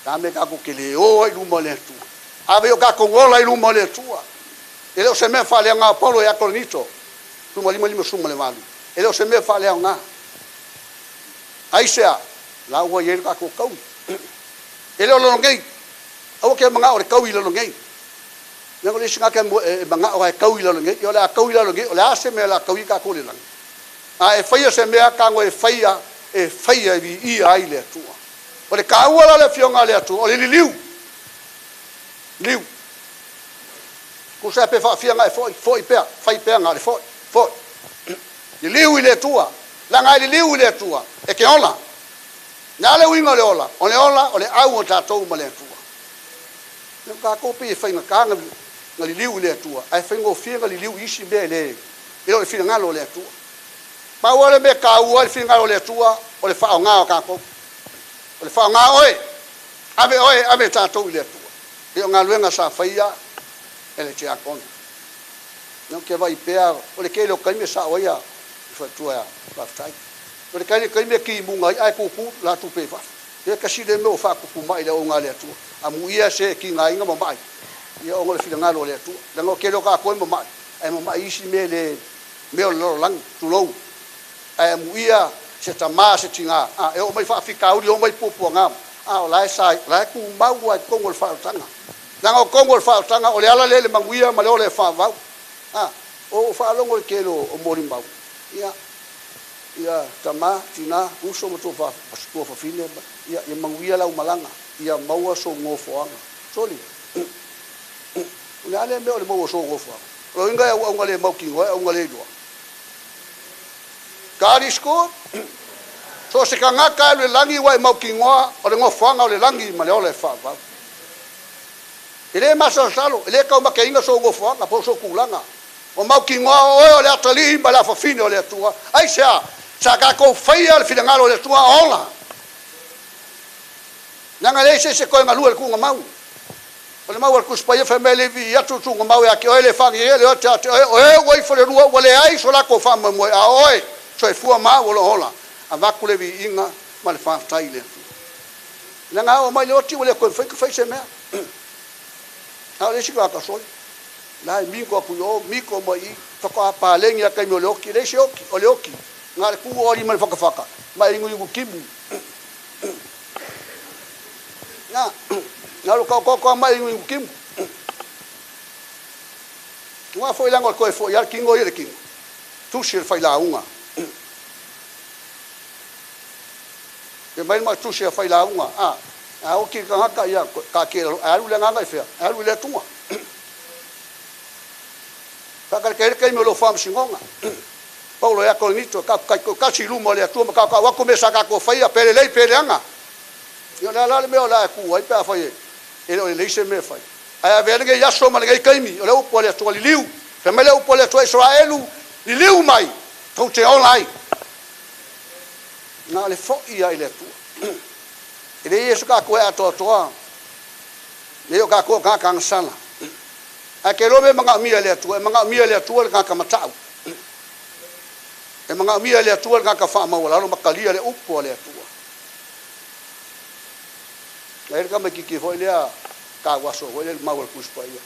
Le a mea tatou te le o ai i luma o le Atua? Ave o tatou ola i luma o le Atua. E le o se mea faaleaoga o Paulo ia Korinito, 5, 58. E le o se mea faaleaoga. Aisea? La ua i ai le tatou taui. E le o lalogei. Aua ke manao o le taui i lalogei. Leaga o le isi tagata e manao lava e tau i lalo nei, ia o le a tau i lalo nei, o le a se mea o le a tau ai tatou i le lagi? A e faia se mea, tago e faia, e faia e viia ai le Atua. O le taua la o le Afioga a le Atua, o le liliu. Liliu. Tusa pe faafia na e foi, foi pea, fai pea na o le foi, foi. Liliu i le Atua. Leaga e liliu i le Atua, e te ola. Le a le uiga o le ola? O le ola, o le au o tatou ma le Atua. Ia o tatou pei e faigata na liliu i le Atua, ae faigofie na liliu i isi mea e le e le o le finagalo o le Atua. Pau lava le mea e taua ai le finagalo o le Atua, o le faaaoga o tatou. O le faaaoga oe, ave oe, ave tatou i le Atua. Pei o galuega sa faia e le tiakono. Ia ou te vaai pea, o le tele o taimi e sao ai a le faletua e faafetai. O le tele o taimi e kimuga ai ae tutu la tupe i fafo. Ia tasi lea mea ua faatupu mai i le auauna a le Atua. Amuia se e tigaina ma mai, ia ona o le finagalo o le Atua. Leaga o tele o tatou e mamai, ae mamai i isi mea e le mea o le lalolagi, tulou. Ae amuia se tama, se tina, a, e oo mai faafitauli, oo mai puapuaga, a o la e sa, o la e tumau lava i totonu o le faaolataga. Leaga o totonu o le faaolataga, o le ala lea i le manuia ma le ola e faavavau. A, o faalogo i le tele o molimau, ia, Ia tama, tina, uso ma tuafafine, ia, ia manuia lau malaga, ia maua sou nofoaga. Soli, o le a lea mea o le maua o sou nofoaga? O lou uiga e auauna le mautinoa, e auauna le iloa. God is good. So o se tagata e alu i le lagi ua e mautinoa o le nofoaga o le lagi ma le ola e faavavau. E lē masalosalo, e lē taumateina sou nofoaga po o sou tulaga. Ua mautinoa o oe o le atalii ma le afafine o le Atua. Aisea? Sa tatou faia le finagalo o le Atua a ola. Leaga e leai se isi e toe galue i le tuugamau. O le mau a le Tusi Paia fai mai e le vivii atu le tuugamau ia te oe le faagegea le ote ia te oe, o e ua ifo i le lua ua leai so latou faamoemoe, a o oe, soifua ma au o lo o ola, avatu le viiga ma le faafetai i le Atua. Leaga a oo mai le oti ua le toe mafai ona fai se mea. A o le isi tagata sole, la e mito atu i o, mito mai i i, faatoa paleni lava i le taimi o le oti, e leai se oti, o le oti, na o le tu o alii ma le fatafata, ma e inuinu timu. Na, na o le taotaoto lava ma e inuinu timu. Aua foi leaga o le toe foi lava le tino ia i le tino, tusi e le failauga. Fai mai le maʻatusi a failauga, A, a oti le tagata, ia, taatia i lalo, ae alu le agaga i fea? E alu i le Atua. Faatalitali ai le taimi o lou faamasinoga. Paulo ia Korinito, tatou taitoatasi i luma o le Atua ma taotao atu mea sa tatou faia, pe lelei pe leaga. Ia o le a la le mea o le a e tu ai pe afai e le o lelei se mea e fai? Ae avea lenei aso ma lenei taimi, o le upu a le Atua, liliu. Fai mai le upu a le Atua, Isaraelu, liliu mai, tou te ola ai. Na o le foi lava i le Atua. E leai se tatou e atoatoa, leai o tatou o tagata agasala. Ae te iloa mea e manaomia e le Atua, e manaomia e le Atua le tagata matau. E manaomia e le Atua le tagata faamaualalo ma talia le upu a le Atua. Na i ai le tamaitiiti foi lea tauaso foi lea i le mau a le Tusi Paia.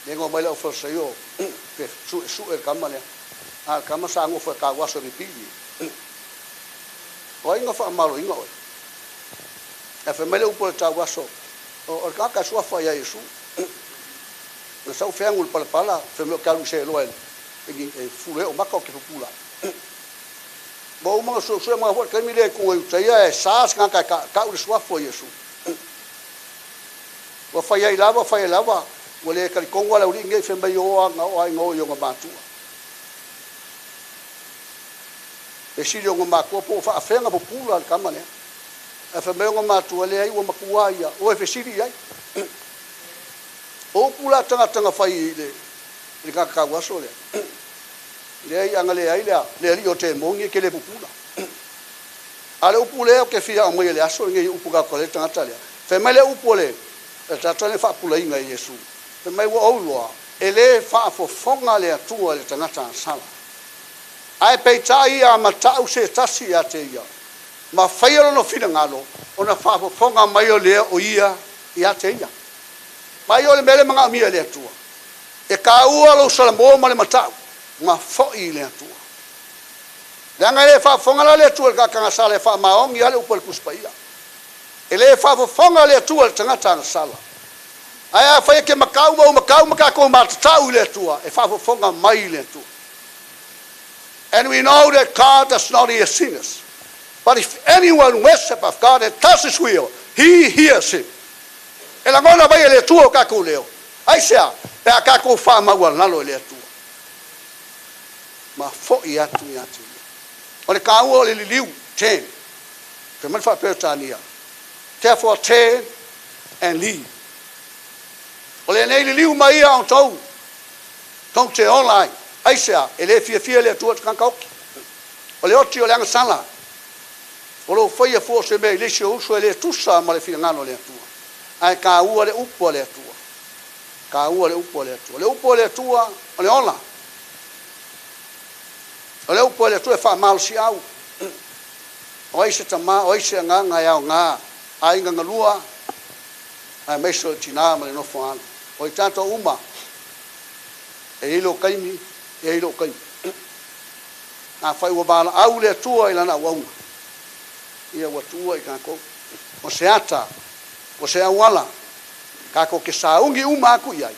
Lea na omai le aufalesaio pe suesue le tama lea. A o le tama sa nofo e tauaso i le pili. O ai na faamaloina oe? Ae fai mai le upu a le tauaso, O le tagata e suafa ia Iesu. Na sau feagu i le palapala, fai mai ou te alu i Seloa e fulu ai ou maka ou te pupula ai. Ua uma ona suesue mai foi le taimi lea i tuga i uta ia e sa se tagata e tau le suafa o Iesu. Ua fai ai lava, fai ai lava, ua le talitonu lava le aualii nei, fai mai o aga o aiga o i ona matua. Fesili ona matua po o faafega pupula le tama lea. Ae fai mai ona matua, leai ua matua ia, o e fesili i ai. O upu la tagata na fai i le tagata tauaso lea, leai ana leai le le alii o temoni e te le pupula. A o le upu lea ou te fia aumaia i le aso lenei, upu na le tagata lea. Fai mai le upu o le tagata lea faapulaina e Iesu. Fai mai ua ou iloa, e le faafofoga le Atua i le tagata agasala. Ae peitai a matau se tasi ia te ia, ma faia lona finagalo, ona faafofoga mai o lea o ia ia te ia. Mai o le mea lea e manaomia e le Atua. E taua lou salamo ma le matau, ma foi i le Atua. Leaga e le faafofoga la le Atua i le tagata agasala e faamaoni lava le upu a le Tusi Paia. E le faafofoga le Atua i le tagata agasala. Ae afai e te matau ma ou matau ma tatou matatau i le Atua, e faafofoga mai le Atua. And we know that God does not hear sinners. But if anyone worshipeth God and does his will, he hears him. E lagona mai e le Atua o tatou leo. Aisea? Pe a tatou faamaualalo i le Atua. Ma foi atu ia te Ia. O le taua o le liliu, turn. Fai mai le Faa-Peretania, Therefore turn and leave. O lenei liliu mai ia outou, tou te ola ai. Aisea? E le fiafia le Atua i le tagata oti. O le oti o le agasala. O lou faia fua o se mea i le isi o uso e le tusa ma le finagalo o le Atua. Ae taua le upu a le Atua. Taua le upu a le Atua. O le upu a le Atua o le ola. O le upu a le Atua e faamalosiau. O ai se tama, o ai se agaga e aoga, aiga galua, aemaise o le tinā ma le nofo a alo. O i tatou uma, e i ai lou taimi, e i ai lou taimi. Afai ua valaau le Atua i Lana auauna, ia ua tuua i tatou. O se ata, o se auala, tatou te sauni uma atu i ai,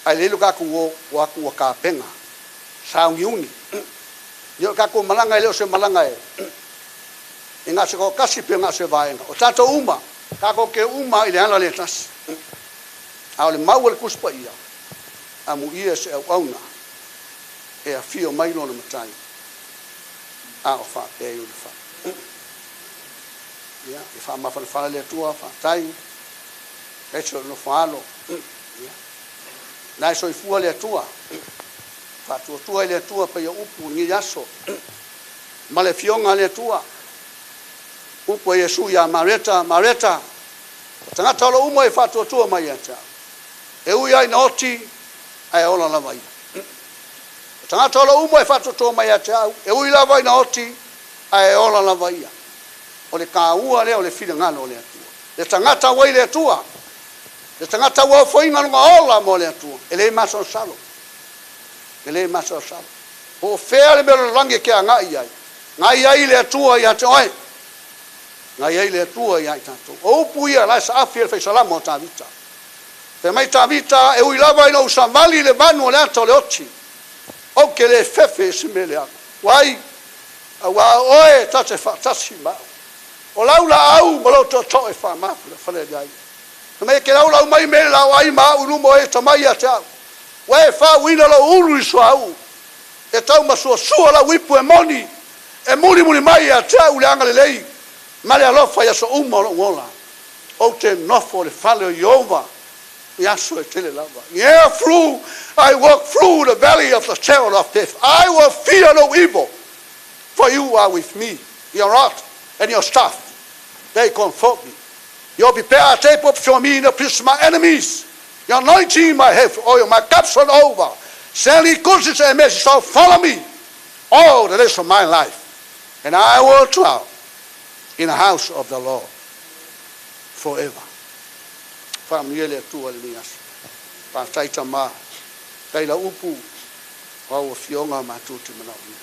ae lelei lo tatou o atu ua tapena, sauniuni. Ia o tatou malaga e le o se malaga e e na o se toatasi pe na o se vaega. O tatou uma, tatou te uma i le ala lea tasi. A o le mau a le Tusi Paia, amuia se auauna e afio mai lona Matai, a o faapea i ona fai. Ia, e faamafanafana le Atua, faafetai. Ese o le nofo alo. Ia. Na e soifua le Atua. Faatuatua i le Atua paia upu i lenei aso. Ma le afioga a le Atua. Upu a Iesu ia Mareta, Mareta, o tagata o lo uma e faatuatua mai ia te au. E ui lava ina oti, ae ola lava ia. O tagata o lo uma e faatuatua mai ia te au, e ui lava ina oti, ae ola lava ia. O le taua lea o le finagalo o le Atua. Le tagata ua i le Atua, le tagata ua ofoina lona ola mo le Atua, e le masalosalo. E le masalosalo. Po o fea le mea o le lalolagi e te agai i ai, na i ai le Atua ia te oe. Na i ai le Atua ia i tatou. O upu ia la e saafi e le faisalamo a Tavita. Fai mai Tavita, e ui lava ina ou savali i le vanu o le ata o le oti, ou te le fefe i se mea leaga. Ua ai, auā o oe ta te faatasi ma au. O lau laau ma lou tootoo e faamafanafana ai. Fai mai e te laulau mai me le laoai ma au i luma o e tamai ia te au. Ua e faauuina lou ulu i suauu, e taumasuasua lau ipu e moni, e mulimuli mai ia te au le agalelei ma le alofa i aso uma o lou ola. Ou te nofo i le fale o Ieova i aso e tele lava. Yea, through I walk through the valley of the shadow of death, I will fear no evil, for you are with me, your rod and your staff, they comfort me. You prepare a table before me in the presence of my enemies. You anointing my head with oil, my cup's run over. Surely goodness and mercy shall follow me all the days of my life, and I will dwell in the house of the Lord forever. Faamanuia le Atua i lenei aso. Faafetai Tama, faafetai lau upu, o au afioga matou te manaomia.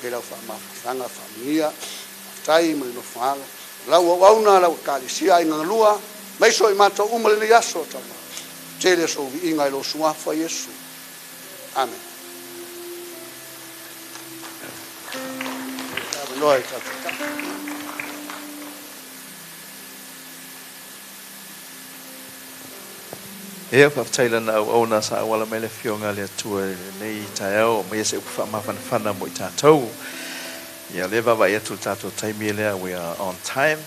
E lau faamafanafanaga, faamanuia, faafetai ma le nofo alo. Lau auauna, lau Ekalesia Aiga Galua, mai so i matou uma lenei aso, Tama. Tele sou viiga i lou Suafa Iesu. Amen. Avanoa i tatou tama. Ia, faafetai lana auauna sa auala mai le Afioga a le Atua i lenei taeao, aumaia se upu faamafanafana mo i tatou. Ia, o lea e vaavaai atu i le tatou taimi lea, we are on time,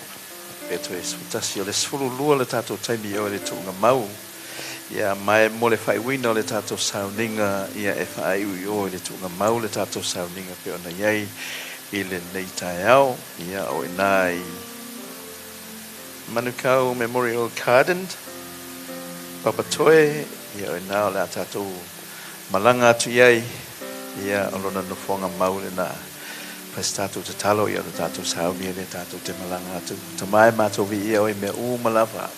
pe toe 11, o le 12 le tatou taimi i o i le tuuga mau. Ia, ma e mo le faaiuina o le tatou sauniga, ia, e faaiu i o i le tuuga mau le tatou sauniga pei ona i ai i lenei taeao. Ia, o i ina i Manukau Memorial Garden, Papatoe, ia o i ina o le a tatou malaga atu i ai, ia o lona nofoaga mau lena. Fai se tatou tatalo, ia ona tatou sauni ai lea tatou te malaga atu. Tama e matou viia oe i mea uma lava.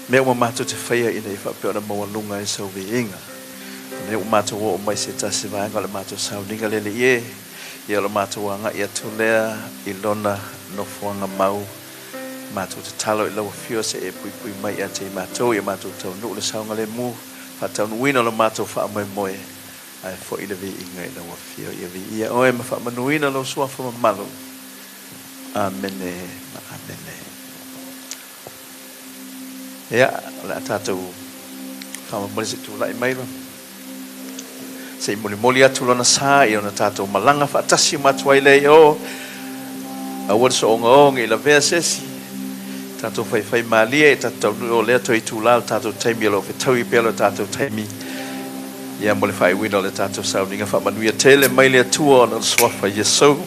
Mea uma matou te faia ina ia faapea ona maualuga ai sau viiga. O lea ua matou oo mai se tasi vaega o le matou sauniga lele i e. Ia o le matou agai atu lea i lona nofoaga mau. Matou tatalo i lau Afio se e puipui mai ia te i matou, ia matou taunuu le saogalemu, faataunuuina lo matou faamoemoe, ae foi le viiga i lau Afio. Ia viia oe ma faamanuina lou Suafa mamalu. Amene ma amene. Ia, o le a tatou faamolemole se i tulai mai la. Se i molimoli atu lona sa i ona tatou malaga faatasi uma atu ai lea i o. Aua le soongaoga i lavea se isi. Tatou faifai malie, tatou taunuu o lea toe itula le tatou taimi o lo o fetaui pea lo tatou taimi. Ia mo le faaiuina o le tatou sauniga faamanuia tele mai le Atua ona o le suafa Iesu.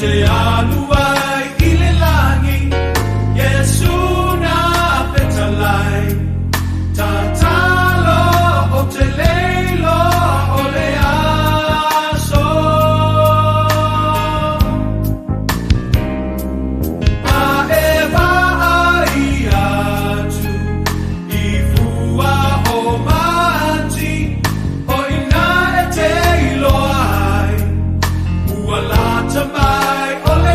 te alu ai i le lagi, Iesu na fetalai. Tatalo ou te le iloa o le aso. A e vaai atu i fua o manti, o i ina e te iloa ai, ua lata mai o le.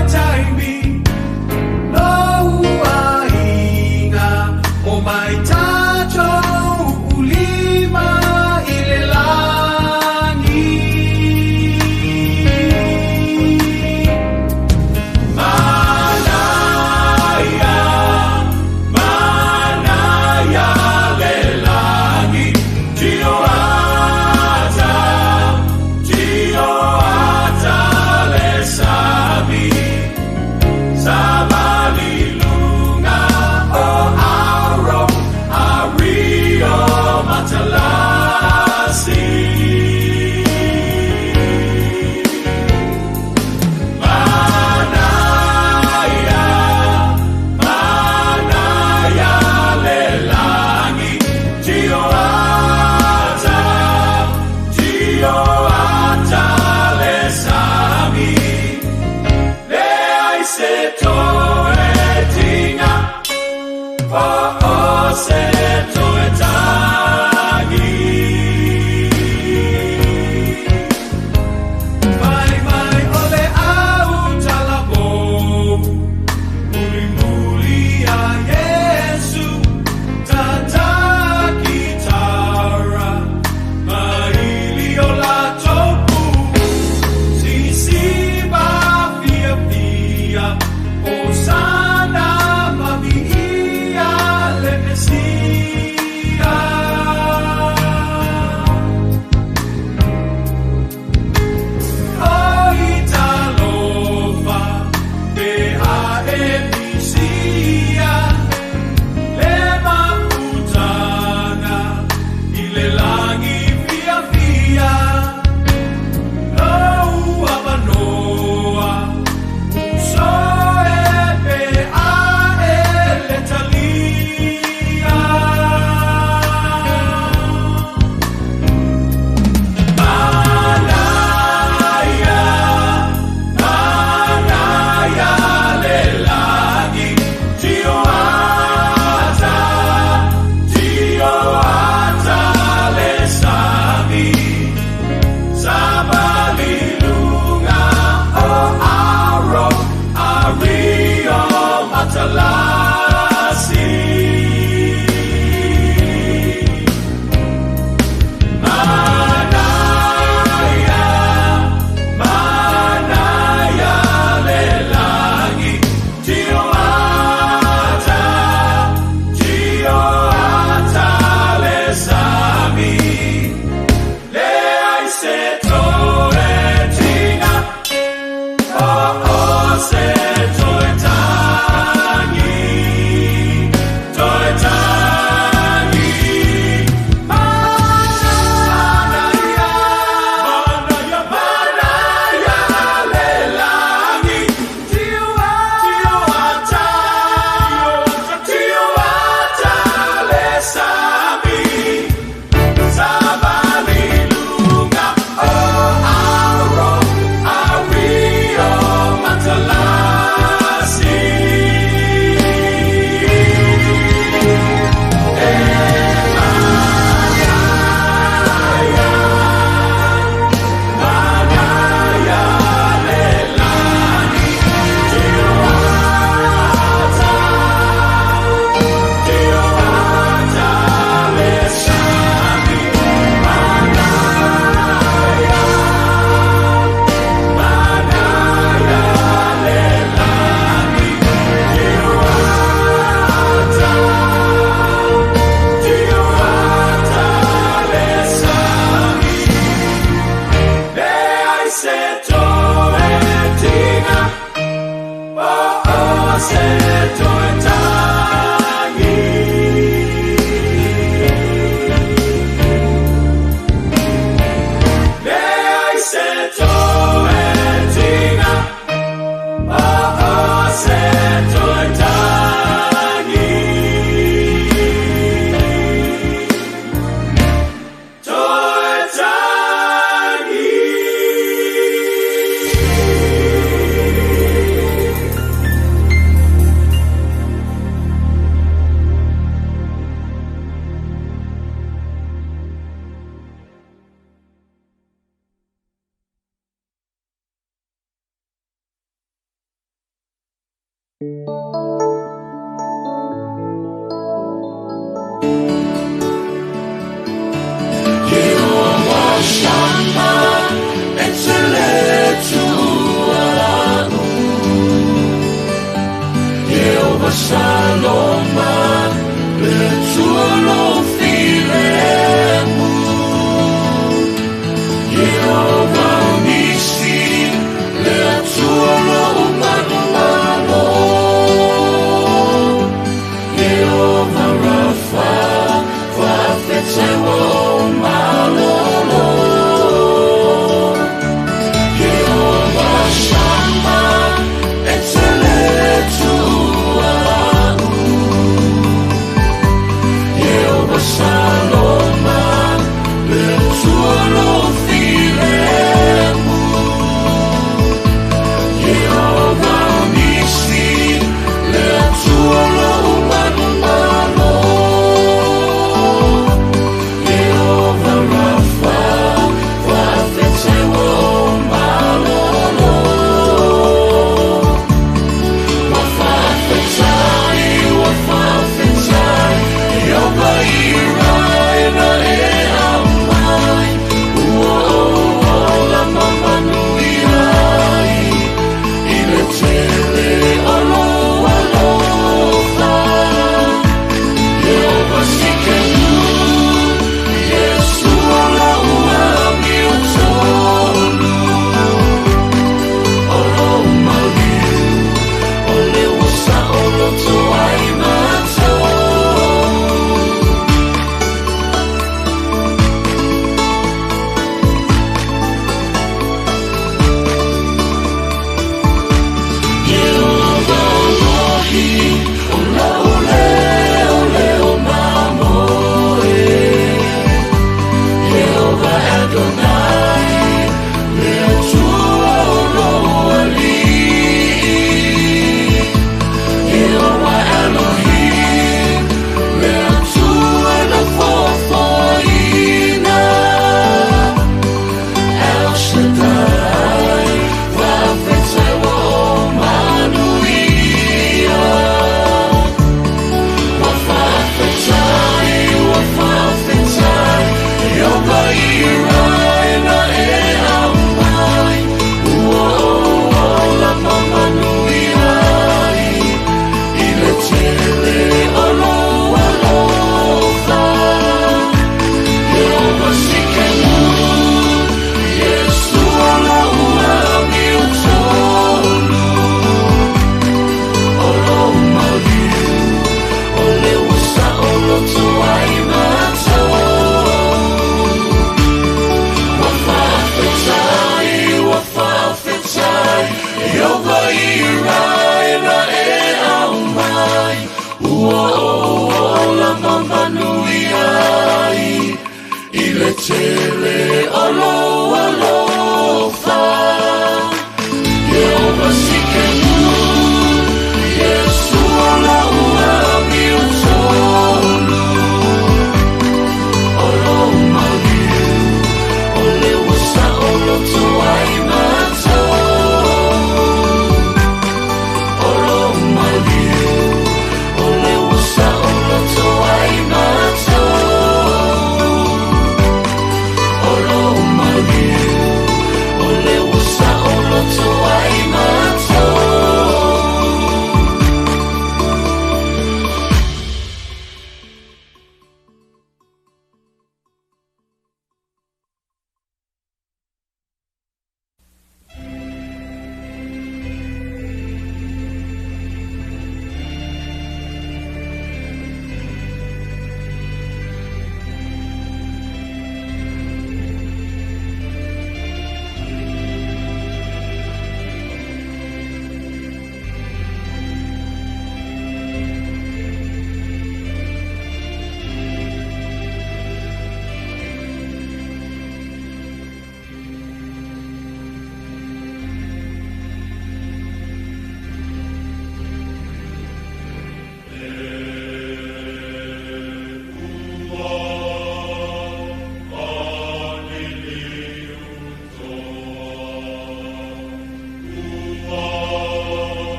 Olo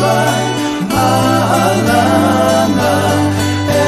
Vai maalanga e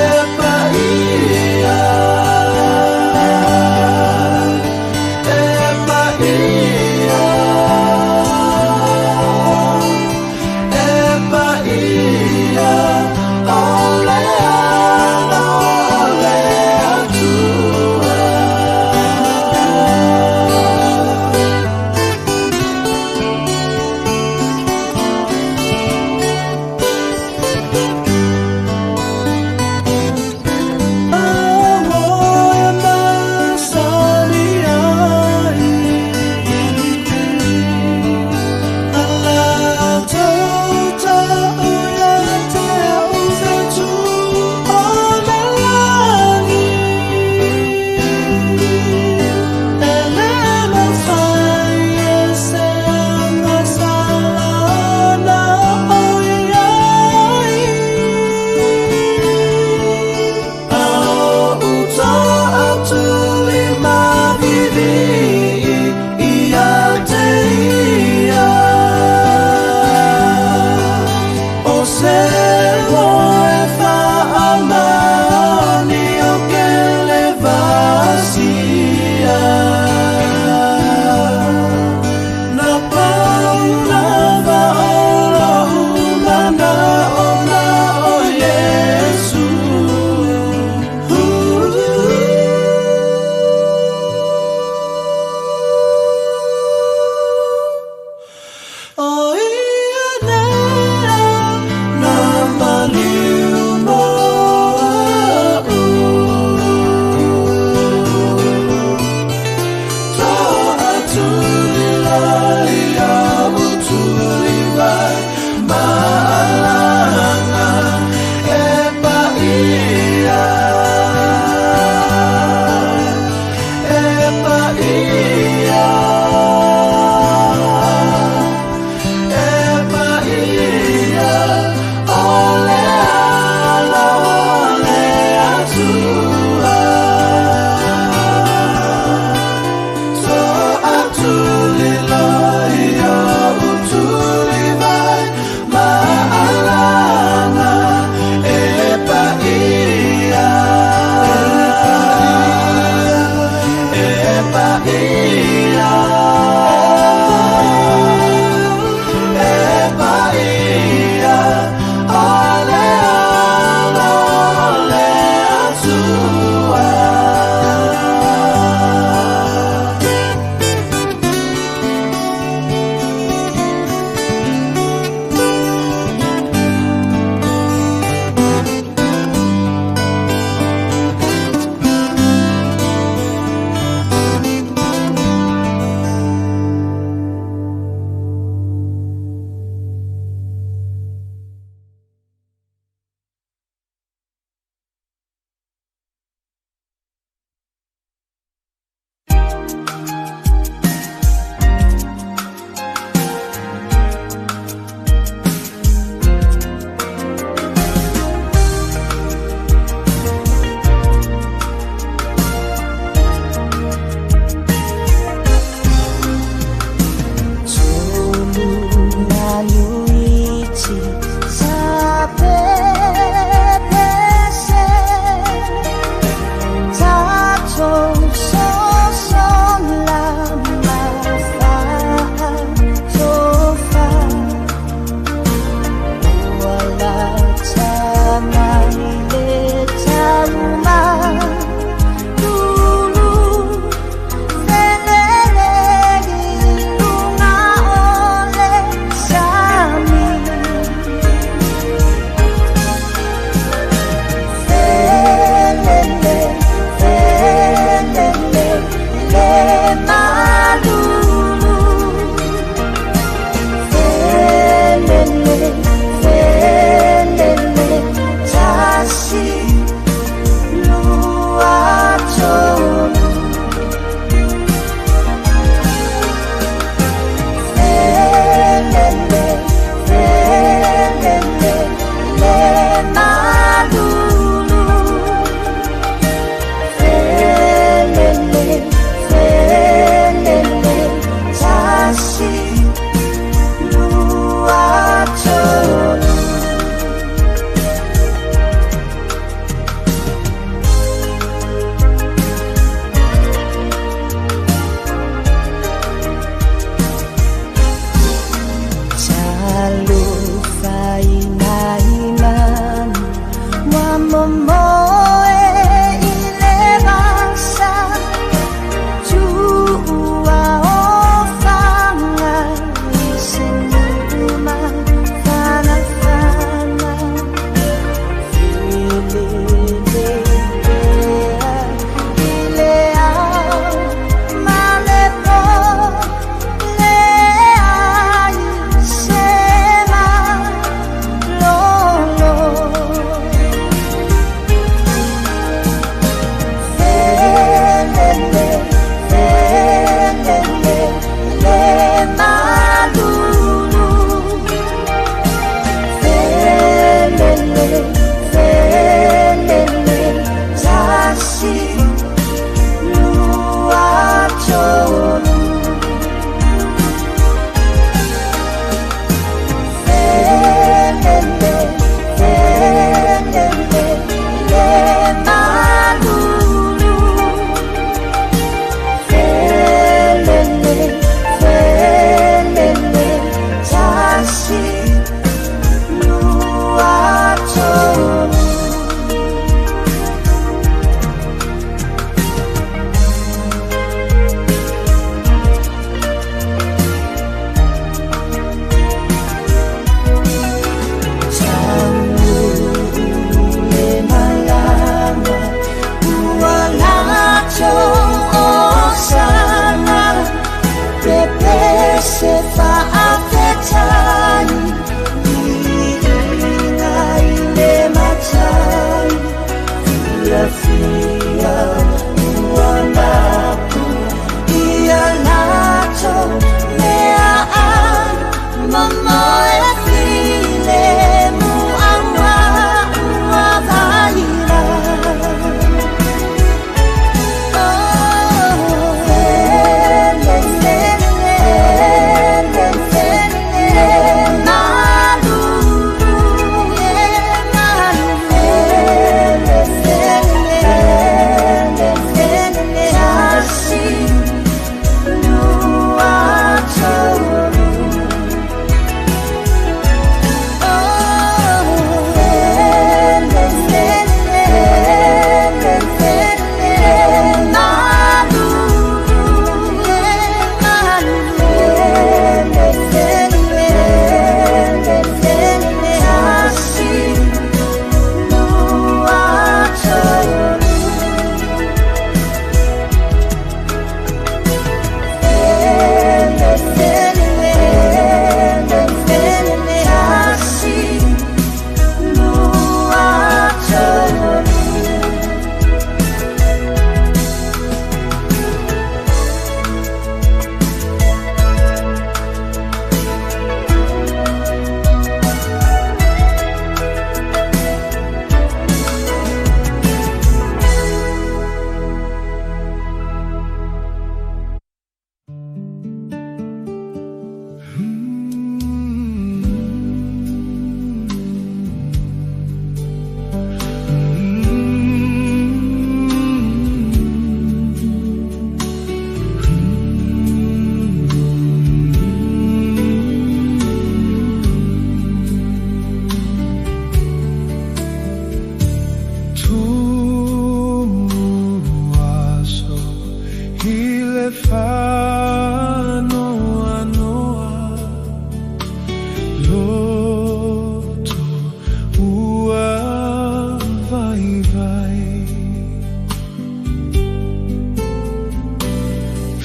Vai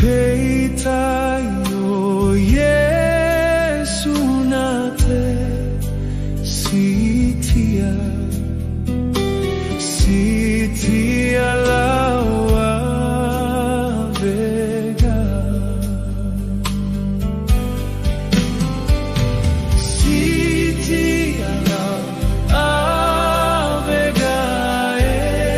Peitai o Iesu na te sitia Sitia lau avega Sitia lau avega e.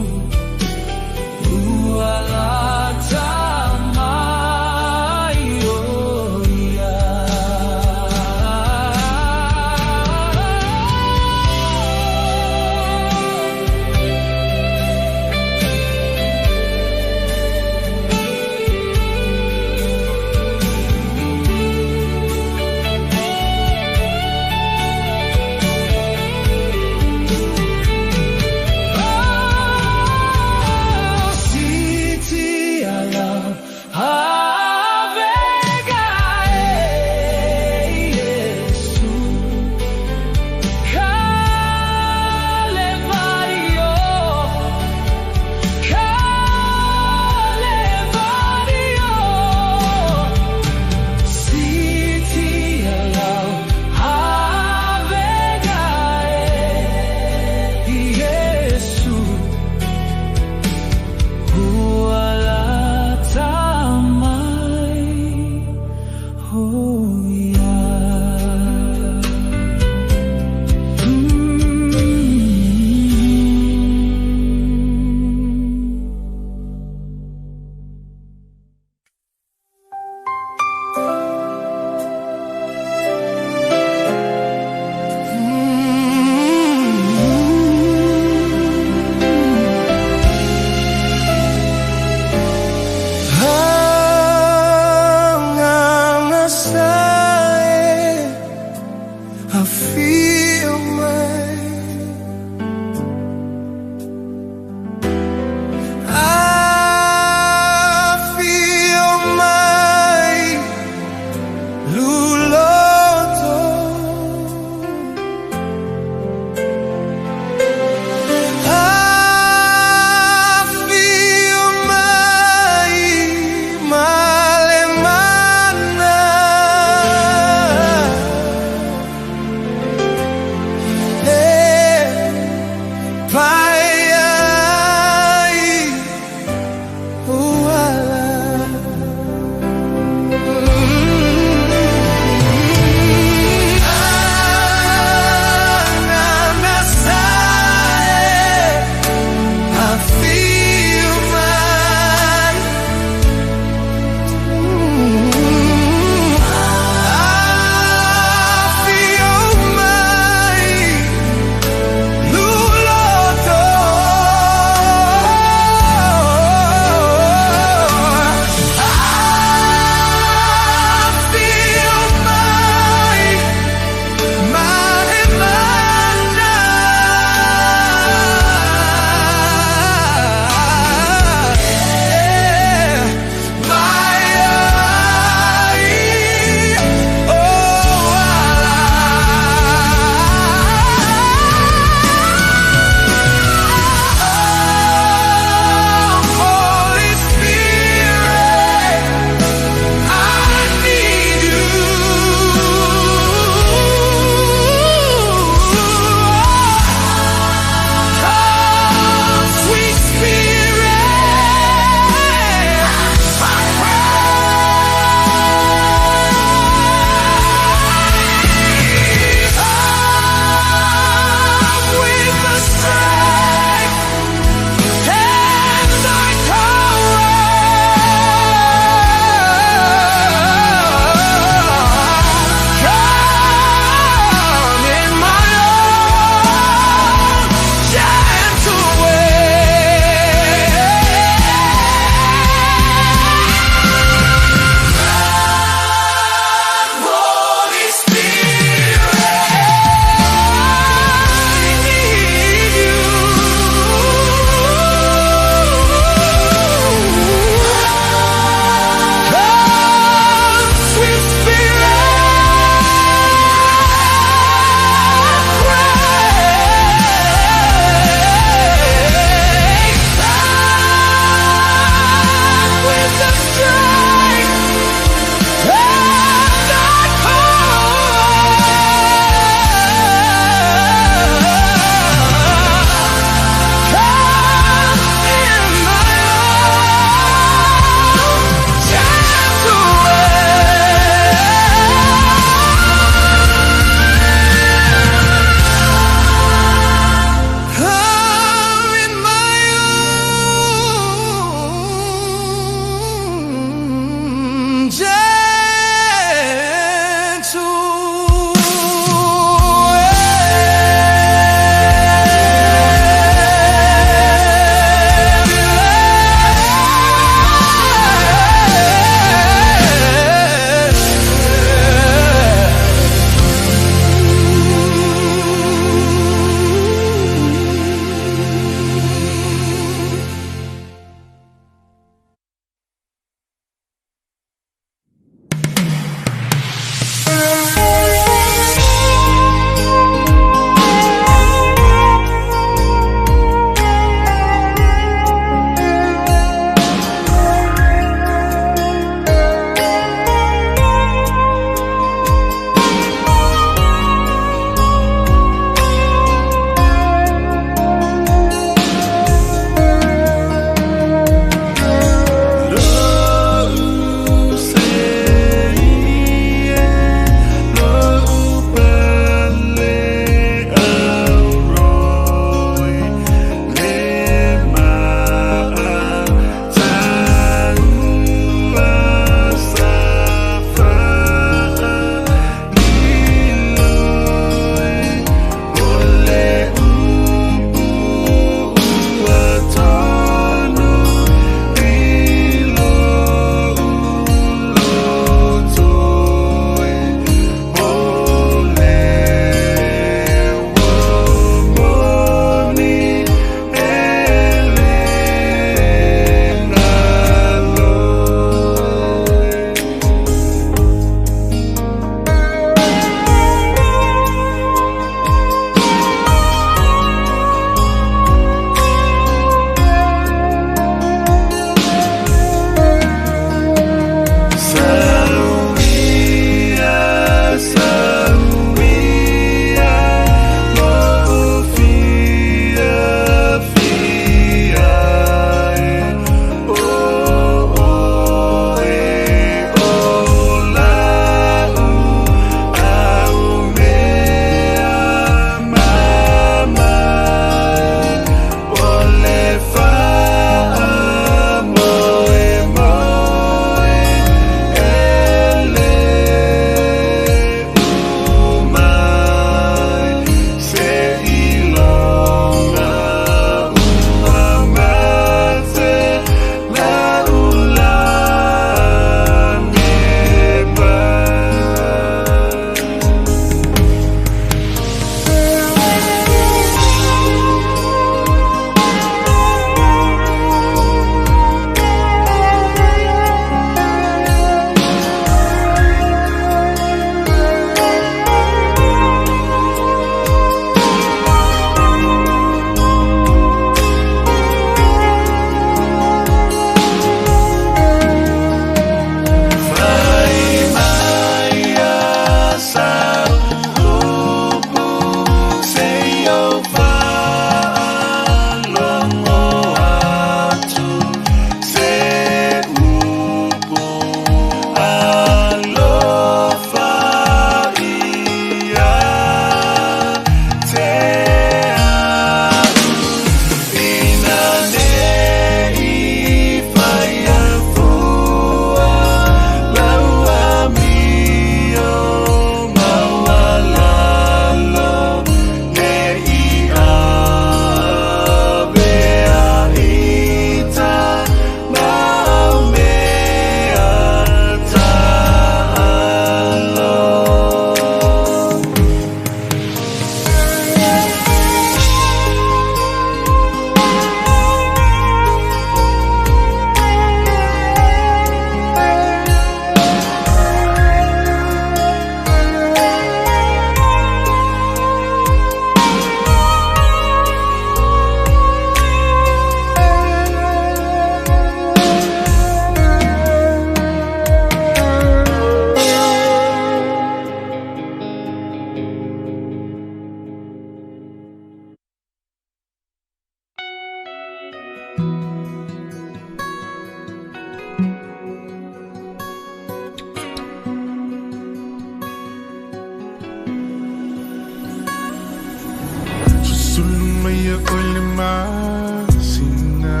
Ia o le masina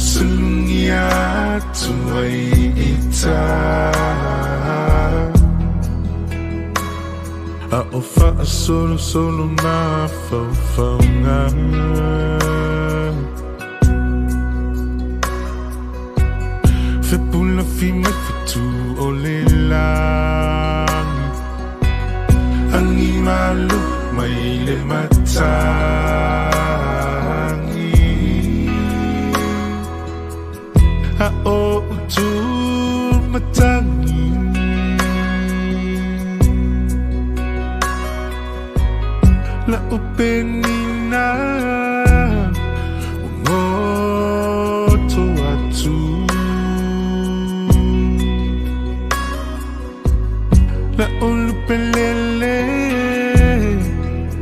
Sulungi atu ai i tā A o wha solo solo mafaufauga Fepula fi mai fetu o le langi Angi malu mai le matangi A o utu matangi La upenina Ngoto atu La ulupelele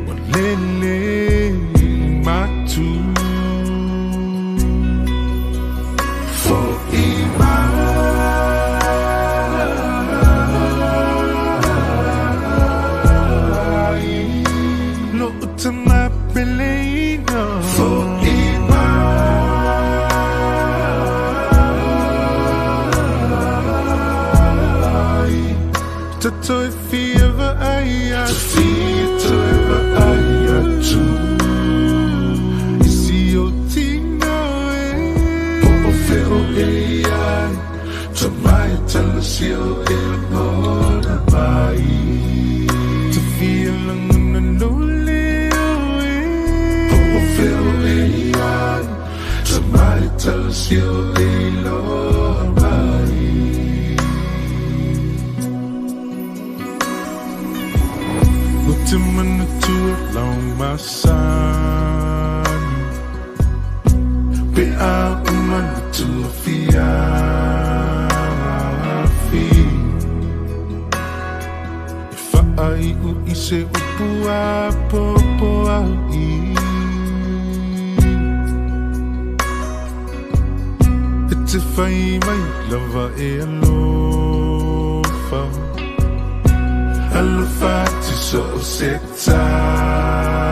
Walele matu Fo'i mai Lo utama peleina Fo'i mai Te toi fia ai atu Te toi ai atu Isi o tino e Po o feo e ai Ta mai tala sio e ngona mai Te fia langana no leo e Po o feo e ai Ta mai tala sio e loa mai Te mana tua lau masani Pe a o mana tua fiafi E whaai u i se upu a popo au i E te whai mai lava e alofa Alofa te so o se tasi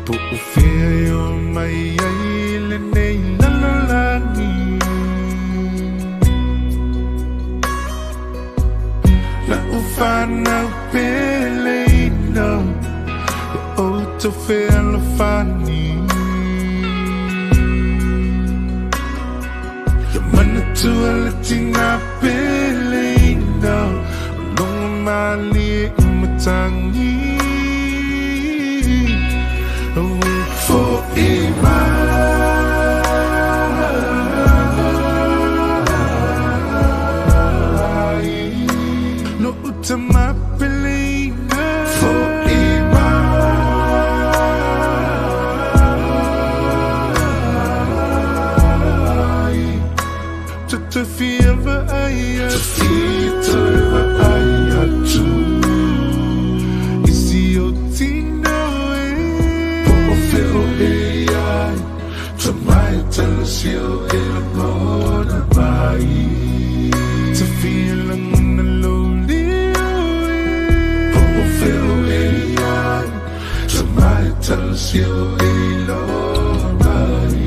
Po o fea e o mai ai le nei lalolagi La u whanau peleina E o tau whea alofani Ia mana tua le tina peleina O longa mali e i matangi Awe fo'i mai Lo utama peleina Fo'i mai Te te fia ai atu Te ai atu Isi o tino e Po o feo e ai Ta mai tala sio e langona mai Te fia langona lo leo e Po o feo e ai Ta mai tala sio e loa mai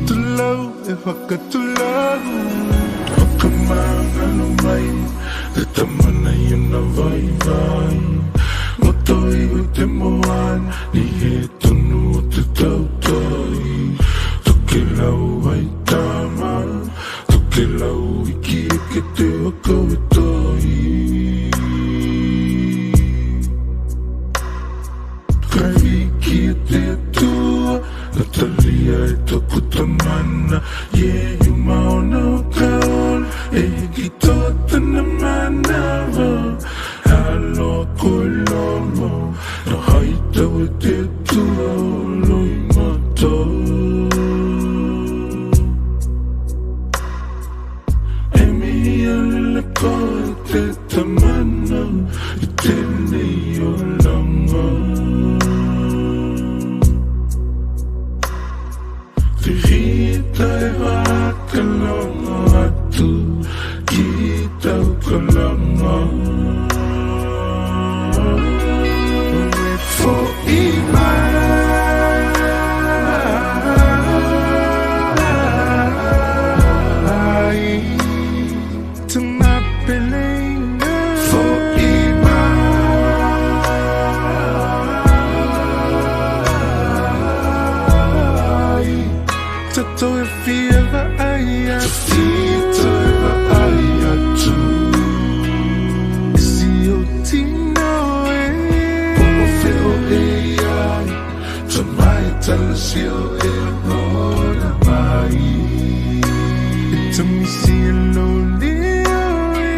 Tulau e whakatulau Whakamangalo mai Te tamana i na vai vai Motoi o te moana Ni he tonu o te tautoi Toke lau ai tama Toke lau iki e ke te waka e toi Kai wiki e te atua Natalia e toku tamana Ye yuma ona o kaola E hiki toa tana manawa Aloha koe lomo Na haitau e te atua o loi matou E mihi alele koe te tamana I tēnei o langa Te Toe fia vaai atu. Toe vaai atu. I si ou tino e. Po o fea o e i ai. Tamai talasi o e lagona mai. E tamisi e lou leo e.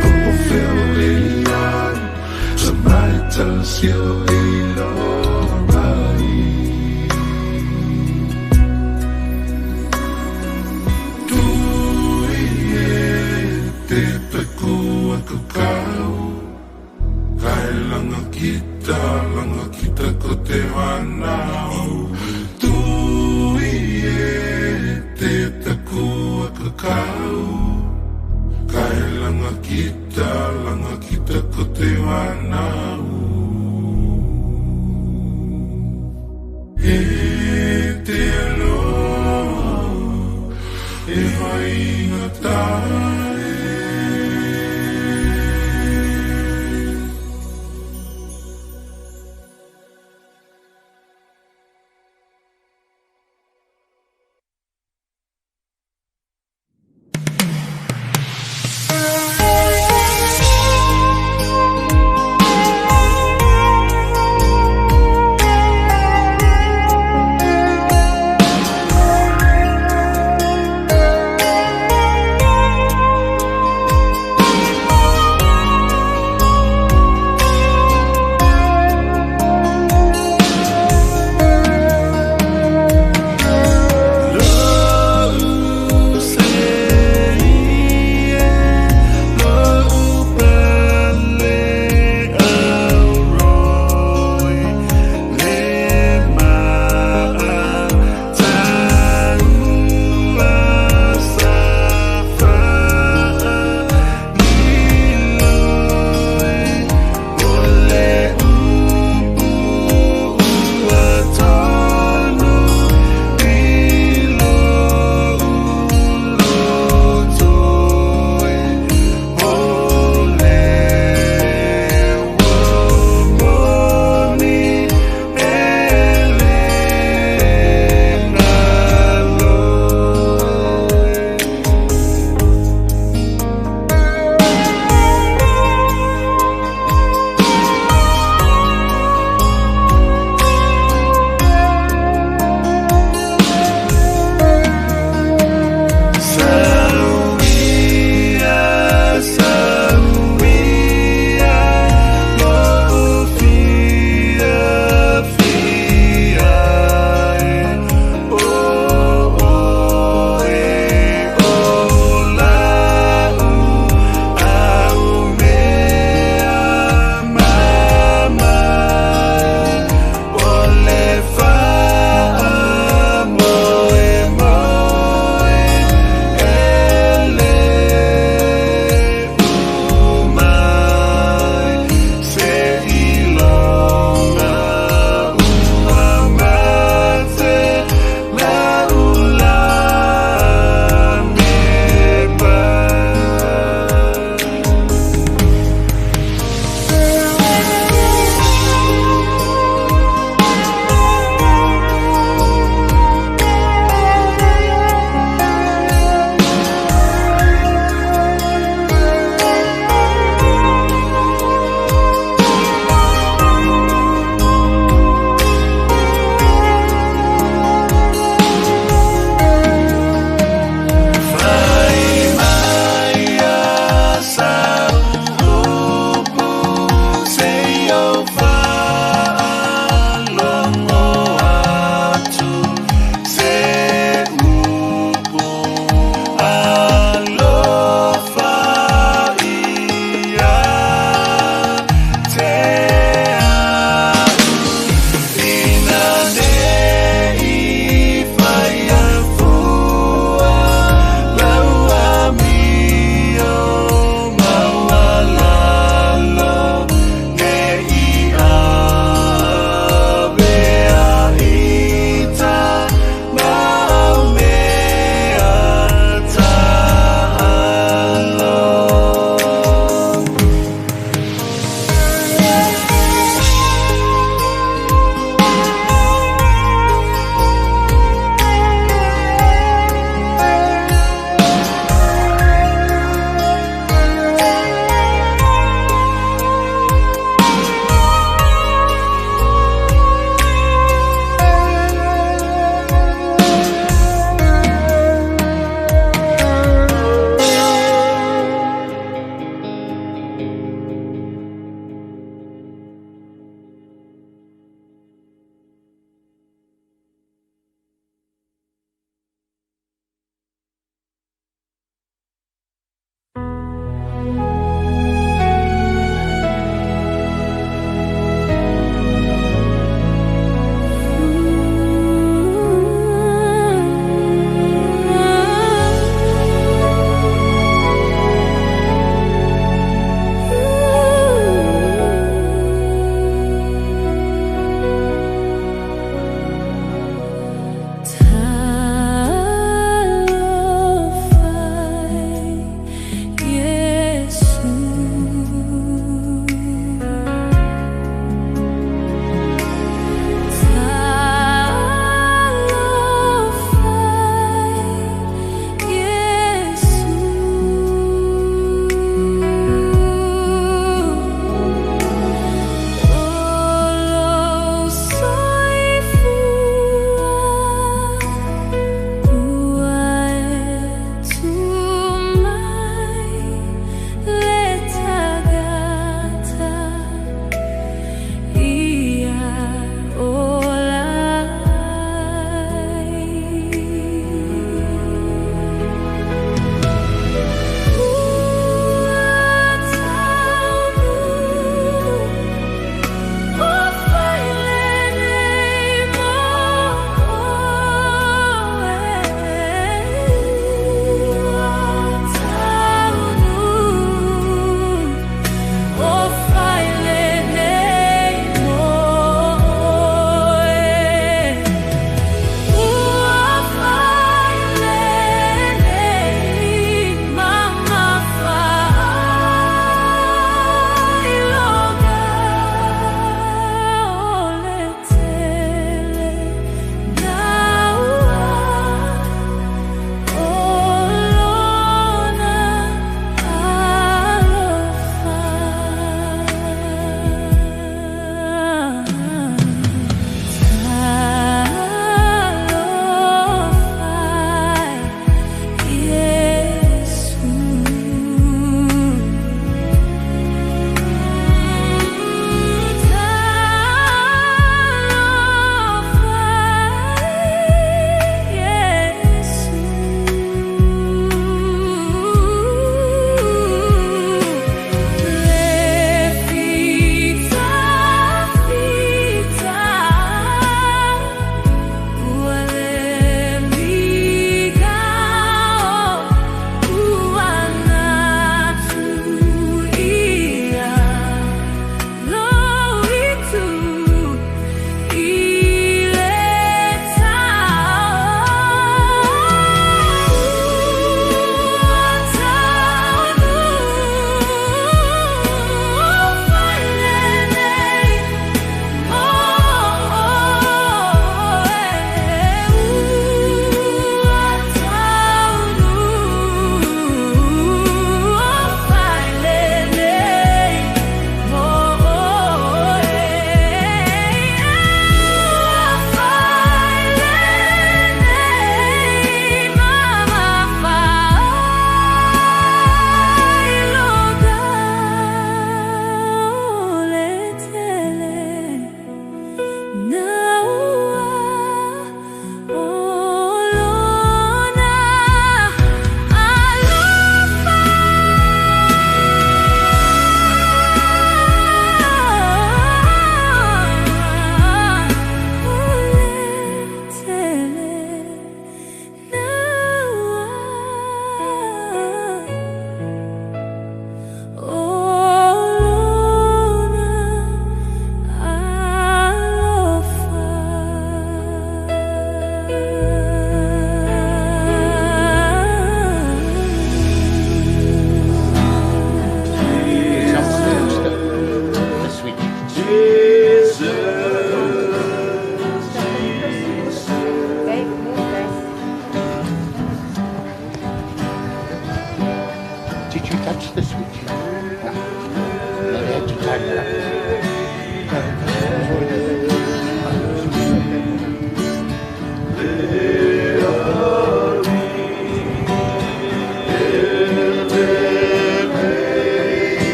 Po o fea o e i ai. Tamai talasi o e iloa mai. Tui e te taku a kakau. Kai langa kita, langa kita ko te whanau. Tui e te taku a kakau. Kai langa kita, langa kita ko te whanau. E te aloha, e faigata e.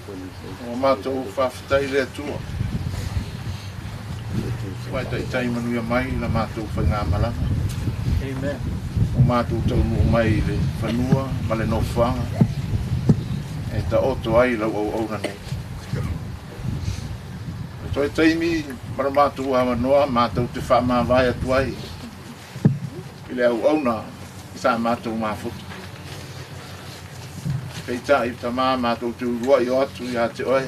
Ua matou faafetai i le Atua ua e taitai manuia mai la matou faigamalaga. Amen. Ua matou taunuu mai i le fanua ma le nofoaga e taoto ai lau auauna nei. O toe taimi ma le matou avanoa matou te faamavae atu ai i le auauna i sa matou mafuta. Peitai, Tama, matou te uluai o atu ia te oe.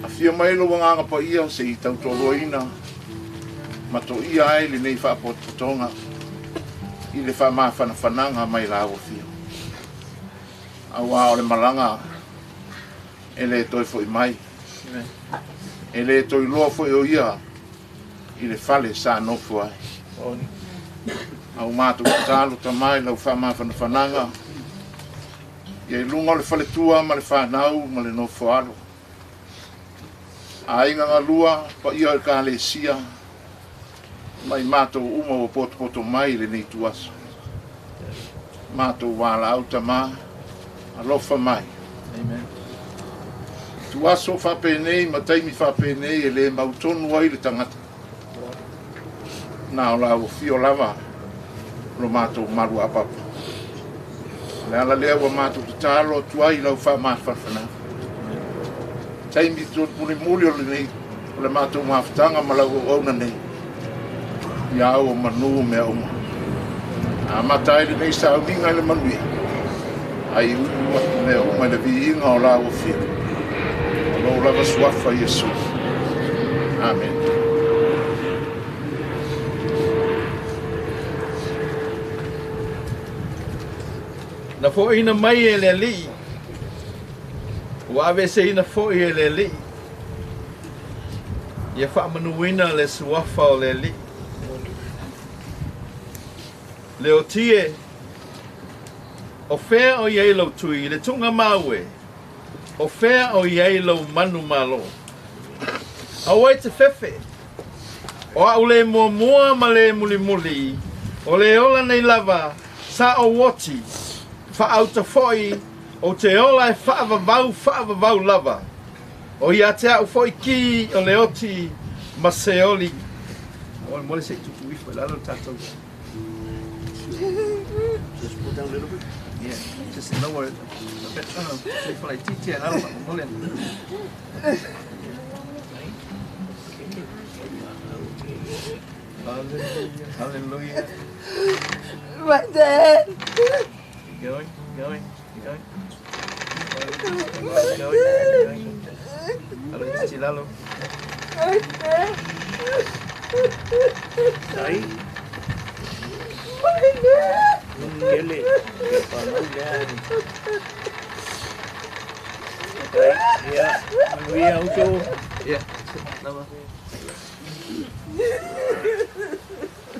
Afio mai lou Agaga Paia se i tautoaluaina ma toia ai lenei faapotopotoga i le faamafanafanaga mai lau afio. Aua o le malaga e le toe foi mai. E le toe iloa foi o ia i le fale sa nofo ai. A ua matou tatalo, Tama, i lau faamafanafanaga ia i luga o le faletua ma le fanau ma le nofo alo. Aiga galua, paia o Ekalesia, ma i matou uma ua potopoto mai i lenei ituaso. Matou valaau, Tama, alofa mai. Amen. Ituaso faapenei ma taimi faapenei e le mautonu ai le tagata. Na o lau afio lava lo matou malu apapa. O le ala lea ua matou tatalo atu ai i lau faamafanafanaga. Taimi mulimuli o lenei o le matou mafutaga ma lau auauna nei. Ia au o manu mea uma. Amata ai lenei sauniga i le manuia. Ai uu atu mea uma i le viiga o lau afio. O lou lava suafa Iesu. Amen. Na foʻiina mai e le Alii, ua aveeseina foi e le Alii. Ia faamanuina le suafa o le Alii. Leoti e, o fea o i ai lou tui i le tuugamau e? O fea o i ai lou manumalo? Aua e te fefe, o a'u le muamua ma le mulimuli, o le ola nei lava sa ou oti, faauta foi, ou te ola e faavavau faavavau lava. O ia te a'u foi ki o le oti ma Seoli. O le mole se i tupu ifo i lalo le tatou. Just pull down a little bit. Yeah, just lower it a bit. Ifo laitiiti i lalo mole. Hallelujah, hallelujah. My dad. Keep going, keep going, keep going. Keep going, keep going. Lalo itiiti lalo. My dad. Tai. My dad. Kele. Ke whanau lea. Tai. Ia. Manuia uso. Yeah. Lava.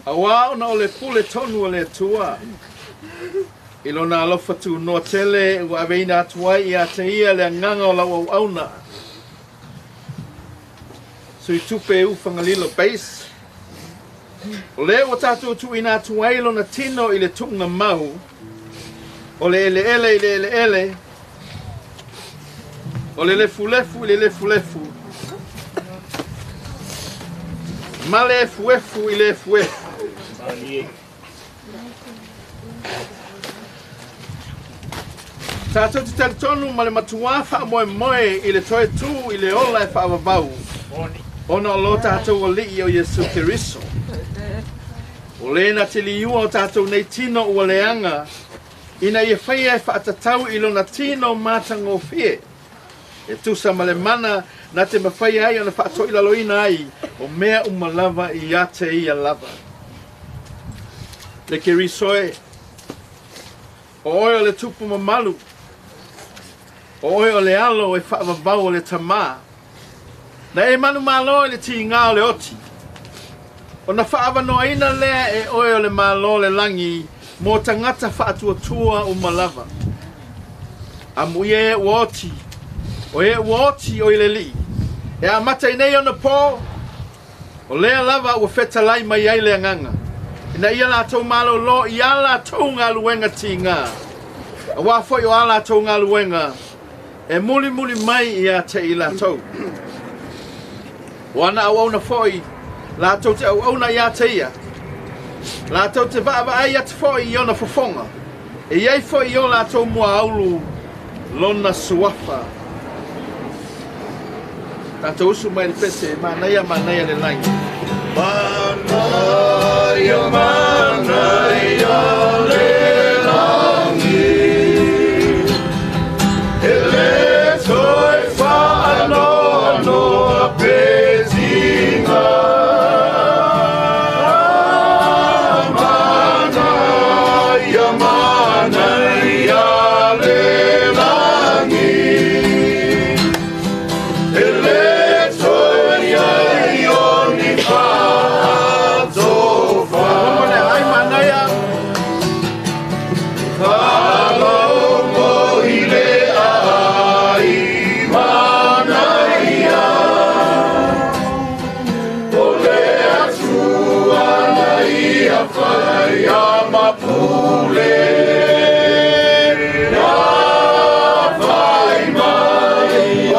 Auā ona o le pule tonu a le Atua i lona alofa tunoa tele ua aveina atu ai ia te ia le agaga o lau auauna. Sui Tupe u Fagalilo Base. O lea ua tatou tuuina atu ai lona tino i le tuugamau, o le eleele i le eleele, o le lefulefu i le lefulefu, ma le efuefu i le efuefu. Tatou te talitonu ma le matuā faamoemoe i le toe tū i le ola e faavavau, ona o lo tatou Alii o Iesu Keriso. O le na te liua o tatou nei tino ua leaga, ina ia faia e faatatau i lona tino matagofie, e tusa ma le mana na te mafai ai ona faatoilaloina ai o mea uma lava ia te ia lava. Le Keriso e, o oe o le tupu mamalu, o oe o le alo e faavavau o le Tamā, na e manumalo i le tigā o le oti, ona faaavanoaina lea e oe o le Malo o le lagi mo tagata faatuatua uma lava. Amuia e ua oti, o e ua oti o i le Alii, e amata i nei ona pō, o lea lava ua fetalai mai ai le Agaga, ina ia latou malōlō i a latou galuega tigā, auā foi o a latou galuega E mulimuli mai ia te i latou. O ana auauna fo'i latou te auauna ia te ia. Latou te vaavaai atu fo'i i ona fofoga. E iai fo'i i o latou muaulu lona suafa. Tatou usu mai le pese, manaia manaia le lagi. Manaia, manaia le lagi, e le toe whaanoanoa petinga. Manaia, manaia le lagi, e le toe iai o ni whaatofa. Ai manaia. Whalomo i le ai manaia, o le atua na ia whaia mapule. Ia whai mai o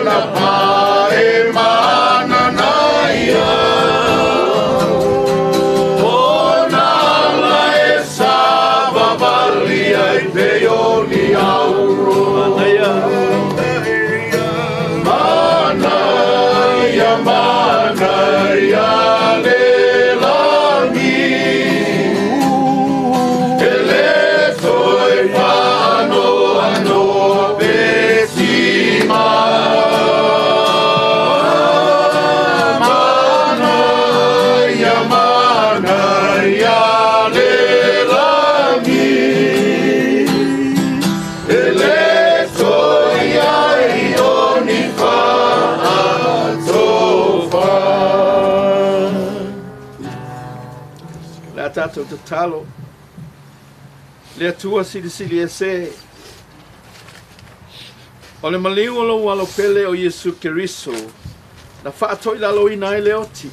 na pae mananaia, o nā lae sa vavali ai pe o ni auro. Manaia. Manaia, manaia le lagi, e le toe whaanoanoa petima. Manaia, manaia le lagi, e le toe iai o ni whaatofa. Le a tatou tatalo. Le Atua silisili ese. O le maliu o lou alo pele o Iesu Keriso, na whaatoilaloina ai le oti.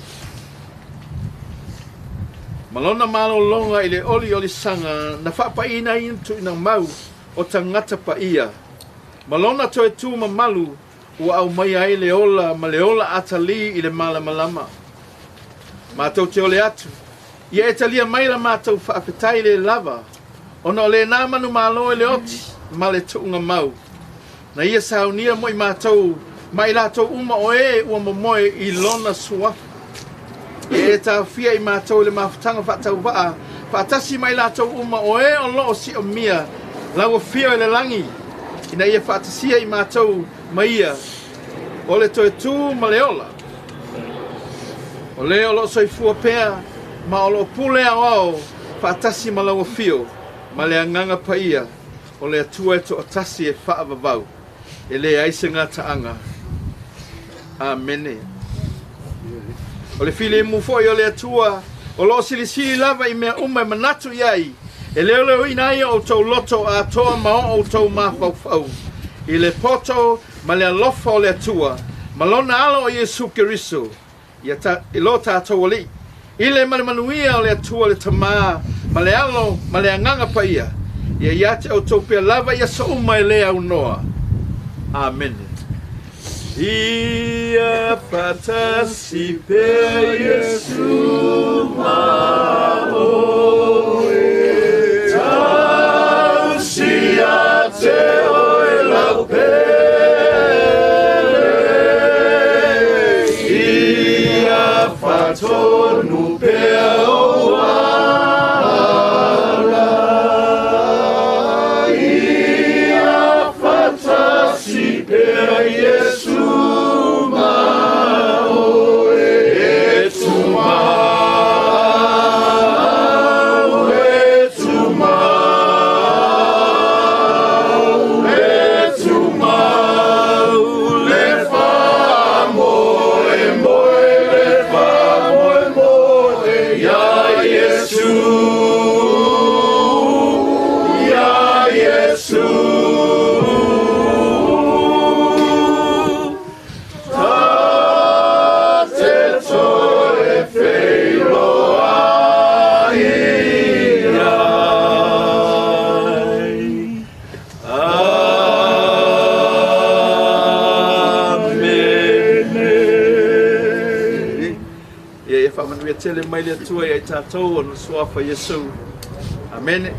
Malona malolonga i le oli oli sanga, na whaapaina ai tuina mau o tangata pa ia. Malona toe tū mamalu, ua au mai ai le ola ma le ola atali i le malamalama. Mātou te ole atu, ia e talia mai la mātou whaafetai le lava, ona o le nā manu malo e le oti, ma le tuunga mau. Na ia saunia mo i mātou, mai lātou uma o e ua momoe i lona suafa. E e tāwhia i mātou le mafutanga whaatau whaatasi mai lātou uma o e o loo si o mia, laua fia e le langi, ina ia whaatasia i mātou mai ia, o le toe tū ma le ola. O le o loo soifua pea, ma o loo pule au ao, whaatasi ma laua fio, ma le anganga pa ia, o le atua e to atasi e whaavavau, e le aise ngā taanga. Amene. O le fili mu foi o le atua, o loo silisili lava i mea uma e manatu iai, e leo leo ina ia o tau loto a toa ma o tau mafaufau. I le poto ma le alofa o le atua, ma lona alo o Iesu Keriso, ia ta, i lo tātou ali. I le manemanuia o le atua le tamā, ma le alo, ma le anganga pa ia. Ia ia te au tau pea lava ia so uma e le au noa. Amen. Ia whatasi pe Iesu ma oe, Tausi a te oe lau pele, ia whatonu pea o ala. Ia whatasi pea Iesu ma oe, e tu mau Manuia tele mai le Atua ia i tatou ona o le suafa o Iesu. Amene.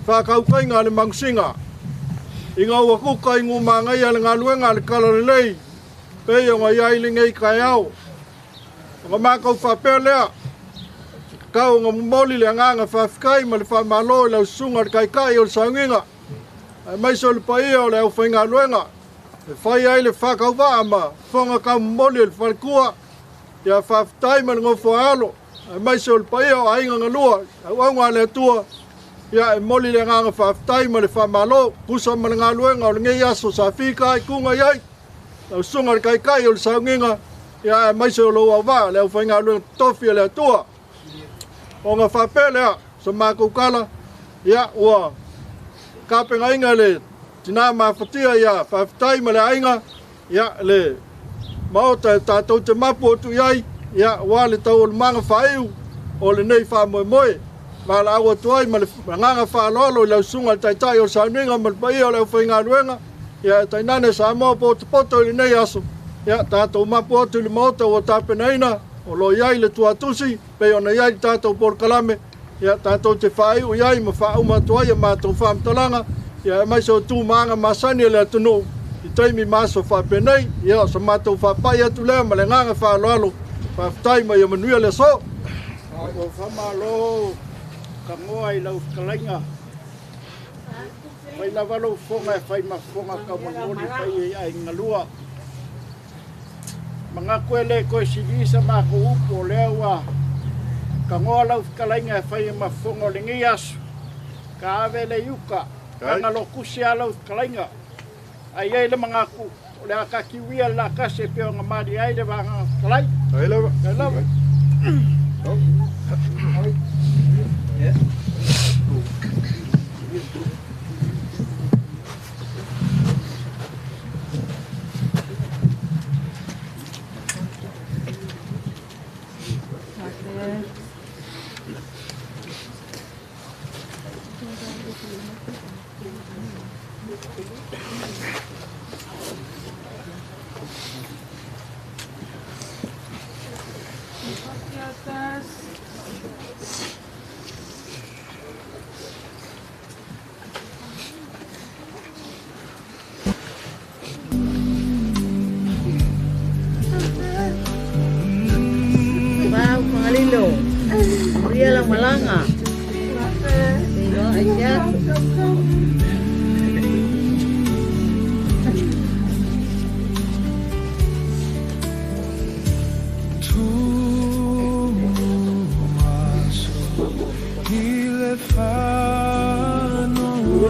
Whakaukaiga le mangusinga. I ngā ua kuka i ngū māngai a le ngaluenga le kala lelei. Pei o ngā iai le ngei kai au. O ngā mākau whapea lea. Kau ngā mumoli le anganga whawhikai ma le whamalo i lau sunga le kaikai o le saunginga. Ai mai so le paia o le au whainga luenga. E whai ai le whakauwaa ma whanga ka mumoli o le whalekua. Ia whawhitai ma le ngofo alo. Ai mai so le paia o ainga ngalua. Au au ngā le atua. Ia e moli le nganga whawhitai ma le whamalo, pusa ma le ngaluenga o le ngei aso sa fika ai kunga iai, lau sunga le kaikai o le saunginga, ia e maise o lou auvaa, le au whaingaluenga tofi le atua. O ngā whapea lea, sa mākou kala, ia ua kapenga inga le tina mafatia ia whawhitai ma le ainga, ia le maota e tātou te mapu o tu iai, ia ua le tau o le manga whaiu o le nei whamoemoe. Ma la aua tuai ma le nganga whaalolo i lau sunga le taitai o sauninga ma le paia o le au whaingaluenga. Ia tainane Samoa po te poto i lenei aso. Ia tātou mapu atu i le maota ua tapenaina o lo iai le tuatusi pei ona iai le tātou polokalame. Ia tātou te whaiu iai ma whauma atu ai a mātou whaamatalanga. Ia e mai so tū maanga masani e le atunuu i taimi maso whaapenei. Ia o sa mātou whaapai atu lea ma le nganga whaaloalo. Whaaftai mai ia manuia le aso. O whamalo kangoa i lau whakalainga. Whai lava lau whonga e whai mawhonga ka monmoni whai e ai ngalua. Manga koe le koe sivisa mā ko upo lea ua kangoa lau whakalainga e whai e mawhonga o le ngi asu. Ka ave le iuka, kanga lo kusi a lau whakalainga. Ai ai le mangaku, o le akakiwia le lakase pe o ngā mari ai le wanga whakalai. Ai lava. Ai lava.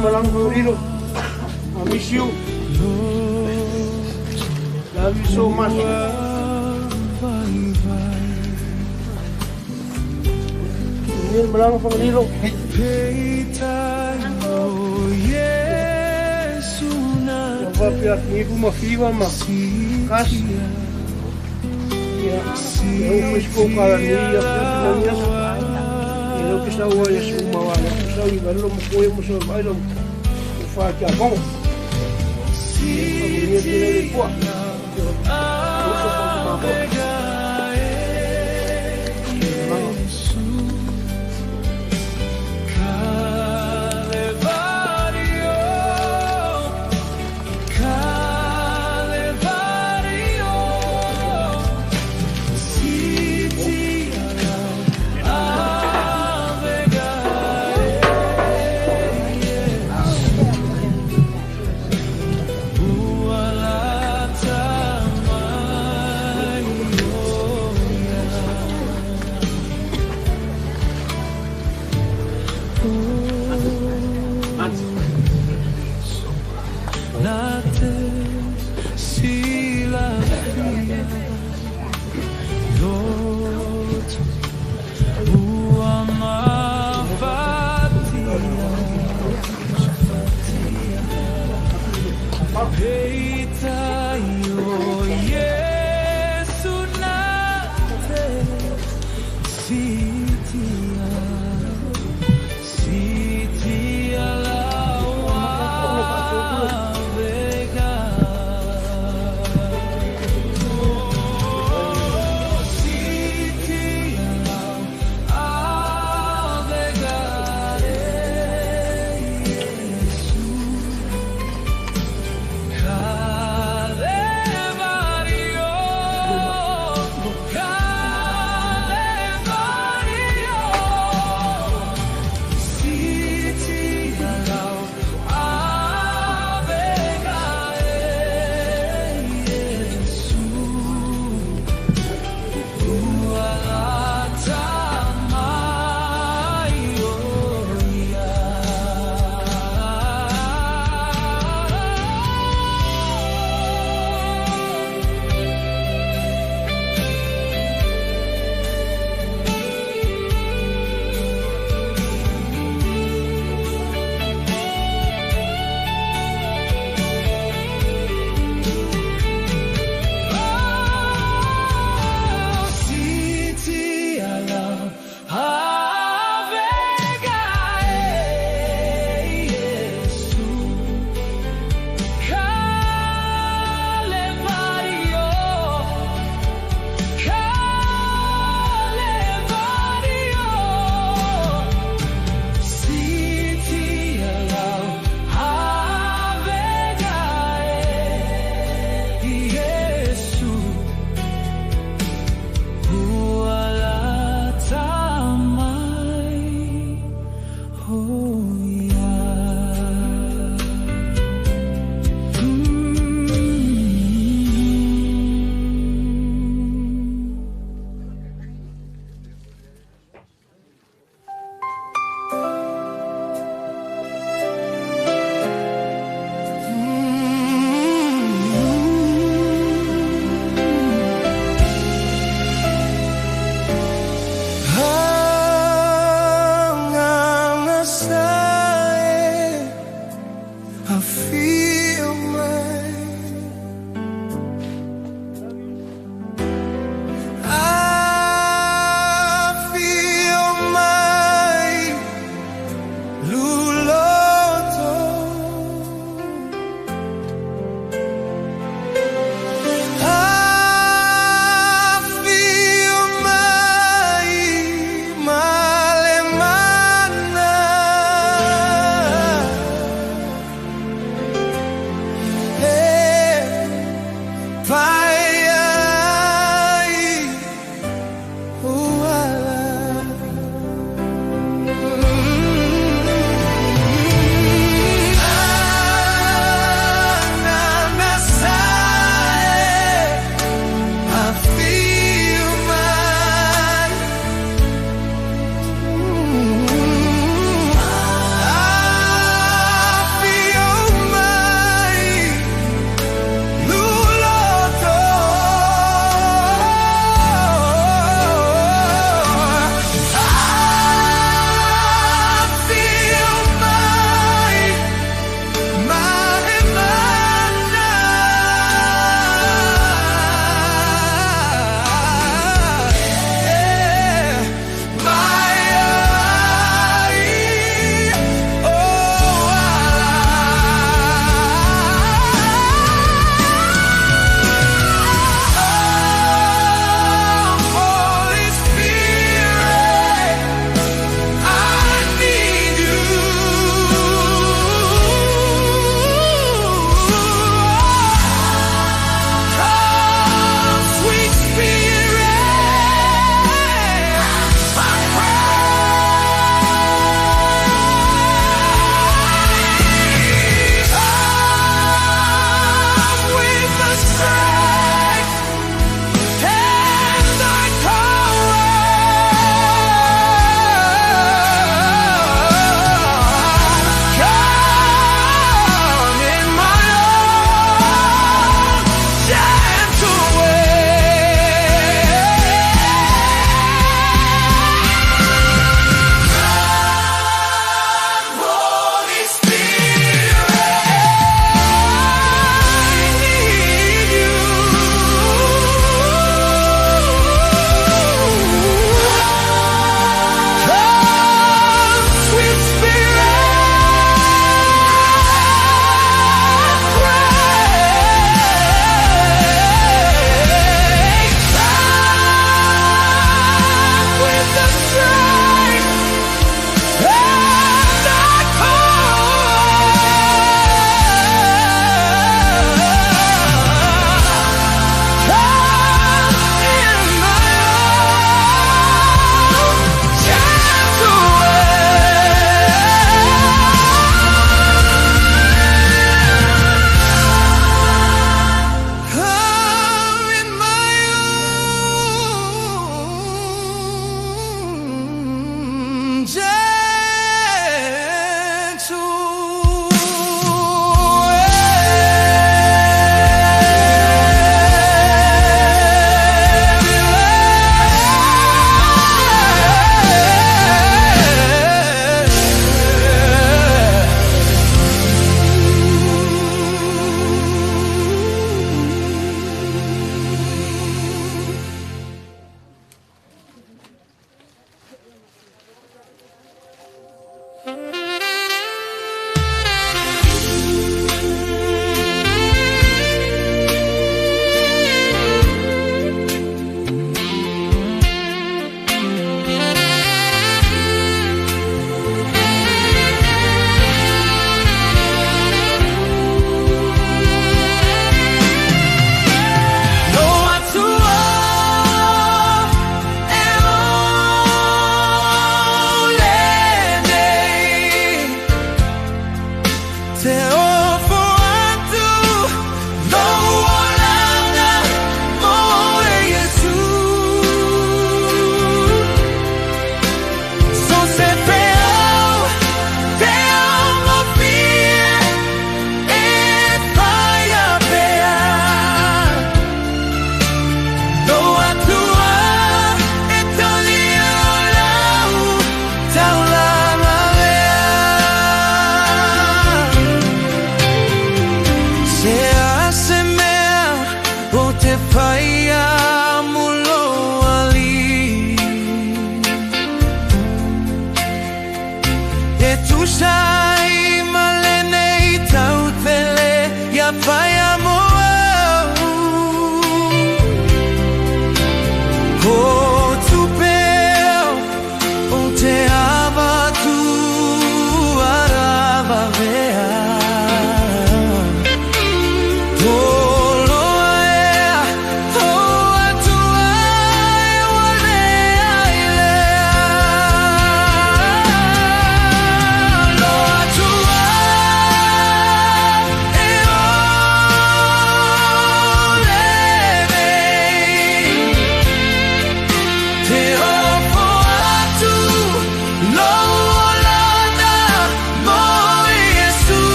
Malaga Fagalilo. I miss you. Love you so much. Manuia le malaga Fagalilo. Ia faapea atu ifu ma fiva ma kasi. Ia, ia u foi skou kala ni ia pia nani aso. Ia lau ke sau ia su ma wa ia sau i valo mo koe mo so mai lau u fa kia kongo. Ia famulia tele le pua. Ia uso fa ma ko. Sa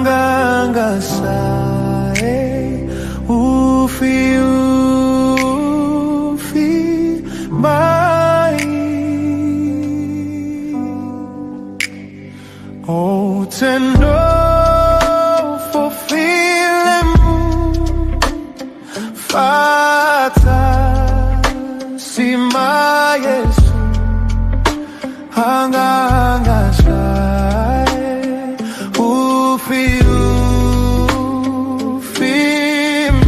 Anganga sae ufi ufi mai O te nofo filemu Fatasi ma Yesu Anganga sae ufi ufi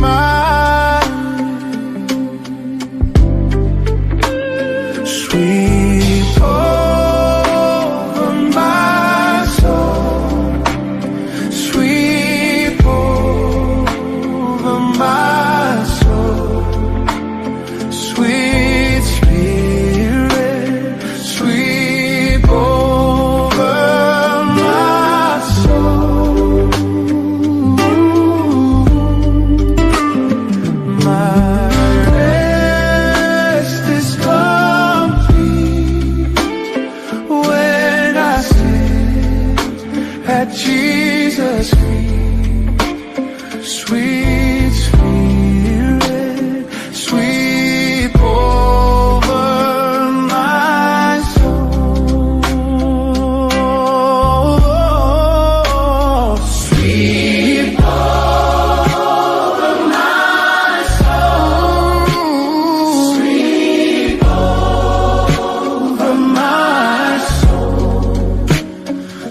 mai Sweep over my soul. Sweep over my soul. Sweet Spirit, sweep over my soul. My rest is complete when I sit at Jesus' feet. Sweet Spirit, sweep over my soul. Sweep over my soul. Sweep over my soul.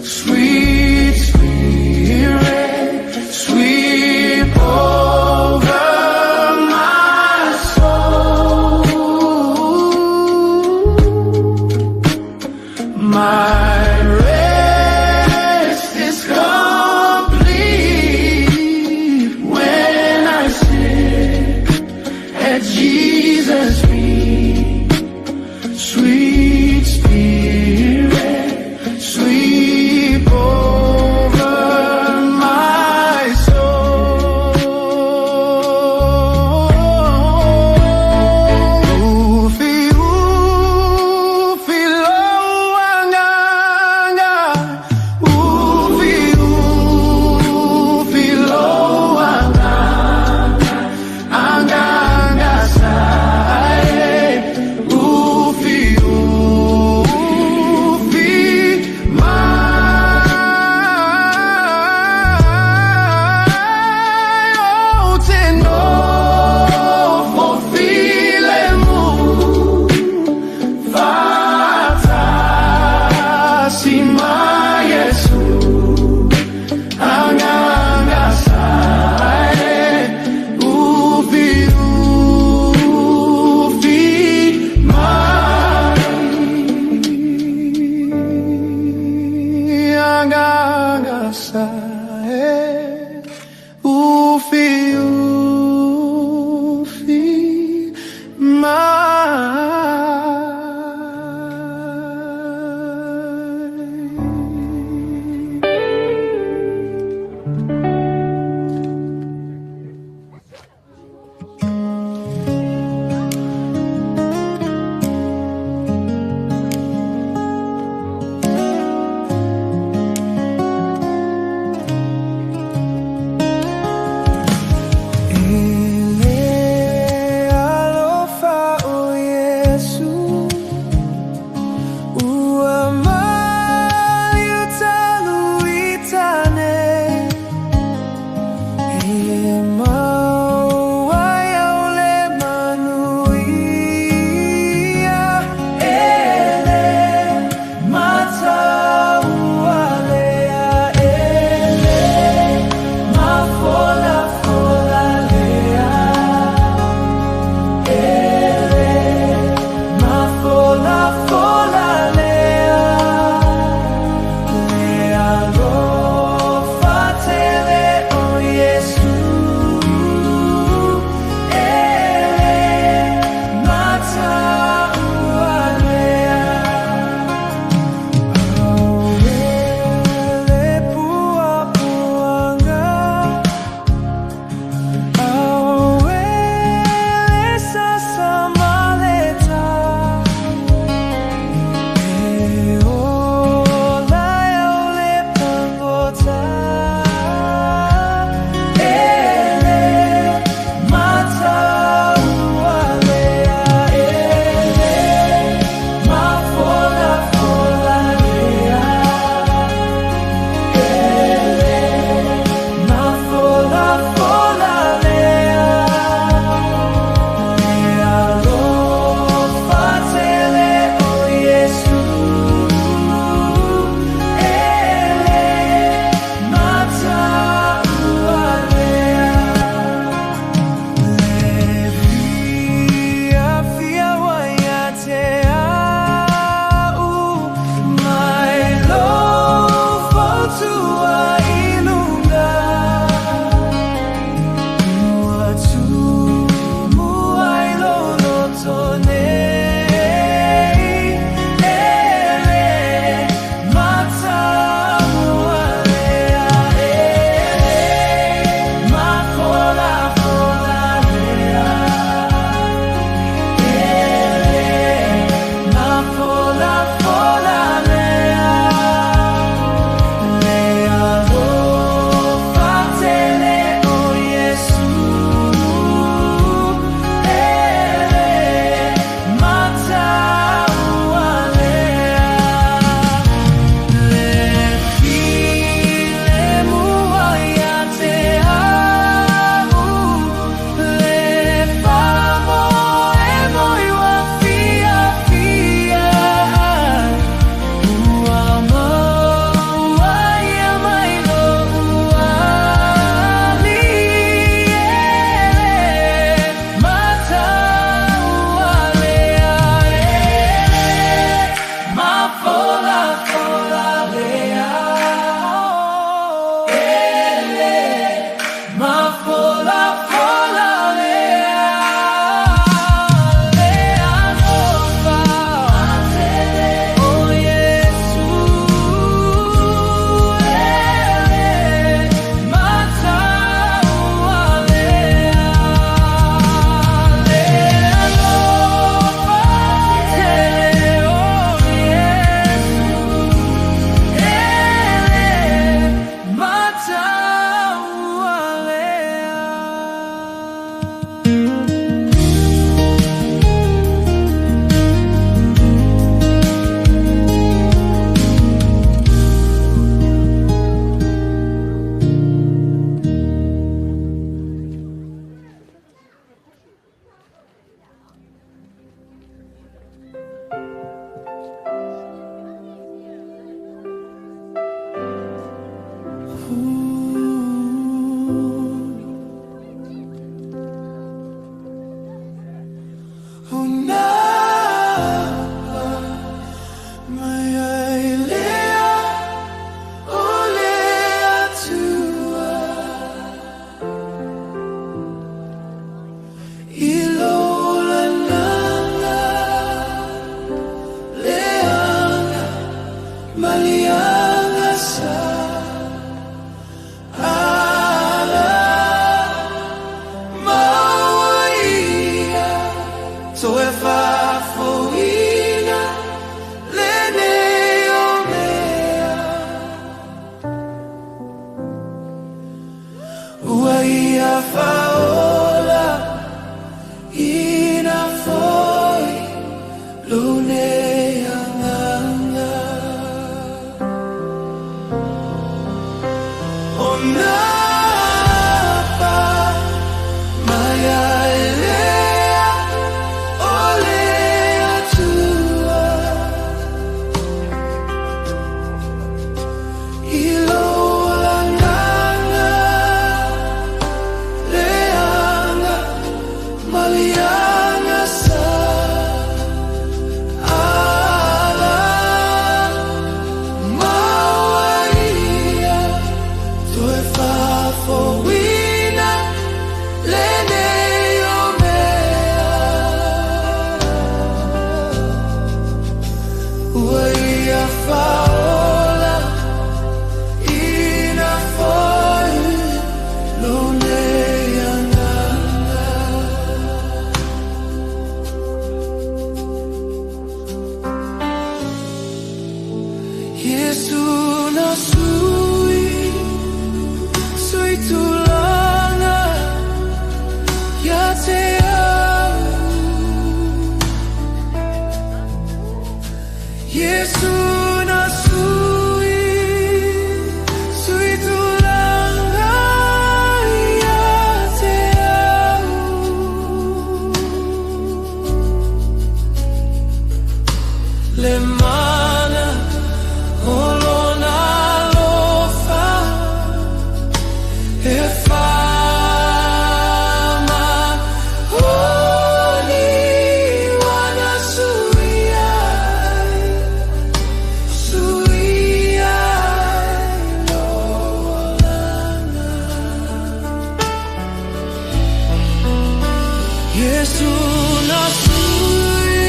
Sweet Spirit, sweep over my soul. My rest is complete when I sit at Jesus' feet. Sweet Spirit, sweep over my soul. Ufi, ufi, lo, anganga. Ufi, ufi, lo, anganga. Anganga sae. Ufi, ufi, mai. O te nofo filemu Fatasi ma Yesu Anganga sae Ufi, ufi, mai Anganga sae Ufi, ufi, mai. ia whaola ina foi lune anganga. O nā pa mai ai lea o le atua i lo anganga leanga malianga sa ala mawaia toe faafoina lenei o mea ua ia faaola ina foi lou nei agaga. Yesu na sui, sui tulanga ia te au. Yesu na sui, sui tulanga ia te au. Le mana o lona alofa e fama oni wana sui ai, sui ai lo olanga. Yesu na sui,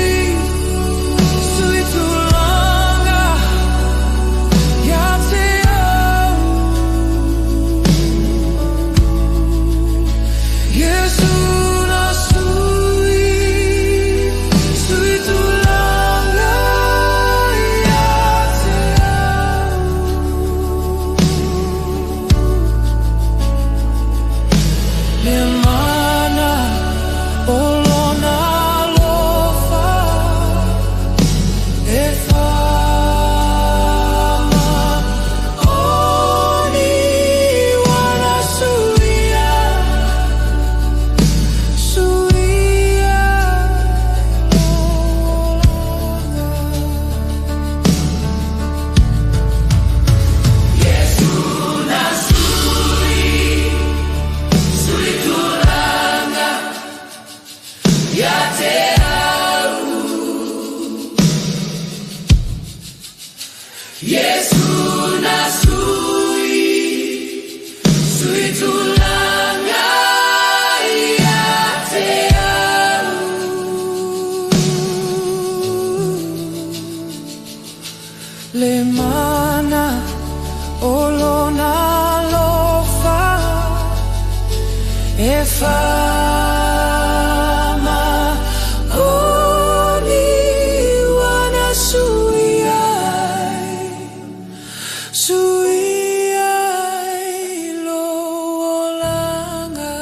sui tulanga ia te au. Yesu na sui, sui tulanga ia te au. Le mana o lona alofa e fama oni wana sui ai, sui ai lo olanga. Yesu na sui, sui tulanga ia te au. Yesu na sui, sui tulanga ia te au. Le mana o lona alofa e fama oni wana sui ai, sui ai lo olanga.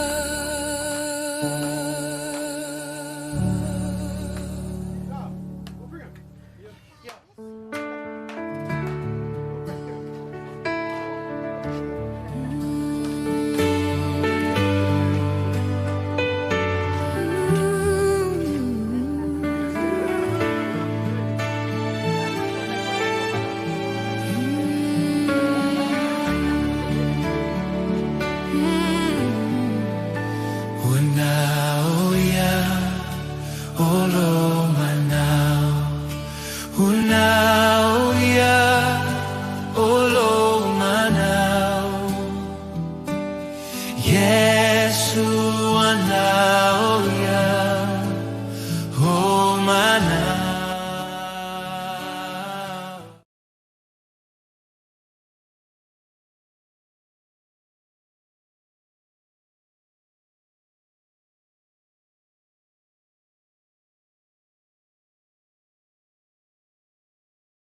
Una o ia o lo manao, una